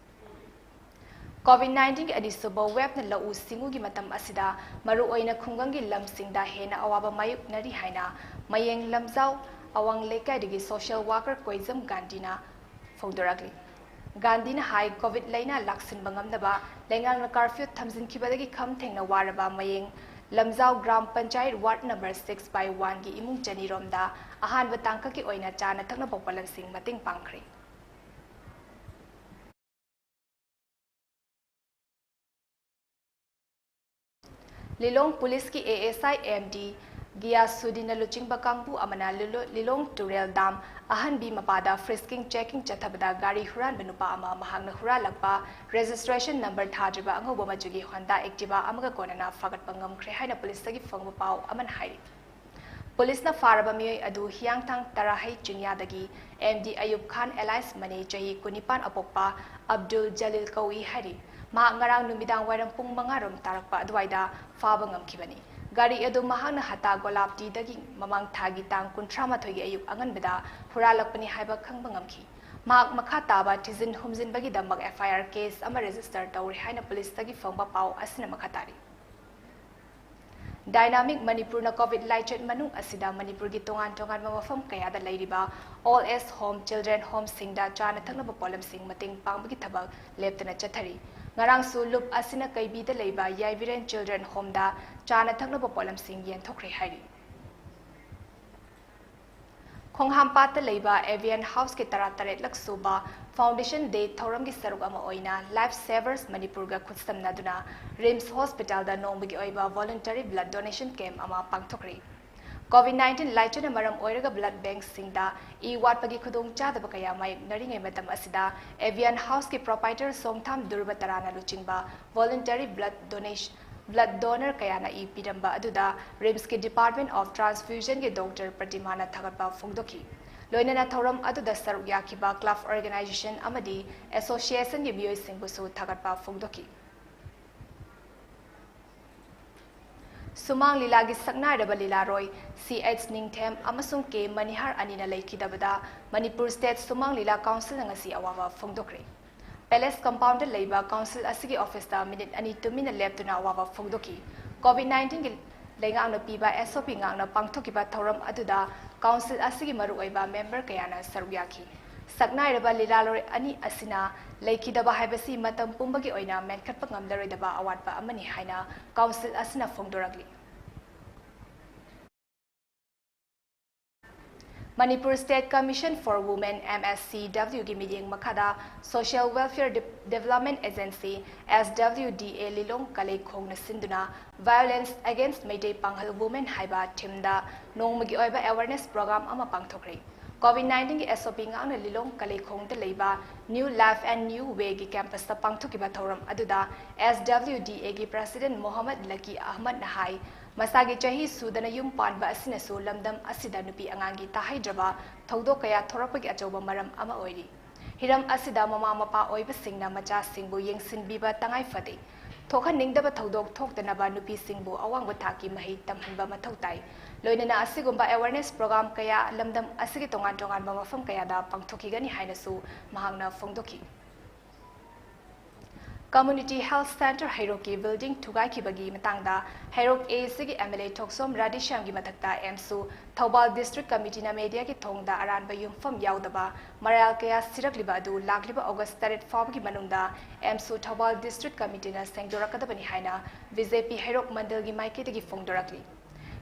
COVID nineteenꯒꯤ ꯑꯅꯤꯁꯨꯕ waveꯅ ꯂꯧꯎ ꯁꯤꯡꯎꯒꯤ ꯃꯇꯝ ꯑꯁꯤꯗ ꯃꯔꯨꯑꯣꯏꯅ ꯈꯨꯡꯒꯪꯒꯤ ꯂꯝꯁꯤꯡꯗ ꯍꯦꯟꯅ ꯑꯋꯥꯕ ꯃꯥꯌꯣꯛꯅꯔꯤ ꯍꯥꯏꯅ ꯃꯌꯦꯡ ꯂꯝꯖꯥꯎ ꯑꯋꯥꯡ ꯂꯩꯀꯥꯏꯗꯒꯤ social worker ꯀꯣꯏꯖꯝ ꯒꯥꯟꯙꯤꯅ ꯐꯣꯡꯗꯣꯔꯛꯂꯤ꯫ ꯒꯥꯟꯙꯤꯅ ꯍꯥꯏ, COVID ꯂꯥꯏꯅꯥ ꯂꯥꯛꯁꯤꯟꯕ ꯉꯝꯗꯕ ꯂꯩꯉꯥꯛꯅ curfew ꯊꯝꯖꯤꯟꯈꯤꯕꯗꯒꯤ ꯈꯝ ꯊꯦꯡꯅ ꯋꯥꯔꯕ ꯃꯌꯦꯡ Lamjao gram panchayat ward number six by oneꯒꯤ ꯏꯃꯨꯡ ꯆꯅꯤꯔꯣꯝꯗ ꯑꯍꯥꯟꯕ ꯇꯥꯡꯀꯛꯀꯤ ꯑꯣꯏꯅ ꯆꯥꯅ ꯊꯛꯅꯕ ꯄꯣꯠꯂꯝꯁꯤꯡ ꯃꯇꯦꯡ ꯄꯥꯡꯈ꯭ꯔꯦ꯫ ꯂꯤꯂꯣꯡ ꯄꯨꯂꯤꯁꯀꯤ ASI MD ꯒꯤꯌꯥꯁꯨꯗꯤꯟꯅ ꯂꯨꯆꯤꯡꯕ ꯀꯥꯡꯕꯨ ꯑꯃꯅ ꯂꯤꯂꯣ-, ꯂꯤꯂꯣꯡ ꯇꯨꯔꯦꯜ ꯗꯥꯝ ꯑꯍꯟꯕꯤ ꯃꯄꯥꯗ frisking checking ꯆꯠꯊꯕꯗ ꯒꯥꯔꯤ ꯍꯨꯔꯥꯟꯕ ꯅꯨꯄꯥ ꯑꯃ ꯃꯍꯥꯛꯅ ꯍꯨꯔꯥꯜꯂꯛꯄ registration number ꯊꯥꯗ꯭ꯔꯤꯕ ꯑꯉꯧꯕ ꯃꯆꯨꯒꯤ Honda Activa ꯑꯃꯒ ꯀꯣꯟꯅꯅ ꯐꯥꯒꯠꯄ ꯉꯝꯈ꯭ꯔꯦ ꯍꯥꯏꯅ ꯄꯨꯂꯤꯁꯇꯒꯤ ꯐꯪꯕ ꯄꯥꯎ ꯑꯃꯅ ꯍꯥꯏꯔꯤ꯫ ꯄꯨꯂꯤꯁꯅ ꯐꯥꯔꯕ ꯃꯤꯑꯣꯏ ꯑꯗꯨ ꯍꯤꯌꯥꯡꯊꯥꯡ ꯇꯔꯥꯍꯩ ꯆꯤꯡꯌꯥꯗꯒꯤ MD ꯑꯌꯨꯕ ꯈꯥꯟ alias ꯃꯅꯦ ꯆꯍꯤ ꯀꯨꯟꯅꯤꯄꯥꯟ ꯑꯄꯣꯛꯄ ꯑꯕꯗꯨꯜ ꯖꯂꯤꯜ ꯀꯧꯏ ꯍꯥꯏꯔꯤ꯫ ꯃꯍꯥꯛ ꯉꯔꯥꯡ ꯅꯨꯃꯤꯗꯥꯡ ꯋꯥꯏꯔꯝ ꯄꯨꯡ ꯃꯉꯥ ꯔꯣꯝ ꯇꯥꯔꯛꯄ ꯑꯗꯨꯋꯥꯏꯗ ꯐꯥꯕ ꯉꯝꯈꯤꯕꯅꯤ꯫ ꯒꯥꯔꯤ ꯑꯗꯨ ꯃꯍꯥꯛꯅ ꯍꯇꯥ ꯒꯣꯂꯥꯞꯇꯤꯗꯒꯤ ꯃꯃꯥꯡ ꯊꯥꯒꯤ ꯇꯥꯡ ꯀꯨꯟꯊ꯭ꯔꯥ ꯃꯥꯊꯣꯏꯒꯤ ꯑꯌꯨꯛ ꯑꯉꯟꯕꯗ ꯍꯨꯔꯥꯜꯂꯛꯄꯅꯤ ꯍꯥꯏꯕ ꯈꯪꯕ ꯉꯝꯈꯤ꯫ ꯃꯍꯥꯛ ꯃꯈꯥ ꯇꯥꯕ ꯊꯤꯖꯤꯟ ꯍꯨꯝꯖꯤꯟꯕꯒꯤꯗꯃꯛ F I R case ꯑꯃ register ꯇꯧꯔꯦ ꯍꯥꯏꯅ police ꯇꯒꯤ ꯐꯪꯕ ꯄꯥꯎ ꯑꯁꯤꯅ ꯃꯈꯥ ꯇꯥꯔꯤ꯫ Dynamic ꯃꯅꯤꯄꯨꯔꯅ COVID ꯂꯥꯏꯆꯠ ꯃꯅꯨꯡ ꯑꯁꯤꯗ ꯃꯅꯤꯄꯨꯔꯒꯤ ꯇꯣꯉꯥꯟ ꯇꯣꯉꯥꯟꯕ ꯃꯐꯝ ꯀꯌꯥꯗ ꯂꯩꯔꯤꯕ old age home, children home ꯁꯤꯡꯗ ꯆꯥꯅ ꯊꯛꯅꯕ ꯄꯣꯠꯂꯝꯁꯤꯡ ꯃꯇꯦꯡ ꯄꯥꯡꯕꯒꯤ ꯊꯕꯛ ꯂꯦꯞꯇꯅ ꯆꯠꯊꯔꯤ꯫ ꯉꯔꯥꯡꯁꯨ ꯂꯨꯞ ꯑꯁꯤꯅ ꯀꯩꯕꯤꯗ ꯂꯩꯕ ꯌꯥꯏꯕꯤꯔꯦꯟ Children Home ꯗ ꯆꯥꯅ ꯊꯛꯅꯕ ꯄꯣꯠꯂꯝꯁꯤꯡ ꯌꯦꯟꯊꯣꯛꯈ꯭ꯔꯦ ꯍꯥꯏꯔꯤ꯫ ꯈꯣꯡꯍꯥꯝꯄꯥꯠꯇ ꯂꯩꯕ Avian House ꯀꯤ ꯇꯔꯥ ꯇꯔꯦꯠꯂꯛ ꯁꯨꯕ Foundation Day ꯊꯧꯔꯝꯒꯤ ꯁꯔꯨꯛ ꯑꯃ ꯑꯣꯏꯅ Life Savers ꯃꯅꯤꯄꯨꯔꯒ ꯈꯨꯠꯁꯝꯅꯗꯨꯅ RIMS Hospital ꯗ ꯅꯣꯡꯃꯒꯤ ꯑꯣꯏꯕ voluntary blood donation camp ꯑꯃ ꯄꯥꯡꯊꯣꯛꯈ꯭ꯔꯦ꯫ COVID nineteen ꯂꯥꯏꯆꯠꯅ ꯃꯔꯝ ꯑꯣꯏꯔꯒ blood bank ꯁꯤꯡꯗ ꯏ ꯋꯥꯠꯄꯒꯤ ꯈꯨꯗꯣꯡꯆꯥꯗꯕ ꯀꯌꯥ ꯃꯥꯌꯣꯛꯅꯔꯤꯉꯩ ꯃꯇꯝ ꯑꯁꯤꯗ Avian House ꯀꯤ proprietor ꯁꯣꯡꯊꯥꯝ ꯗꯨꯔꯕ ꯇꯔꯥꯅ ꯂꯨꯆꯤꯡꯕ voluntary blood donation, blood donor ꯀꯌꯥꯅ ꯏ ꯄꯤꯔꯝꯕ ꯑꯗꯨꯗ RIMS ꯀꯤ Department of Transfusion ꯒꯤ Doctor ꯄ꯭ꯔꯇꯤꯃꯥꯅ ꯊꯥꯒꯠꯄ ꯐꯣꯡꯗꯣꯛꯈꯤ꯫ ꯂꯣꯏꯅꯅ ꯊꯧꯔꯝ ꯑꯗꯨꯗ ꯁꯔꯨꯛ ꯌꯥꯈꯤꯕ club, organization ꯑꯃꯗꯤ association ꯒꯤ ꯃꯤꯑꯣꯏꯁꯤꯡꯕꯨꯁꯨ ꯊꯥꯒꯠꯄ ꯐꯣꯡꯗꯣꯛꯈꯤ꯫ ꯁꯨꯃꯥꯡ ꯂꯤꯂꯥꯒꯤ ꯁꯛꯅꯥꯏꯔꯕ ꯂꯤꯂꯥꯔꯣꯏ C H ꯅꯤꯡꯊꯦꯝ ꯑꯃꯁꯨꯡ K ꯃꯅꯤꯍꯥꯔ ꯑꯅꯤꯅ ꯂꯩꯈꯤꯗꯕꯗ ꯃꯅꯤꯄꯨꯔ State ꯁꯨꯃꯥꯡ ꯂꯤꯂꯥ Council ꯅ ꯉꯁꯤ ꯑꯋꯥꯕ ꯐꯣꯡꯗꯣꯛꯈ꯭ꯔꯦ꯫ Palace compound ꯗ ꯂꯩꯕ council ꯑꯁꯤꯒꯤ office ꯇ minute ꯑꯅꯤ ꯇꯨꯃꯤꯟꯅ ꯂꯦꯞꯇꯨꯅ ꯑꯋꯥꯕ ꯐꯣꯡꯗꯣꯛꯈꯤ꯫ COVID nineteen ꯒꯤ ꯂꯩꯉꯥꯛꯅ ꯄꯤꯕ S O P ꯉꯥꯛꯅ ꯄꯥꯡꯊꯣꯛꯈꯤꯕ ꯊꯧꯔꯝ ꯑꯗꯨꯗ council ꯑꯁꯤꯒꯤ ꯃꯔꯨꯑꯣꯏꯕ member ꯀꯌꯥꯅ ꯁꯔꯨꯛ ꯌꯥꯈꯤ꯫ ꯁꯛꯅꯥꯏꯔꯕ ꯂꯤꯂꯥꯔꯣꯏ ꯑꯅꯤ ꯑꯁꯤꯅ ꯂꯩꯈꯤꯗꯕ ꯍꯥꯏꯕꯁꯤ ꯃꯇꯝ ꯄꯨꯝꯕꯒꯤ ꯑꯣꯏꯅ ꯃꯦꯟꯈꯠꯄ ꯉꯝꯂꯔꯣꯏꯗꯕ ꯑꯋꯥꯠꯄ ꯑꯃꯅꯤ ꯍꯥꯏꯅ council ꯑꯁꯤꯅ ꯐꯣꯡꯗꯣꯔꯛꯂꯤ꯫ Manipur State Commission for Women, M S C W ꯒꯤ ꯃꯤꯠꯌꯦꯡ ꯃꯈꯥꯗ Social Welfare De-, Development Agency, S W D A, ꯂꯤꯂꯣꯡ ꯀꯂꯩꯈꯣꯡꯅ ꯁꯤꯟꯗꯨꯅ Violence Against Meitei Pangal Women ꯍꯥꯏꯕ theme ꯗ ꯅꯣꯡꯃꯒꯤ ꯑꯣꯏꯕ awareness program ꯑꯃ ꯄꯥꯡꯊꯣꯛꯈ꯭ꯔꯦ꯫ COVID nineteen ꯒꯤ S O P ꯉꯥꯛꯅ ꯂꯤꯂꯣꯡ ꯀꯂꯩꯈꯣꯡꯗ ꯂꯩꯕ New Life and New Way ꯒꯤ campus ꯇ ꯄꯥꯡꯊꯣꯛꯈꯤꯕ ꯊꯧꯔꯝ ꯑꯗꯨꯗ S W D A ꯒꯤ President ꯃꯣꯍꯝꯃꯗ ꯂꯀꯤ ꯑꯍꯃꯗꯅ ꯍꯥꯏ, ꯃꯁꯥꯒꯤ ꯆꯍꯤ ꯁꯨꯗꯅ ꯌꯨꯝ ꯄꯥꯟꯕ ꯑꯁꯤꯅꯁꯨ ꯂꯝꯗꯝ ꯑꯁꯤꯗ ꯅꯨꯄꯤ ꯑꯉꯥꯡꯒꯤ ꯇꯥꯍꯩꯗ꯭ꯔꯕ ꯊꯧꯗꯣꯛ ꯀꯌꯥ ꯊꯣꯔꯛꯄꯒꯤ ꯑꯆꯧꯕ ꯃꯔꯝ ꯑꯃ ꯑꯣꯏꯔꯤ꯫ ꯍꯤꯔꯝ ꯑꯁꯤꯗ ꯃꯃꯥ ꯃꯄꯥ ꯑꯣꯏꯕꯁꯤꯡꯅ ꯃꯆꯥꯁꯤꯡꯕꯨ ꯌꯦꯡꯁꯤꯟꯕꯤꯕ ꯇꯉꯥꯏ ꯐꯗꯦ꯫ ꯊꯣꯛꯍꯟꯅꯤꯡꯗꯕ ꯊꯧꯗꯣꯛ ꯊꯣꯛꯇꯅꯕ ꯅꯨꯄꯤꯁꯤꯡꯕꯨ ꯑꯋꯥꯡꯕ ꯊꯥꯛꯀꯤ ꯃꯍꯩ ꯇꯝꯍꯟꯕ ꯃꯊꯧ ꯇꯥꯏ꯫ ꯂꯣꯏꯅꯅ ꯑꯁꯤꯒꯨꯝꯕ awareness program ꯀꯌꯥ ꯂꯝꯗꯝ ꯑꯁꯤꯒꯤ ꯇꯣꯉꯥꯟ ꯇꯣꯉꯥꯟꯕ ꯃꯐꯝ ꯀꯌꯥꯗ ꯄꯥꯡꯊꯣꯛꯈꯤꯒꯅꯤ ꯍꯥꯏꯅꯁꯨ ꯃꯍꯥꯛꯅ ꯐꯣꯡꯗꯣꯛꯈꯤ꯫ Community Health Centre ꯍꯩꯔꯣꯛꯀꯤ building ꯊꯨꯒꯥꯏꯈꯤꯕꯒꯤ ꯃꯇꯥꯡꯗ ꯍꯩꯔꯣꯛ AACꯒꯤ MLA ꯊꯣꯛꯆꯣꯝ ꯔꯥꯙꯦꯁ꯭ꯌꯥꯝꯒꯤ ꯃꯊꯛꯇ AMSU ꯊꯧꯕꯥꯜ district committeeꯅ mediaꯒꯤ ꯊꯣꯡꯗ ꯑꯔꯥꯟꯕ ꯌꯨꯝꯐꯝ ꯌꯥꯎꯗꯕ ꯃꯔꯥꯜ ꯀꯌꯥ ꯁꯤꯔꯛꯂꯤꯕ ꯑꯗꯨ ꯂꯥꯛꯂꯤꯕ August ꯇꯔꯦꯠ ꯐꯥꯎꯕꯒꯤ ꯃꯅꯨꯡꯗ AMSU ꯊꯧꯕꯥꯜ district committeeꯅ ꯁꯦꯡꯗꯣꯔꯛꯀꯗꯕꯅꯤ ꯍꯥꯏꯅ BJP ꯍꯩꯔꯣꯛ ꯃꯟꯗꯜꯒꯤ ꯃꯥꯏꯀꯩꯗꯒꯤ ꯐꯣꯡꯗꯣꯔꯛꯂꯤ꯫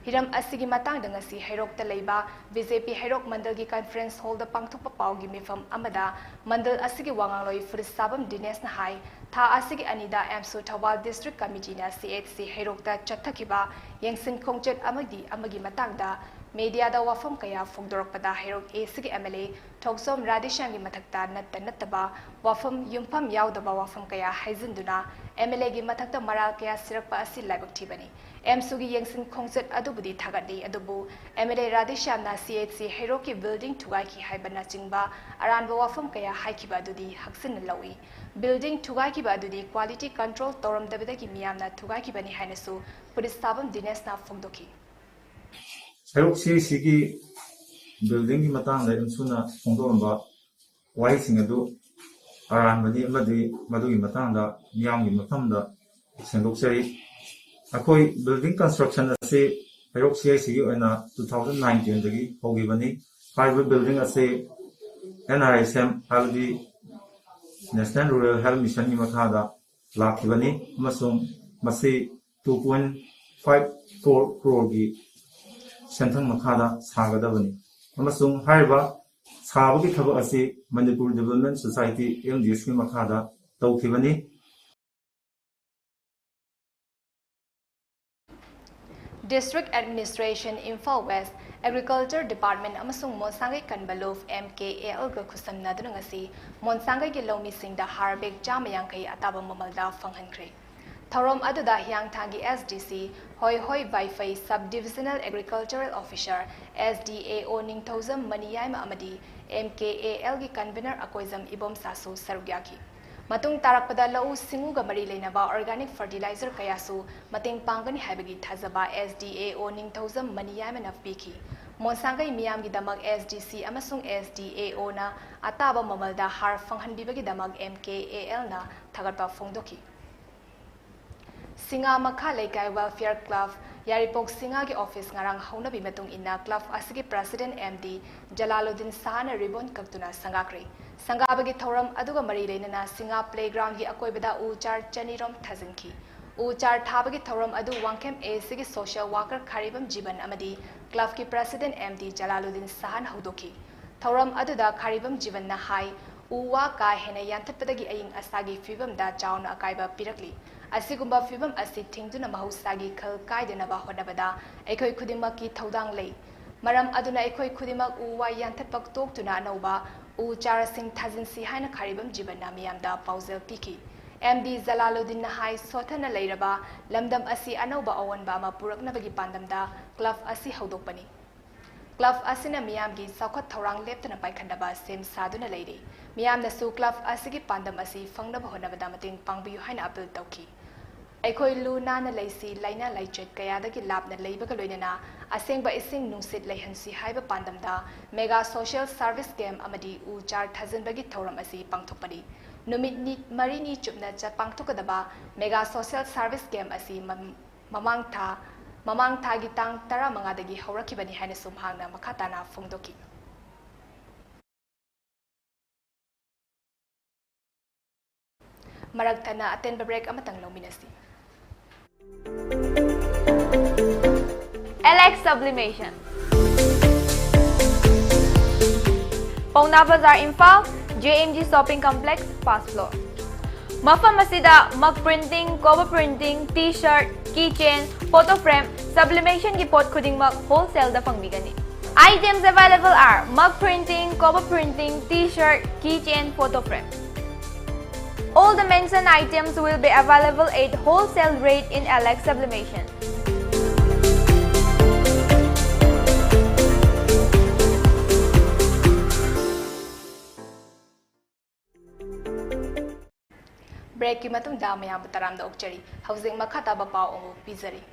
ꯍꯤꯔꯝ ꯑꯁꯤꯒꯤ ꯃꯇꯥꯡꯗ ꯉꯁꯤ ꯍꯩꯔꯣꯛꯇ ꯂꯩꯕ BJP ꯍꯩꯔꯣꯛ ꯃꯟꯗꯜꯒꯤ conference hallꯗ ꯄꯥꯡꯊꯣꯛꯄ ꯄꯥꯎꯒꯤ ꯃꯤꯐꯝ ꯑꯃꯗ ꯃꯟꯗꯜ ꯑꯁꯤꯒꯤ ꯋꯥ ꯉꯥꯡꯂꯣꯏ ꯐꯨꯔꯤꯠꯁꯥꯕꯝ ꯗꯤꯅꯦꯁꯅ ꯍꯥꯏ, ꯊꯥ ꯑꯁꯤꯒꯤ ꯑꯅꯤꯗ AMSU ꯊꯧꯕꯥꯜ district committeeꯅ CHC ꯍꯩꯔꯣꯛꯇ ꯆꯠꯊꯈꯤꯕ ꯌꯦꯡꯁꯤꯟ ꯈꯣꯡꯆꯠ ꯑꯃꯗꯤ ꯑꯃꯒꯤ ꯃꯇꯥꯡꯗ mediaꯗ ꯋꯥꯐꯝ ꯀꯌꯥ ꯐꯣꯡꯗꯣꯔꯛꯄꯗ ꯍꯩꯔꯣꯛ AACꯒꯤ MLA ꯊꯣꯛꯆꯣꯝ ꯔꯥꯙꯦꯁ꯭ꯌꯥꯝꯒꯤ ꯃꯊꯛꯇ ꯅꯠꯇ ꯅꯠꯇꯕ ꯋꯥꯐꯝ ꯌꯨꯝꯐꯝ ꯌꯥꯎꯗꯕ ꯋꯥꯐꯝ ꯀꯌꯥ ꯍꯥꯏꯖꯤꯟꯗꯨꯅ MLAꯒꯤ ꯃꯊꯛꯇ ꯃꯔꯥꯜ ꯀꯌꯥ ꯁꯤꯔꯛꯄ ꯑꯁꯤ ꯂꯥꯏꯕꯛ ꯊꯤꯕꯅꯤ꯫ AMSUꯒꯤ ꯌꯦꯡꯁꯤꯟ ꯈꯣꯡꯆꯠ ꯑꯗꯨꯕꯨꯗꯤ ꯊꯥꯒꯠꯂꯤ, ꯑꯗꯨꯕꯨ MLA ꯔꯥꯙꯦꯁ꯭ꯌꯥꯝꯅ CHC ꯍꯩꯔꯣꯛꯀꯤ building ꯊꯨꯒꯥꯏꯈꯤ ꯍꯥꯏꯕꯅꯆꯤꯡꯕ ꯑꯔꯥꯟꯕ ꯋꯥꯐꯝ ꯀꯌꯥ ꯍꯥꯏꯈꯤꯕ ꯑꯗꯨꯗꯤ ꯍꯛꯆꯤꯟꯅ ꯂꯧꯏ꯫ Building ꯊꯨꯒꯥꯏꯈꯤꯕ ꯑꯗꯨꯗꯤ quality control ꯇꯧꯔꯝꯗꯕꯗꯒꯤ ꯃꯤꯌꯥꯝꯅ ꯊꯨꯒꯥꯏꯈꯤꯕꯅꯤ ꯍꯥꯏꯅꯁꯨ ꯐꯨꯔꯤꯠꯁꯥꯕꯝ ꯗꯤꯅꯦꯁꯅ ꯐꯣꯡꯗꯣꯛꯈꯤ꯫ ꯍꯩꯔꯣꯛ CHCꯒꯤ buildingꯒꯤ ꯃꯇꯥꯡꯗ AMSUꯅ ꯐꯣꯡꯗꯣꯛꯂꯝꯕ ꯋꯥꯍꯩꯁꯤꯡ ꯑꯗꯨ ꯑꯔꯥꯟꯕꯅꯤ ꯑꯃꯗꯤ ꯃꯗꯨꯒꯤ ꯃꯇꯥꯡꯗ ꯃꯤꯌꯥꯝꯒꯤ ꯃꯐꯝꯗ ꯁꯦꯡꯗꯣꯛꯆꯔꯤ꯫ ꯑꯩꯈꯣꯏ building construction ꯑꯁꯤ ꯍꯩꯔꯣꯛ CHCꯒꯤ ꯑꯣꯏꯅ two thousand nineteenꯗꯒꯤ ꯍꯧꯈꯤꯕꯅꯤ꯫ ꯍꯥꯏꯔꯤꯕ building ꯑꯁꯤ NRHM ꯍꯥꯏꯕꯗꯤ National Rural Health Missionꯒꯤ ꯃꯈꯥꯗ ꯂꯥꯛꯈꯤꯕꯅꯤ ꯑꯃꯁꯨꯡ ꯃꯁꯤ two point five four crore ꯒꯤ ꯁꯦꯟꯊꯪ ꯃꯈꯥꯗ ꯁꯥꯒꯗꯕꯅꯤ ꯑꯃꯁꯨꯡ ꯍꯥꯏꯔꯤꯕ ꯁꯥꯕꯒꯤ ꯊꯕꯛ ꯑꯁꯤ Manipur Development Society, MDSꯀꯤ ꯃꯈꯥꯗ ꯇꯧꯈꯤꯕꯅꯤ꯫ District Administration, Imphal West, Agriculture Department ꯑꯃꯁꯨꯡ ꯃꯣꯟꯁꯥꯡꯒꯩ ꯀꯟꯕ ꯂꯨꯞ MKALꯒ ꯈꯨꯠꯁꯝꯅꯗꯨꯅ ꯉꯁꯤ ꯃꯣꯟꯁꯥꯡꯒꯩꯒꯤ ꯂꯧꯃꯤꯁꯤꯡꯗ ꯍꯥꯔ bag ꯆꯥꯝꯃ ꯌꯥꯡꯈꯩ ꯑꯇꯥꯕ ꯃꯃꯜꯗ ꯐꯪꯍꯟꯈ꯭ꯔꯦ꯫ ꯊꯧꯔꯝ ꯑꯗꯨꯗ ꯍꯤꯌꯥꯡꯊꯥꯡꯒꯤ S D C, ꯍꯣꯏꯍꯣꯏ ꯋꯥꯏꯐꯩ Sub Divisional Agricultural Officer, S D A O ꯅꯤꯡꯊꯧꯖꯝ ꯃꯅꯤꯌꯥꯏꯃ ꯑꯃꯗꯤ M K A L ꯒꯤ convener ꯑꯀꯣꯏꯖꯝ ꯏꯕꯣꯝꯆꯥꯁꯨ ꯁꯔꯨꯛ ꯌꯥꯈꯤ꯫ ꯃꯇꯨꯡ ꯇꯥꯔꯛꯄꯗ ꯂꯧꯎ ꯁꯤꯡꯎꯒ ꯃꯔꯤ ꯂꯩꯅꯕ organic fertilizer ꯀꯌꯥꯁꯨ ꯃꯇꯦꯡ ꯄꯥꯡꯒꯅꯤ ꯍꯥꯏꯕꯒꯤ ꯊꯥꯖꯕ S D A O ꯅꯤꯡꯊꯧꯖꯝ ꯃꯅꯤꯌꯥꯏꯃꯅ ꯄꯤꯈꯤ꯫ ꯃꯣꯟꯁꯥꯡꯒꯩ ꯃꯤꯌꯥꯝꯒꯤꯗꯃꯛ S D C ꯑꯃꯁꯨꯡ S D A O ꯅ ꯑꯇꯥꯕ ꯃꯃꯜꯗ ꯍꯥꯔ ꯐꯪꯍꯟꯕꯤꯕꯒꯤꯗꯃꯛ M K A L ꯅ ꯊꯥꯒꯠꯄ ꯐꯣꯡꯗꯣꯛꯈꯤ꯫ ꯁꯤꯡꯉꯥ ꯃꯈꯥ ꯂꯩꯀꯥꯏ Welfare Club, ꯌꯥꯏꯔꯤꯄꯣꯛ ꯁꯤꯡꯉꯥꯒꯤ office ꯉꯔꯥꯡ ꯍꯧꯅꯕꯤ ꯃꯇꯨꯡ ꯏꯟꯅ club ꯑꯁꯤꯒꯤ president M D Jalaluddin ꯁꯍꯥꯅ ribbon ꯀꯛꯇꯨꯅ ꯁꯪꯒꯥꯈ꯭ꯔꯦ꯫ ꯁꯪꯒꯥꯕꯒꯤ ꯊꯧꯔꯝ ꯑꯗꯨꯒ ꯃꯔꯤ ꯂꯩꯅꯅ ꯁꯤꯡꯉꯥ playground ꯒꯤ ꯑꯀꯣꯏꯕꯗ ꯎ ꯆꯥꯔ ꯆꯅꯤꯔꯣꯝ ꯊꯥꯖꯤꯟꯈꯤ꯫ ꯎ ꯆꯥꯔ ꯊꯥꯕꯒꯤ ꯊꯧꯔꯝ ꯑꯗꯨ ꯋꯥꯡꯈꯦꯝ A C ꯒꯤ social worker ꯈꯥꯔꯤꯕꯝ ꯖꯤꯕꯟ ꯑꯃꯗꯤ club ꯀꯤ president M D ꯖꯂꯥꯂꯨꯗꯤꯟ ꯁꯍꯥꯅ ꯍꯧꯗꯣꯛꯈꯤ꯫ ꯊꯧꯔꯝ ꯑꯗꯨꯗ ꯈꯥꯔꯤꯕꯝ ꯖꯤꯕꯟꯅ ꯍꯥꯏ, ꯎ ꯋꯥ ꯀꯥ ꯍꯦꯟꯅ ꯌꯥꯟꯊꯠꯄꯗꯒꯤ ꯑꯏꯪ ꯑꯁꯥꯒꯤ ꯐꯤꯕꯝꯗ ꯆꯥꯎꯅ ꯑꯀꯥꯏꯕ ꯄꯤꯔꯛꯂꯤ꯫ ꯑꯁꯤꯒꯨꯝꯕ ꯐꯤꯕꯝ ꯑꯁꯤ ꯊꯤꯡꯗꯨꯅ ꯃꯍꯧꯁꯥꯒꯤ ꯈꯜ ꯀꯥꯏꯗꯅꯕ ꯍꯣꯠꯅꯕꯗ ꯑꯩꯈꯣꯏ ꯈꯨꯗꯤꯡꯃꯛꯀꯤ ꯊꯧꯗꯥꯡ ꯂꯩ꯫ ꯃꯔꯝ ꯑꯗꯨꯅ ꯑꯩꯈꯣꯏ ꯈꯨꯗꯤꯡꯃꯛ ꯎ ꯋꯥ ꯌꯥꯟꯊꯠꯄ ꯇꯣꯛꯇꯨꯅ ꯑꯅꯧꯕ ꯎ ꯆꯥꯔꯁꯤꯡ ꯊꯥꯖꯤꯟꯁꯤ ꯍꯥꯏꯅ ꯈꯥꯔꯤꯕꯝ ꯖꯤꯕꯟꯅ ꯃꯤꯌꯥꯝꯗ ꯄꯥꯎꯖꯦꯜ ꯄꯤꯈꯤ꯫ M D ꯖꯂꯥꯂꯨꯗꯤꯟꯅ ꯍꯥꯏ, ꯁꯣꯠꯊꯅ ꯂꯩꯔꯕ ꯂꯝꯗꯝ ꯑꯁꯤ ꯑꯅꯧꯕ ꯑꯑꯣꯟꯕ ꯑꯃ ꯄꯨꯔꯛꯅꯕꯒꯤ ꯄꯥꯟꯗꯝꯗ club ꯑꯁꯤ ꯍꯧꯗꯣꯛꯄꯅꯤ꯫ Club ꯑꯁꯤꯅ ꯃꯤꯌꯥꯝꯒꯤ ꯆꯥꯎꯈꯠ ꯊꯧꯔꯥꯡ ꯂꯦꯞꯇꯅ ꯄꯥꯏꯈꯠꯅꯕ ꯁꯦꯝ ꯁꯥꯗꯨꯅ ꯂꯩꯔꯤ꯫ ꯃꯤꯌꯥꯝꯅꯁꯨ club ꯑꯁꯤꯒꯤ ꯄꯥꯟꯗꯝ ꯑꯁꯤ ꯐꯪꯅꯕ ꯍꯣꯠꯅꯕꯗ ꯃꯇꯦꯡ ꯄꯥꯡꯕꯤꯌꯨ ꯍꯥꯏꯅ appeal ꯇꯧꯈꯤ꯫ ꯑꯩꯈꯣꯏ ꯂꯨ ꯅꯥꯟꯅ ꯂꯩꯁꯤ, ꯂꯥꯏꯅꯥ ꯂꯥꯏꯆꯠ ꯀꯌꯥꯗꯒꯤ ꯂꯥꯞꯅ ꯂꯩꯕꯒ ꯂꯣꯏꯅꯅ ꯑꯁꯦꯡꯕ ꯏꯁꯤꯡ ꯅꯨꯡꯁꯤꯠ ꯂꯩꯍꯟꯁꯤ ꯍꯥꯏꯕ ꯄꯥꯟꯗꯝꯗ mega social service camp ꯑꯃꯗꯤ ꯎ ꯆꯥꯔ ꯊꯥꯖꯤꯟꯕꯒꯤ ꯊꯧꯔꯝ ꯑꯁꯤ ꯄꯥꯡꯊꯣꯛꯄꯅꯤ꯫ ꯅꯨꯃꯤꯠ ꯅꯤ-, ꯃꯔꯤꯅꯤ ꯆꯨꯞꯅ ꯆ-, ꯄꯥꯡꯊꯣꯛꯀꯗꯕ mega social service camp ꯑꯁꯤ ꯃꯝ-, ꯃꯃꯥꯡ ꯊꯥ, ꯃꯃꯥꯡ ꯊꯥꯒꯤ ꯇꯥꯡ ꯇꯔꯥꯃꯉꯥꯗꯒꯤ ꯍꯧꯔꯛꯈꯤꯕꯅꯤ ꯍꯥꯏꯅꯁꯨ ꯃꯍꯥꯛꯅ ꯃꯈꯥ ꯇꯥꯅ ꯐꯣꯡꯗꯣꯛꯈꯤ꯫ ꯃꯔꯛ ꯊꯠꯅ ꯑꯇꯦꯟꯕ break ꯑꯃꯇꯪ ꯂꯧꯃꯤꯟꯅꯁꯤ꯫ L X Sublimation, ꯄꯥꯎꯅꯥ ꯕꯖꯥꯔ, Imphal, J M G Shopping Complex, first floor꯫ ꯃꯐꯝ ꯑꯁꯤꯗ mug printing, cover printing, T-shirt, keychain, photo frame, sublimation ꯒꯤ ꯄꯣꯠ ꯈꯨꯗꯤꯡꯃꯛ wholesale ꯗ ꯐꯪꯕꯤꯒꯅꯤ꯫ Items available are mug printing, cover printing, T-shirt, keychain, photo frame. All the mentioned items will be available at wholesale rate in Alex Sublimation. Breakꯀꯤ ꯃꯇꯨꯡꯗ ꯃꯌꯥꯝꯕꯨ ꯇꯔꯥꯝꯅ ꯑꯣꯛꯆꯔꯤ꯫ ꯍꯧꯖꯤꯛ ꯃꯈꯥ ꯇꯥꯕ ꯄꯥꯎ ꯑꯃꯨꯛ ꯄꯤꯖꯔꯤ꯫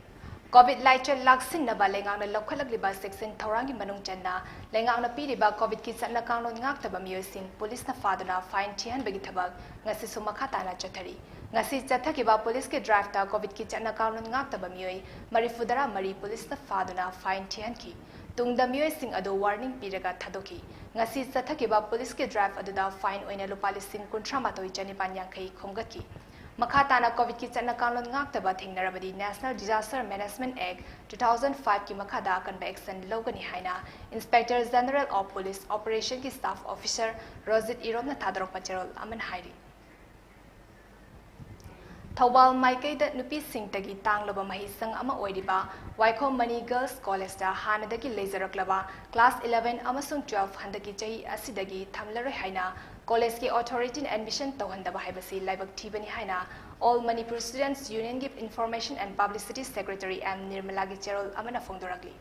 COVID ꯂꯥꯏꯆꯠ ꯂꯥꯛꯁꯤꯟꯅꯕ ꯂꯩꯉꯥꯛꯅ ꯂꯧꯈꯠꯂꯛꯂꯤꯕ ꯆꯦꯛꯁꯤꯟ ꯊꯧꯔꯥꯡꯒꯤ ꯃꯅꯨꯡ ꯆꯟꯅ ꯂꯩꯉꯥꯛꯅ ꯄꯤꯔꯤꯕ COVIDꯀꯤ ꯆꯠꯅ ꯀꯥꯡꯂꯣꯟ ꯉꯥꯛꯇꯕ ꯃꯤꯑꯣꯏꯁꯤꯡ ꯄꯨꯂꯤꯁꯅ ꯐꯥꯗꯨꯅ fine ꯊꯤꯍꯟꯕꯒꯤ ꯊꯕꯛ ꯉꯁꯤꯁꯨ ꯃꯈꯥ ꯇꯥꯅ ꯆꯠꯊꯔꯤ꯫ ꯉꯁꯤ ꯆꯠꯊꯈꯤꯕ ꯄꯨꯂꯤꯁꯀꯤ driveꯇ COVIDꯀꯤ ꯆꯠꯅ ꯀꯥꯡꯂꯣꯟ ꯉꯥꯛꯇꯕ ꯃꯤꯑꯣꯏ ꯃꯔꯤꯐꯨꯇꯔꯥ ꯃꯔꯤ ꯄꯨꯂꯤꯁꯅ ꯐꯥꯗꯨꯅ fine ꯊꯤꯍꯟꯈꯤ꯫ ꯇꯨꯡꯗ ꯃꯤꯑꯣꯏꯁꯤꯡ ꯑꯗꯨ warning ꯄꯤꯔꯒ ꯊꯥꯗꯣꯛꯈꯤ꯫ ꯉꯁꯤ ꯆꯠꯊꯈꯤꯕ ꯄꯨꯂꯤꯁꯀꯤ drive ꯑꯗꯨꯗ fine ꯑꯣꯏꯅ ꯂꯨꯄꯥ ꯂꯤꯁꯤꯡ ꯀꯨꯟꯊ꯭ꯔꯥ ꯃꯥꯊꯣꯏ ꯆꯅꯤꯄꯥꯟ ꯌꯥꯡꯈꯩ ꯈꯣꯝꯒꯠꯈꯤ꯫ ꯃꯈꯥ ꯇꯥꯅ COVIDꯀꯤ ꯆꯠꯅ ꯀꯥꯡꯂꯣꯟ ꯉꯥꯛꯇꯕ ꯊꯦꯡꯅꯔꯕꯗꯤ National Disaster Management Act two thousand fiveꯀꯤ ꯃꯈꯥꯗ ꯑꯀꯟꯕ action ꯂꯧꯒꯅꯤ ꯍꯥꯏꯅ Inspector General of Police Operationꯀꯤ staff officer Rojit ꯏꯔꯣꯝꯅ ꯊꯥꯗꯣꯔꯛꯄ ꯆꯦꯔꯣꯜ ꯑꯃꯅ ꯍꯥꯏꯔꯤ꯫ ꯊꯧꯕꯥꯜ ꯃꯥꯏꯀꯩꯗ ꯅꯨꯄꯤꯁꯤꯡꯇꯒꯤ ꯇꯥꯡꯂꯕ ꯃꯍꯩꯁꯪ ꯑꯃ ꯑꯣꯏꯔꯤꯕ ꯋꯥꯏꯈꯣꯝ ꯃꯅꯤ Girls Collegeꯇ ꯍꯥꯟꯅꯗꯒꯤ ꯂꯩꯖꯔꯛꯂꯕ class eleven ꯑꯃꯁꯨꯡ twelve ꯍꯟꯗꯛꯀꯤ ꯆꯍꯤ ꯑꯁꯤꯗꯒꯤ ꯊꯝꯂꯔꯣꯏ ꯍꯥꯏꯅ collegeꯀꯤ authorityꯅ admission ꯇꯧꯍꯟꯗꯕ ꯍꯥꯏꯕꯁꯤ ꯂꯥꯏꯕꯛ ꯊꯤꯕꯅꯤ ꯍꯥꯏꯅ All Manipur Students Unionꯒꯤ Information and Publicity Secretary M ꯅꯤꯔꯃꯂꯥꯒꯤ ꯆꯦꯔꯣꯜ ꯑꯃꯅ ꯐꯣꯡꯗꯣꯔꯛꯂꯤ꯫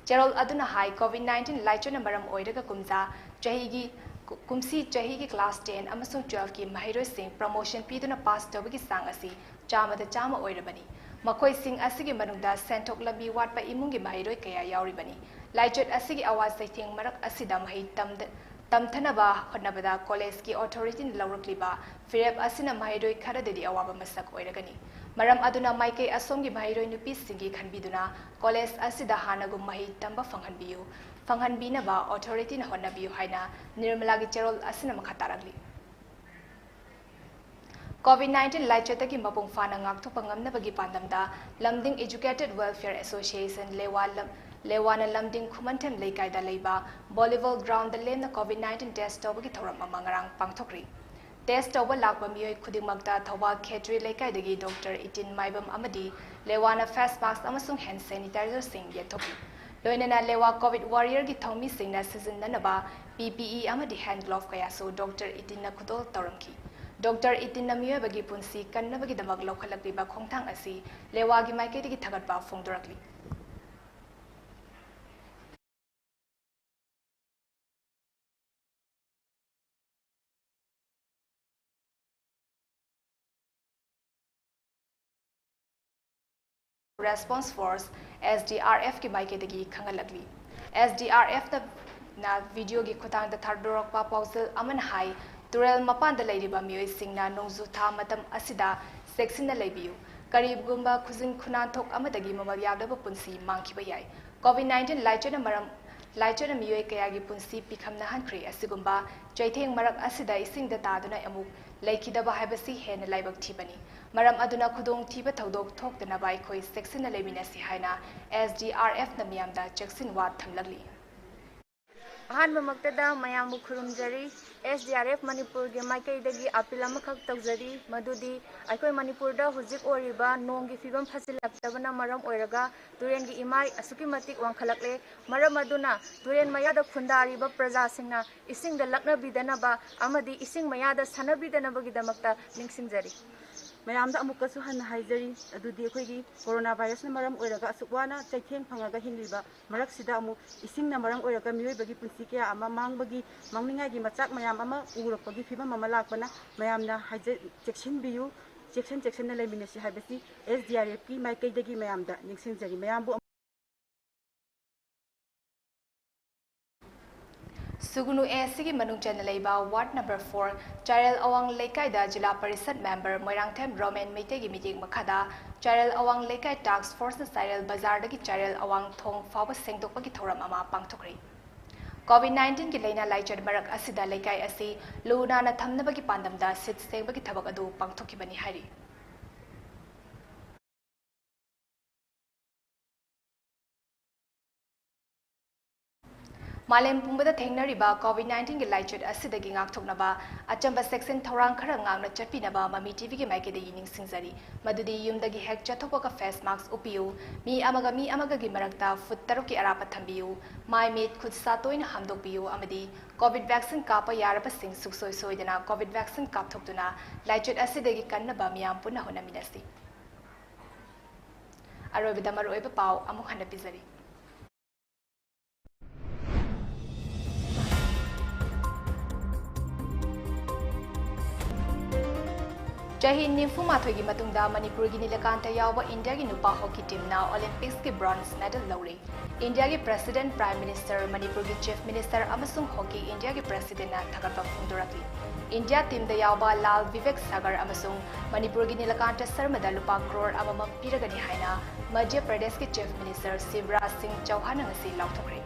ꯆꯦꯔꯣꯜ ꯑꯗꯨꯅ ꯍꯥꯏ, COVID nineteen ꯂꯥꯏꯆꯠꯅ ꯃꯔꯝ ꯑꯣꯏꯔꯒ ꯀꯨꯝꯖꯥ ꯆꯍꯤꯒꯤ, ꯀꯨ-, ꯀꯨꯝꯁꯤ ꯆꯍꯤꯒꯤ class ten ꯑꯃꯁꯨꯡ twelveꯀꯤ ꯃꯍꯩꯔꯣꯏꯁꯤꯡ promotion ꯄꯤꯗꯨꯅ pass ꯇꯧꯕꯒꯤ ꯆꯥꯡ ꯑꯁꯤ ꯆꯥꯝꯃꯗ ꯆꯥꯝꯃ ꯑꯣꯏꯔꯕꯅꯤ꯫ ꯃꯈꯣꯏꯁꯤꯡ ꯑꯁꯤꯒꯤ ꯃꯅꯨꯡꯗ ꯁꯦꯟꯊꯣꯛ ꯂꯝꯕꯤ ꯋꯥꯠꯄ ꯏꯃꯨꯡꯒꯤ ꯃꯍꯩꯔꯣꯏ ꯀꯌꯥ ꯌꯥꯎꯔꯤꯕꯅꯤ꯫ ꯂꯥꯏꯆꯠ ꯑꯁꯤꯒꯤ ꯑꯋꯥ ꯆꯩꯊꯦꯡ ꯃꯔꯛ ꯑꯁꯤꯗ ꯃꯍꯩ ꯇꯝꯗ-, ꯇꯝꯊꯅꯕ ꯍꯣꯠꯅꯕꯗ collegeꯀꯤ authorityꯅ ꯂꯧꯔꯛꯂꯤꯕ ꯐꯤꯔꯦꯞ ꯑꯁꯤꯅ ꯃꯍꯩꯔꯣꯏ ꯈꯔꯗꯗꯤ ꯑꯋꯥꯕ ꯃꯁꯛ ꯑꯣꯏꯔꯒꯅꯤ꯫ ꯃꯔꯝ ꯑꯗꯨꯅ ꯃꯥꯏꯀꯩ ꯑꯁꯣꯝꯒꯤ ꯃꯍꯩꯔꯣꯏ ꯅꯨꯄꯤꯁꯤꯡꯒꯤ ꯈꯟꯕꯤꯗꯨꯅ college ꯑꯁꯤꯗ ꯍꯥꯟꯅꯒꯨꯝ ꯃꯍꯩ ꯇꯝꯕ ꯐꯪꯍꯟꯕꯤꯌꯨ, ꯐꯪꯍꯟꯕꯤꯅꯕ authorityꯅ ꯍꯣꯠꯅꯕꯤꯌꯨ ꯍꯥꯏꯅ ꯅꯤꯔꯃꯂꯥꯒꯤ ꯆꯦꯔꯣꯜ ꯑꯁꯤꯅ ꯃꯈꯥ ꯇꯥꯔꯛꯂꯤ꯫ COVID nineteen ꯂꯥꯏꯆꯠꯇꯒꯤ ꯃꯄꯨꯡ ꯐꯥꯅ ꯉꯥꯛꯊꯣꯛꯄ ꯉꯝꯅꯕꯒꯤ ꯄꯥꯟꯗꯝꯗ ꯂꯝꯗꯤꯡ Educated Welfare Association ꯂꯦꯋꯥ ꯂꯝ-, ꯂꯦꯋꯥꯅ ꯂꯝꯗꯤꯡ ꯈꯨꯃꯟꯊꯦꯝ ꯂꯩꯀꯥꯏꯗ ꯂꯩꯕ volleyball groundꯗ ꯂꯦꯝꯅ COVID nineteen test ꯇꯧꯕꯒꯤ ꯊꯧꯔꯝ ꯑꯃ ꯉꯔꯥꯡ ꯄꯥꯡꯊꯣꯛꯈ꯭ꯔꯤ꯫ Test ꯇꯧꯕ ꯂꯥꯛꯄ ꯃꯤꯑꯣꯏ ꯈꯨꯗꯤꯡꯃꯛꯇ ꯊꯧꯕꯥꯜ ꯈꯦꯇ꯭ꯔꯤ ꯂꯩꯀꯥꯏꯗꯒꯤ Doctor ꯏꯇꯤꯟ ꯃꯥꯏꯕꯝ ꯑꯃꯗꯤ ꯂꯦꯋꯥꯅ face mask ꯑꯃꯁꯨꯡ hand sanitizerꯁꯤꯡ ꯌꯦꯟꯊꯣꯛꯈꯤ꯫ ꯂꯣꯏꯅꯅ ꯂꯦꯋꯥ COVID warriorꯒꯤ ꯊꯧꯃꯤꯁꯤꯡꯅ ꯁꯤꯖꯤꯟꯅꯅꯕ PPE ꯑꯃꯗꯤ hand glove ꯀꯌꯥꯁꯨ Doctor ꯏꯇꯤꯟꯅ ꯈꯨꯗꯣꯜ ꯇꯧꯔꯝꯈꯤ꯫ ꯗꯣꯛꯇꯔ ꯏꯇꯤꯟꯅ ꯃꯤꯑꯣꯏꯕꯒꯤ ꯄꯨꯟꯁꯤ ꯀꯟꯅꯕꯒꯤꯗꯃꯛ ꯂꯧꯈꯠꯂꯛꯂꯤꯕ ꯈꯣꯡꯊꯥꯡ ꯑꯁꯤ ꯂꯦꯋꯥꯒꯤ ꯃꯥꯏꯀꯩꯗꯒꯤ ꯊꯥꯒꯠꯄ ꯐꯣꯡꯗꯣꯔꯛꯂꯤ꯫ Response Force, S D R F ꯀꯤ ꯃꯥꯏꯀꯩꯗꯒꯤ ꯈꯪꯍꯜꯂꯛꯂꯤ꯫ S D R F ꯅ, ꯅ video ꯒꯤ ꯈꯨꯠꯊꯥꯡꯗ ꯊꯥꯗꯣꯔꯛꯄ ꯄꯥꯎꯖꯦꯜ ꯑꯃꯅ ꯍꯥꯏ, ꯇꯨꯔꯦꯜ ꯃꯄꯥꯟꯗ ꯂꯩꯔꯤꯕ ꯃꯤꯑꯣꯏꯁꯤꯡꯅ ꯅꯣꯡꯖꯨ ꯊꯥ ꯃꯇꯝ ꯑꯁꯤꯗ ꯆꯦꯛꯁꯤꯟꯅ ꯂꯩꯕꯤꯌꯨ꯫ ꯀꯔꯤꯒꯨꯝꯕ ꯈꯨꯖꯤꯟ ꯈꯨꯅꯥꯟꯊꯣꯛ ꯑꯃꯗꯒꯤ ꯃꯃꯜ ꯌꯥꯝꯂꯕ ꯄꯨꯟꯁꯤ ꯃꯥꯡꯈꯤꯕ ꯌꯥꯏ꯫ COVID nineteen ꯂꯥꯏꯆꯠꯅ ꯃꯔꯝ, ꯂꯥꯏꯆꯠꯅ ꯃꯤꯑꯣꯏ ꯀꯌꯥꯒꯤ ꯄꯨꯟꯁꯤ ꯄꯤꯈꯝꯅꯍꯟꯈ꯭ꯔꯦ꯫ ꯑꯁꯤꯒꯨꯝꯕ ꯆꯩꯊꯦꯡ ꯃꯔꯛ ꯑꯁꯤꯗ ꯏꯁꯤꯡꯗ ꯇꯥꯗꯨꯅ ꯑꯃꯨꯛ ꯂꯩꯈꯤꯗꯕ ꯍꯥꯏꯕꯁꯤ ꯍꯦꯟꯅ ꯂꯥꯏꯕꯛ ꯊꯤꯕꯅꯤ꯫ ꯃꯔꯝ ꯑꯗꯨꯅ ꯈꯨꯗꯣꯡꯊꯤꯕ ꯊꯧꯗꯣꯛ ꯊꯣꯛꯇꯅꯕ ꯑꯩꯈꯣꯏ ꯆꯦꯛꯁꯤꯟꯅ ꯂꯩꯃꯤꯟꯅꯁꯤ ꯍꯥꯏꯅ S D R F ꯅ ꯃꯤꯌꯥꯝꯗ ꯆꯦꯛꯁꯤꯟ ꯋꯥ ꯊꯝꯂꯛꯂꯤ꯫ ꯑꯍꯥꯟꯕꯃꯛꯇꯗ ꯃꯌꯥꯝꯕꯨ ꯈꯨꯔꯨꯝꯖꯔꯤ꯫ S D R F ꯃꯅꯤꯄꯨꯔꯒꯤ ꯃꯥꯏꯀꯩꯗꯒꯤ appeal ꯑꯃꯈꯛ ꯇꯧꯖꯔꯤ, ꯃꯗꯨꯗꯤ ꯑꯩꯈꯣꯏ ꯃꯅꯤꯄꯨꯔꯗ ꯍꯧꯖꯤꯛ ꯑꯣꯏꯔꯤꯕ ꯅꯣꯡꯒꯤ ꯐꯤꯕꯝ ꯐꯠꯁꯤꯜꯂꯛꯇꯕꯅ ꯃꯔꯝ ꯑꯣꯏꯔꯒ ꯇꯨꯔꯦꯟꯒꯤ ꯏꯃꯥꯏ ꯑꯁꯨꯛꯀꯤ ꯃꯇꯤꯛ ꯋꯥꯡꯈꯠꯂꯛꯂꯦ꯫ ꯃꯔꯝ ꯑꯗꯨꯅ ꯇꯨꯔꯦꯟ ꯃꯌꯥꯗ ꯈꯨꯟꯗꯥꯔꯤꯕ ꯄ꯭ꯔꯖꯥꯁꯤꯡꯅ ꯏꯁꯤꯡꯗ ꯂꯛꯅꯕꯤꯗꯅꯕ ꯑꯃꯗꯤ ꯏꯁꯤꯡ ꯃꯌꯥꯗ ꯁꯥꯟꯅꯕꯤꯗꯅꯕꯒꯤꯗꯃꯛꯇ ꯅꯤꯡꯁꯤꯡꯖꯔꯤ꯫ ꯃꯌꯥꯝꯗ ꯑꯃꯨꯛꯀꯁꯨ ꯍꯟꯅ ꯍꯥꯏꯖꯔꯤ, ꯑꯗꯨꯗꯤ ꯑꯩꯈꯣꯏꯒꯤ corona virus ꯅ ꯃꯔꯝ ꯑꯣꯏꯔꯒ ꯑꯁꯨꯛ ꯋꯥꯅ ꯆꯩꯊꯦꯡ ꯐꯪꯉꯒ ꯍꯤꯡꯂꯤꯕ ꯃꯔꯛꯁꯤꯗ ꯑꯃꯨꯛ ꯏꯁꯤꯡꯅ ꯃꯔꯝ ꯑꯣꯏꯔꯒ ꯃꯤꯑꯣꯏꯕꯒꯤ ꯄꯨꯟꯁꯤ ꯀꯌꯥ ꯑꯃ ꯃꯥꯡꯕꯒꯤ, ꯃꯥꯡꯅꯤꯡꯉꯥꯏꯒꯤ ꯃꯆꯥꯛ ꯃꯌꯥꯝ ꯑꯃ ꯎꯔꯛꯄꯒꯤ ꯐꯤꯕꯝ ꯑꯃ ꯂꯥꯛꯄꯅ ꯃꯌꯥꯝꯅ ꯍꯥꯏꯖ-, ꯆꯦꯛꯁꯤꯟꯕꯤꯌꯨ, ꯆꯦꯛꯁꯤꯟ ꯆꯦꯛꯁꯤꯟꯅ ꯂꯩꯃꯤꯟꯅꯁꯤ ꯍꯥꯏꯕꯁꯤ S D R F ꯀꯤ ꯃꯥꯏꯀꯩꯗꯒꯤ ꯃꯌꯥꯝꯗ ꯅꯤꯡꯁꯤꯡꯖꯔꯤ꯫ ꯃꯌꯥꯝꯕꯨ ꯁꯨꯒꯨꯅꯨ A C ꯒꯤ ꯃꯅꯨꯡ ꯆꯟꯅ ꯂꯩꯕ ward number four ꯆꯥꯏꯔꯦꯜ ꯑꯋꯥꯡ ꯂꯩꯀꯥꯏꯗ ꯖꯤꯂꯥ ꯄꯔꯤꯁꯠ member ꯃꯣꯏꯔꯥꯡꯊꯦꯝ ꯔꯣꯃꯦꯟ ꯃꯩꯇꯩꯒꯤ ꯃꯤꯠꯌꯦꯡ ꯃꯈꯥꯗ ꯆꯥꯏꯔꯦꯜ ꯑꯋꯥꯡ ꯂꯩꯀꯥꯏ task force ꯅ ꯆꯥꯏꯔꯦꯜ ꯕꯖꯥꯔꯗꯒꯤ ꯆꯥꯏꯔꯦꯜ ꯑꯋꯥꯡ ꯊꯣꯡ ꯐꯥꯎꯕ ꯁꯦꯡꯗꯣꯛꯄꯒꯤ ꯊꯧꯔꯝ ꯑꯃ ꯄꯥꯡꯊꯣꯛꯈ꯭ꯔꯦ꯫ COVID nineteen ꯒꯤ ꯂꯥꯏꯅꯥ ꯂꯥꯏꯆꯠ ꯃꯔꯛ ꯑꯁꯤꯗ ꯂꯩꯀꯥꯏ ꯑꯁꯤ ꯂꯨ ꯅꯥꯟꯅ ꯊꯝꯅꯕꯒꯤ ꯄꯥꯟꯗꯝꯗ ꯁꯤꯠ ꯁꯦꯡꯕꯒꯤ ꯊꯕꯛ ꯑꯗꯨ ꯄꯥꯡꯊꯣꯛꯈꯤꯕꯅꯤ ꯍꯥꯏꯔꯤ꯫ ꯃꯥꯂꯦꯝ ꯄꯨꯝꯕꯗ ꯊꯦꯡꯅꯔꯤꯕ COVID nineteen ꯒꯤ ꯂꯥꯏꯆꯠ ꯑꯁꯤꯗꯒꯤ ꯉꯥꯛꯊꯣꯛꯅꯕ ꯑꯆꯝꯕ ꯆꯦꯛꯁꯤꯟ ꯊꯧꯔꯥꯡ ꯈꯔ ꯉꯥꯛꯅ ꯆꯠꯄꯤꯅꯕ ꯃꯃꯤ ꯇꯤꯚꯤꯒꯤ ꯃꯥꯏꯀꯩꯗꯒꯤ ꯅꯤꯡꯁꯤꯡꯖꯔꯤ꯫ ꯃꯗꯨꯗꯤ ꯌꯨꯝꯗꯒꯤ ꯍꯦꯛ ꯆꯠꯊꯣꯛꯄꯒ face mask ꯎꯞꯄꯤꯌꯨ, ꯃꯤ ꯑꯃꯒ ꯃꯤ ꯑꯃꯒꯒꯤ ꯃꯔꯛꯇ ꯐꯨꯠ ꯇꯔꯨꯛꯀꯤ ꯑꯔꯥꯞꯄ ꯊꯝꯕꯤꯌꯨ, ꯃꯥꯏ ꯃꯤꯠ ꯈꯨꯠ ꯁꯥ ꯇꯣꯏꯅ ꯍꯥꯝꯗꯣꯛꯄꯤꯌꯨ ꯑꯃꯗꯤ COVID vaccine ꯀꯥꯞꯄ ꯌꯥꯔꯕꯁꯤꯡ ꯁꯨꯡꯁꯣꯏ ꯁꯣꯏꯗꯅ COVID vaccine ꯀꯥꯞꯊꯣꯛꯇꯨꯅ ꯂꯥꯏꯆꯠ ꯑꯁꯤꯗꯒꯤ ꯀꯟꯅꯕ ꯃꯤꯌꯥꯝ ꯄꯨꯟꯅ ꯍꯣꯠꯅꯃꯤꯟꯅꯁꯤ꯫ ꯑꯔꯣꯏꯕꯗ ꯃꯔꯨꯑꯣꯏꯕ ꯄꯥꯎ ꯑꯃꯨꯛ ꯍꯟꯅ ꯄꯤꯖꯔꯤ꯫ ꯆꯍꯤ ꯅꯤꯐꯨ ꯃꯥꯊꯣꯏꯒꯤ ꯃꯇꯨꯡꯗ ꯃꯅꯤꯄꯨꯔꯒꯤ ꯅꯤꯂꯀꯥꯟꯇ ꯌꯥꯎꯕ ꯏꯟꯗꯤꯌꯥꯒꯤ ꯅꯨꯄꯥ ꯍꯣꯀꯤ ꯇꯤꯝꯅ Olympics ꯀꯤ bronze medal ꯂꯧꯔꯦ꯫ ꯏꯟꯗꯤꯌꯥꯒꯤ President, Prime Minister, ꯃꯅꯤꯄꯨꯔꯒꯤ Chief Minister ꯑꯃꯁꯨꯡ ꯍꯣꯀꯤ ꯏꯟꯗꯤꯌꯥꯒꯤ President ꯅ ꯊꯥꯒꯠꯄ ꯐꯣꯡꯗꯣꯔꯛꯂꯤ꯫ ꯏꯟꯗꯤꯌꯥ ꯇꯤꯝꯗ ꯌꯥꯎꯕ ꯂꯥꯜ ꯕꯤꯕꯦꯛ ꯁꯥꯒꯔ ꯑꯃꯁꯨꯡ ꯃꯅꯤꯄꯨꯔꯒꯤ ꯅꯤꯂꯀꯥꯟꯇ ꯁꯔꯃꯗ ꯂꯨꯄꯥ ꯀ꯭ꯔꯣꯔ ꯑꯃꯃꯝ ꯄꯤꯔꯒꯅꯤ ꯍꯥꯏꯅ ꯃꯙ꯭ꯌ ꯄ꯭ꯔꯗꯦꯁꯀꯤ Chief Minister ꯁꯤꯕꯔꯥꯖ ꯁꯤꯡ ꯆꯧꯍꯥꯟꯅ ꯉꯁꯤ ꯂꯥꯎꯊꯣꯛꯈ꯭ꯔꯦ꯫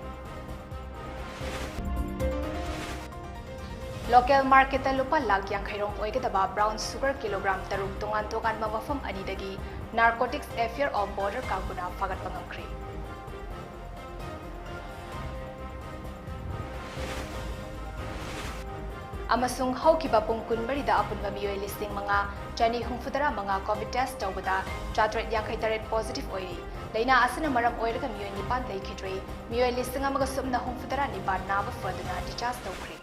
Local market ꯇ ꯂꯨꯄꯥ ꯂꯥꯈ ꯌꯥꯡꯈꯩ ꯔꯣꯝ ꯑꯣꯏꯒꯗꯕ brown sugar kilogram ꯇꯔꯨꯛ ꯇꯣꯉꯥꯟ ꯇꯣꯉꯥꯟꯕ ꯃꯐꯝ ꯑꯅꯤꯗꯒꯤ Narcotics Affair of Border ꯀꯥꯡꯕꯨꯅ ꯐꯥꯒꯠꯄ ꯉꯝꯈ꯭ꯔꯦ꯫ ꯑꯃꯁꯨꯡ ꯍꯧꯈꯤꯕ ꯄꯨꯡ ꯀꯨꯟꯃꯔꯤꯗ ꯑꯄꯨꯟꯕ ꯃꯤꯑꯣꯏ ꯂꯤꯁꯤꯡ ꯃꯉꯥ ꯆꯅꯤ ꯍꯨꯝꯐꯨꯇꯔꯥ ꯃꯉꯥ COVID test ꯇꯧꯕꯗ ꯆꯥꯇ꯭ꯔꯦꯠ ꯌꯥꯡꯈꯩ ꯇꯔꯦꯠ positive ꯑꯣꯏꯔꯤ꯫ ꯂꯥꯏꯅꯥ ꯑꯁꯤꯅ ꯃꯔꯝ ꯑꯣꯏꯔꯒ ꯃꯤꯑꯣꯏ ꯅꯤꯄꯥꯟ ꯂꯩꯈꯤꯗ꯭ꯔꯦ꯫ ꯃꯤꯑꯣꯏ ꯂꯤꯁꯤꯡ ꯑꯃꯒ ꯁꯨꯞꯅ ꯍꯨꯝꯐꯨꯇꯔꯥ ꯅꯤꯄꯥꯟ ꯅꯥꯕ ꯐꯗꯨꯅ discharge ꯇꯧꯈ꯭ꯔꯦ꯫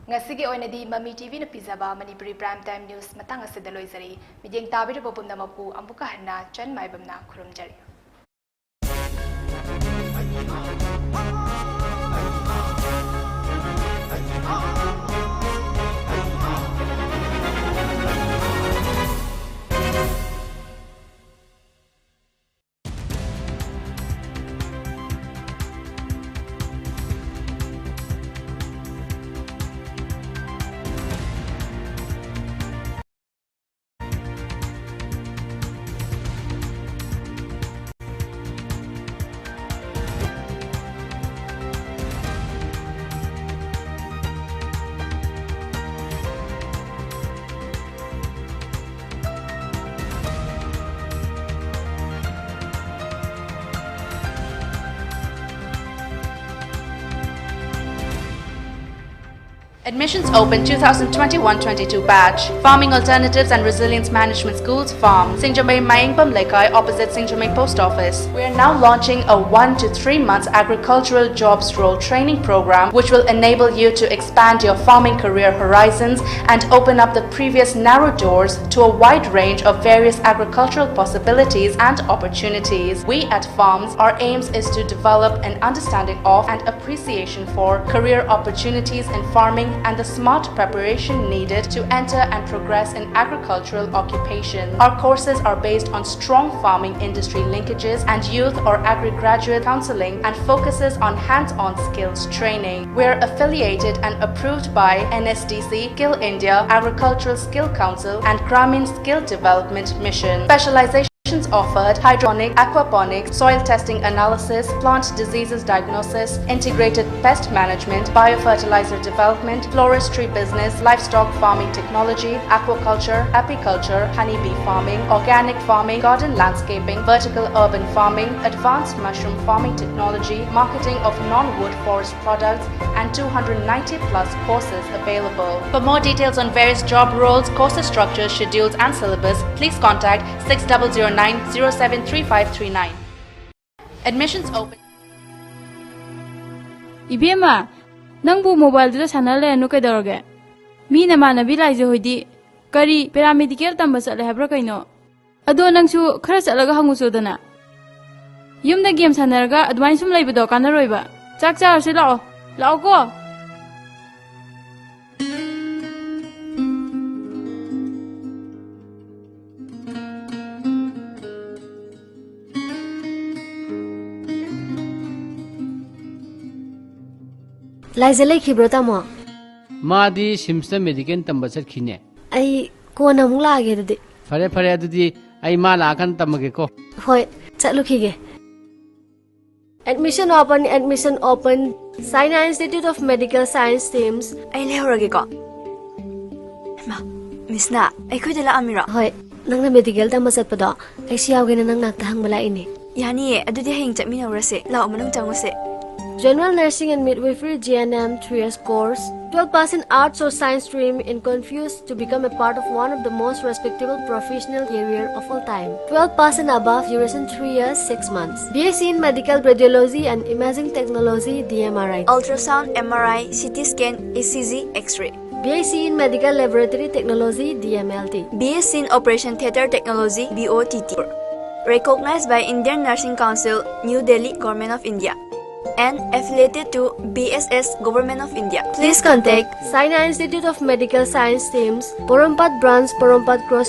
ꯉꯁꯤꯒꯤ ꯑꯣꯏꯅꯗꯤ ꯃꯃꯤ ꯇꯤꯚꯤꯅ ꯄꯤꯖꯕ ꯃꯅꯤꯄꯨꯔꯤ Prime Time News ꯃꯇꯥꯡ ꯑꯁꯤꯗ ꯂꯣꯏꯖꯔꯦ꯫ ꯃꯤꯠꯌꯦꯡ ꯇꯥꯕꯤꯔꯕ ꯄꯨꯝꯅꯃꯛꯄꯨ ꯑꯃꯨꯛꯀ ꯍꯟꯅ ꯆꯟ ꯃꯥꯏꯕꯝꯅ ꯈꯨꯔꯨꯝꯖꯔꯤ꯫ Admissions open two thousand twenty-one twenty-two batch. Farming Alternatives and Resilience Management Schools, farm, Singjamei Mayingpam Leikai, opposite Singjamei Post Office. We are now launching a one to three months agricultural jobs role training program, which will enable you to expand your farming career horizons and open up the previous narrow doors to a wide range of various agricultural possibilities and opportunities. We at Farms, our aims is to develop an understanding of and appreciation for career opportunities in farming and the smart preparation needed to enter and progress in agricultural occupation. Our courses are based on strong farming industry linkages and youth or agri-graduate counseling and focuses on hands-on skills training. We're affiliated and approved by N S D C, Skill India, Agricultural Skill Council, and Gramin Skill Development Mission. Specializations offered: hydroponic, aquaponic, soil testing analysis, plant diseases diagnosis, integrated pest management, biofertilizer development, floristry business, livestock farming technology, aquaculture, apiculture, honeybee farming, organic farming, garden landscaping, vertical urban farming, advanced mushroom farming technology, marketing of non-wood forest products, and two hundred ninety plus courses available. For more details on various job roles, courses structures, schedules, and syllabus, please contact six double zero nine zero seven three five three nine. Admissions open. ꯏꯕꯦꯝꯃ, ꯅꯪꯕꯨ ꯃꯣꯕꯥꯏꯜꯗꯨꯗ ꯁꯥꯟꯅ ꯂꯩꯔꯅꯨ ꯀꯩꯗꯧꯔꯒꯦ? ꯃꯤ ꯅꯃꯥꯟꯅꯕꯤ ꯂꯥꯏꯖ ꯍꯣꯏꯗꯤ ꯀꯔꯤ ꯄꯦꯔꯥꯃꯦꯗꯤꯀꯦꯜ ꯇꯝꯕ ꯆꯠꯂꯦ ꯍꯥꯏꯕ꯭ꯔꯥ ꯀꯩꯅꯣ? ꯑꯗꯣ ꯅꯪꯁꯨ ꯈꯔ ꯆꯠꯂꯒ ꯍꯪꯉꯨꯆꯣꯗꯅ꯫ ꯌꯨꯝꯗ ꯒꯦꯝ ꯁꯥꯟꯅꯔꯒ ꯑꯗꯨꯃꯥꯏꯅ ꯁꯨꯝ ꯂꯩꯕꯗꯣ ꯀꯥꯟꯅꯔꯣꯏꯕ꯫ ꯆꯥꯛ ꯆꯥꯔꯁꯤ ꯂꯥꯛꯑꯣ꯫ ꯂꯥꯛꯑꯣꯀꯣ꯫ ꯂꯥꯏꯖ ꯂꯩꯈꯤꯕ꯭ꯔꯣ ꯇꯥꯃꯣ? ꯃꯥꯗꯤ ꯁꯤꯝꯁꯇ ꯃꯦꯗꯤꯀꯦꯜ ꯇꯝꯕ ꯆꯠꯈꯤꯅꯦ꯫ ꯑꯩ ꯀꯣꯟꯅ ꯑꯃꯨꯛ ꯂꯥꯛꯑꯒꯦ ꯑꯗꯨꯗꯤ꯫ ꯐꯔꯦ ꯐꯔꯦ, ꯑꯗꯨꯗꯤ ꯑꯩ ꯃꯥ ꯂꯥꯛꯑꯀꯥꯟꯗ ꯇꯝꯃꯒꯦꯀꯣ꯫ ꯍꯣꯏ, ꯆꯠꯂꯨꯈꯤꯒꯦ꯫ Admission open, admission open. Saina Institute of Medical Science teams. ꯑꯩ ꯂꯩꯍꯧꯔꯒꯦꯀꯣ꯫ ꯍꯩꯃꯥ, ꯃꯤꯁꯅ ꯑꯩꯈꯣꯏꯗ ꯂꯥꯛꯑꯝꯃꯤꯔꯣ? ꯍꯣꯏ, ꯅꯪꯅ ꯃꯦꯗꯤꯀꯦꯜ ꯇꯝꯕ ꯆꯠꯄꯗꯣ ꯑꯩꯁꯨ ꯌꯥꯎꯒꯦꯅ ꯅꯪ ꯅꯥꯛꯇ ꯍꯪꯕ ꯂꯥꯛꯏꯅꯦ꯫ ꯌꯥꯅꯤꯌꯦ, ꯑꯗꯨꯗꯤ ꯍꯌꯦꯡ ꯆꯠꯃꯤꯟꯅꯧꯔꯁꯦ꯫ ꯂꯥꯛꯑꯣ, ꯃꯅꯨꯡ ꯆꯪꯉꯨꯁꯦ꯫ General Nursing and Midwifery, G N M, three years course. Twelve pass in arts or science stream in confused to become a part of one of the most respectable professional career of all time. Twelve pass and above, duration three years, six months. B S C in medical radiology and imaging technology, D M R I. Ultrasound, M R I, C T scan, E C G, X-ray. B S C in medical laboratory technology, D M L T. B S C in operation theatre technology, B O T T. Recognized by Indian Nursing Council, New Delhi, Government of India. And affiliated to B S S, Government of India. Please contact Saina Institute of Medical Science, Teams, Porompat Branch, Porompat Crossing,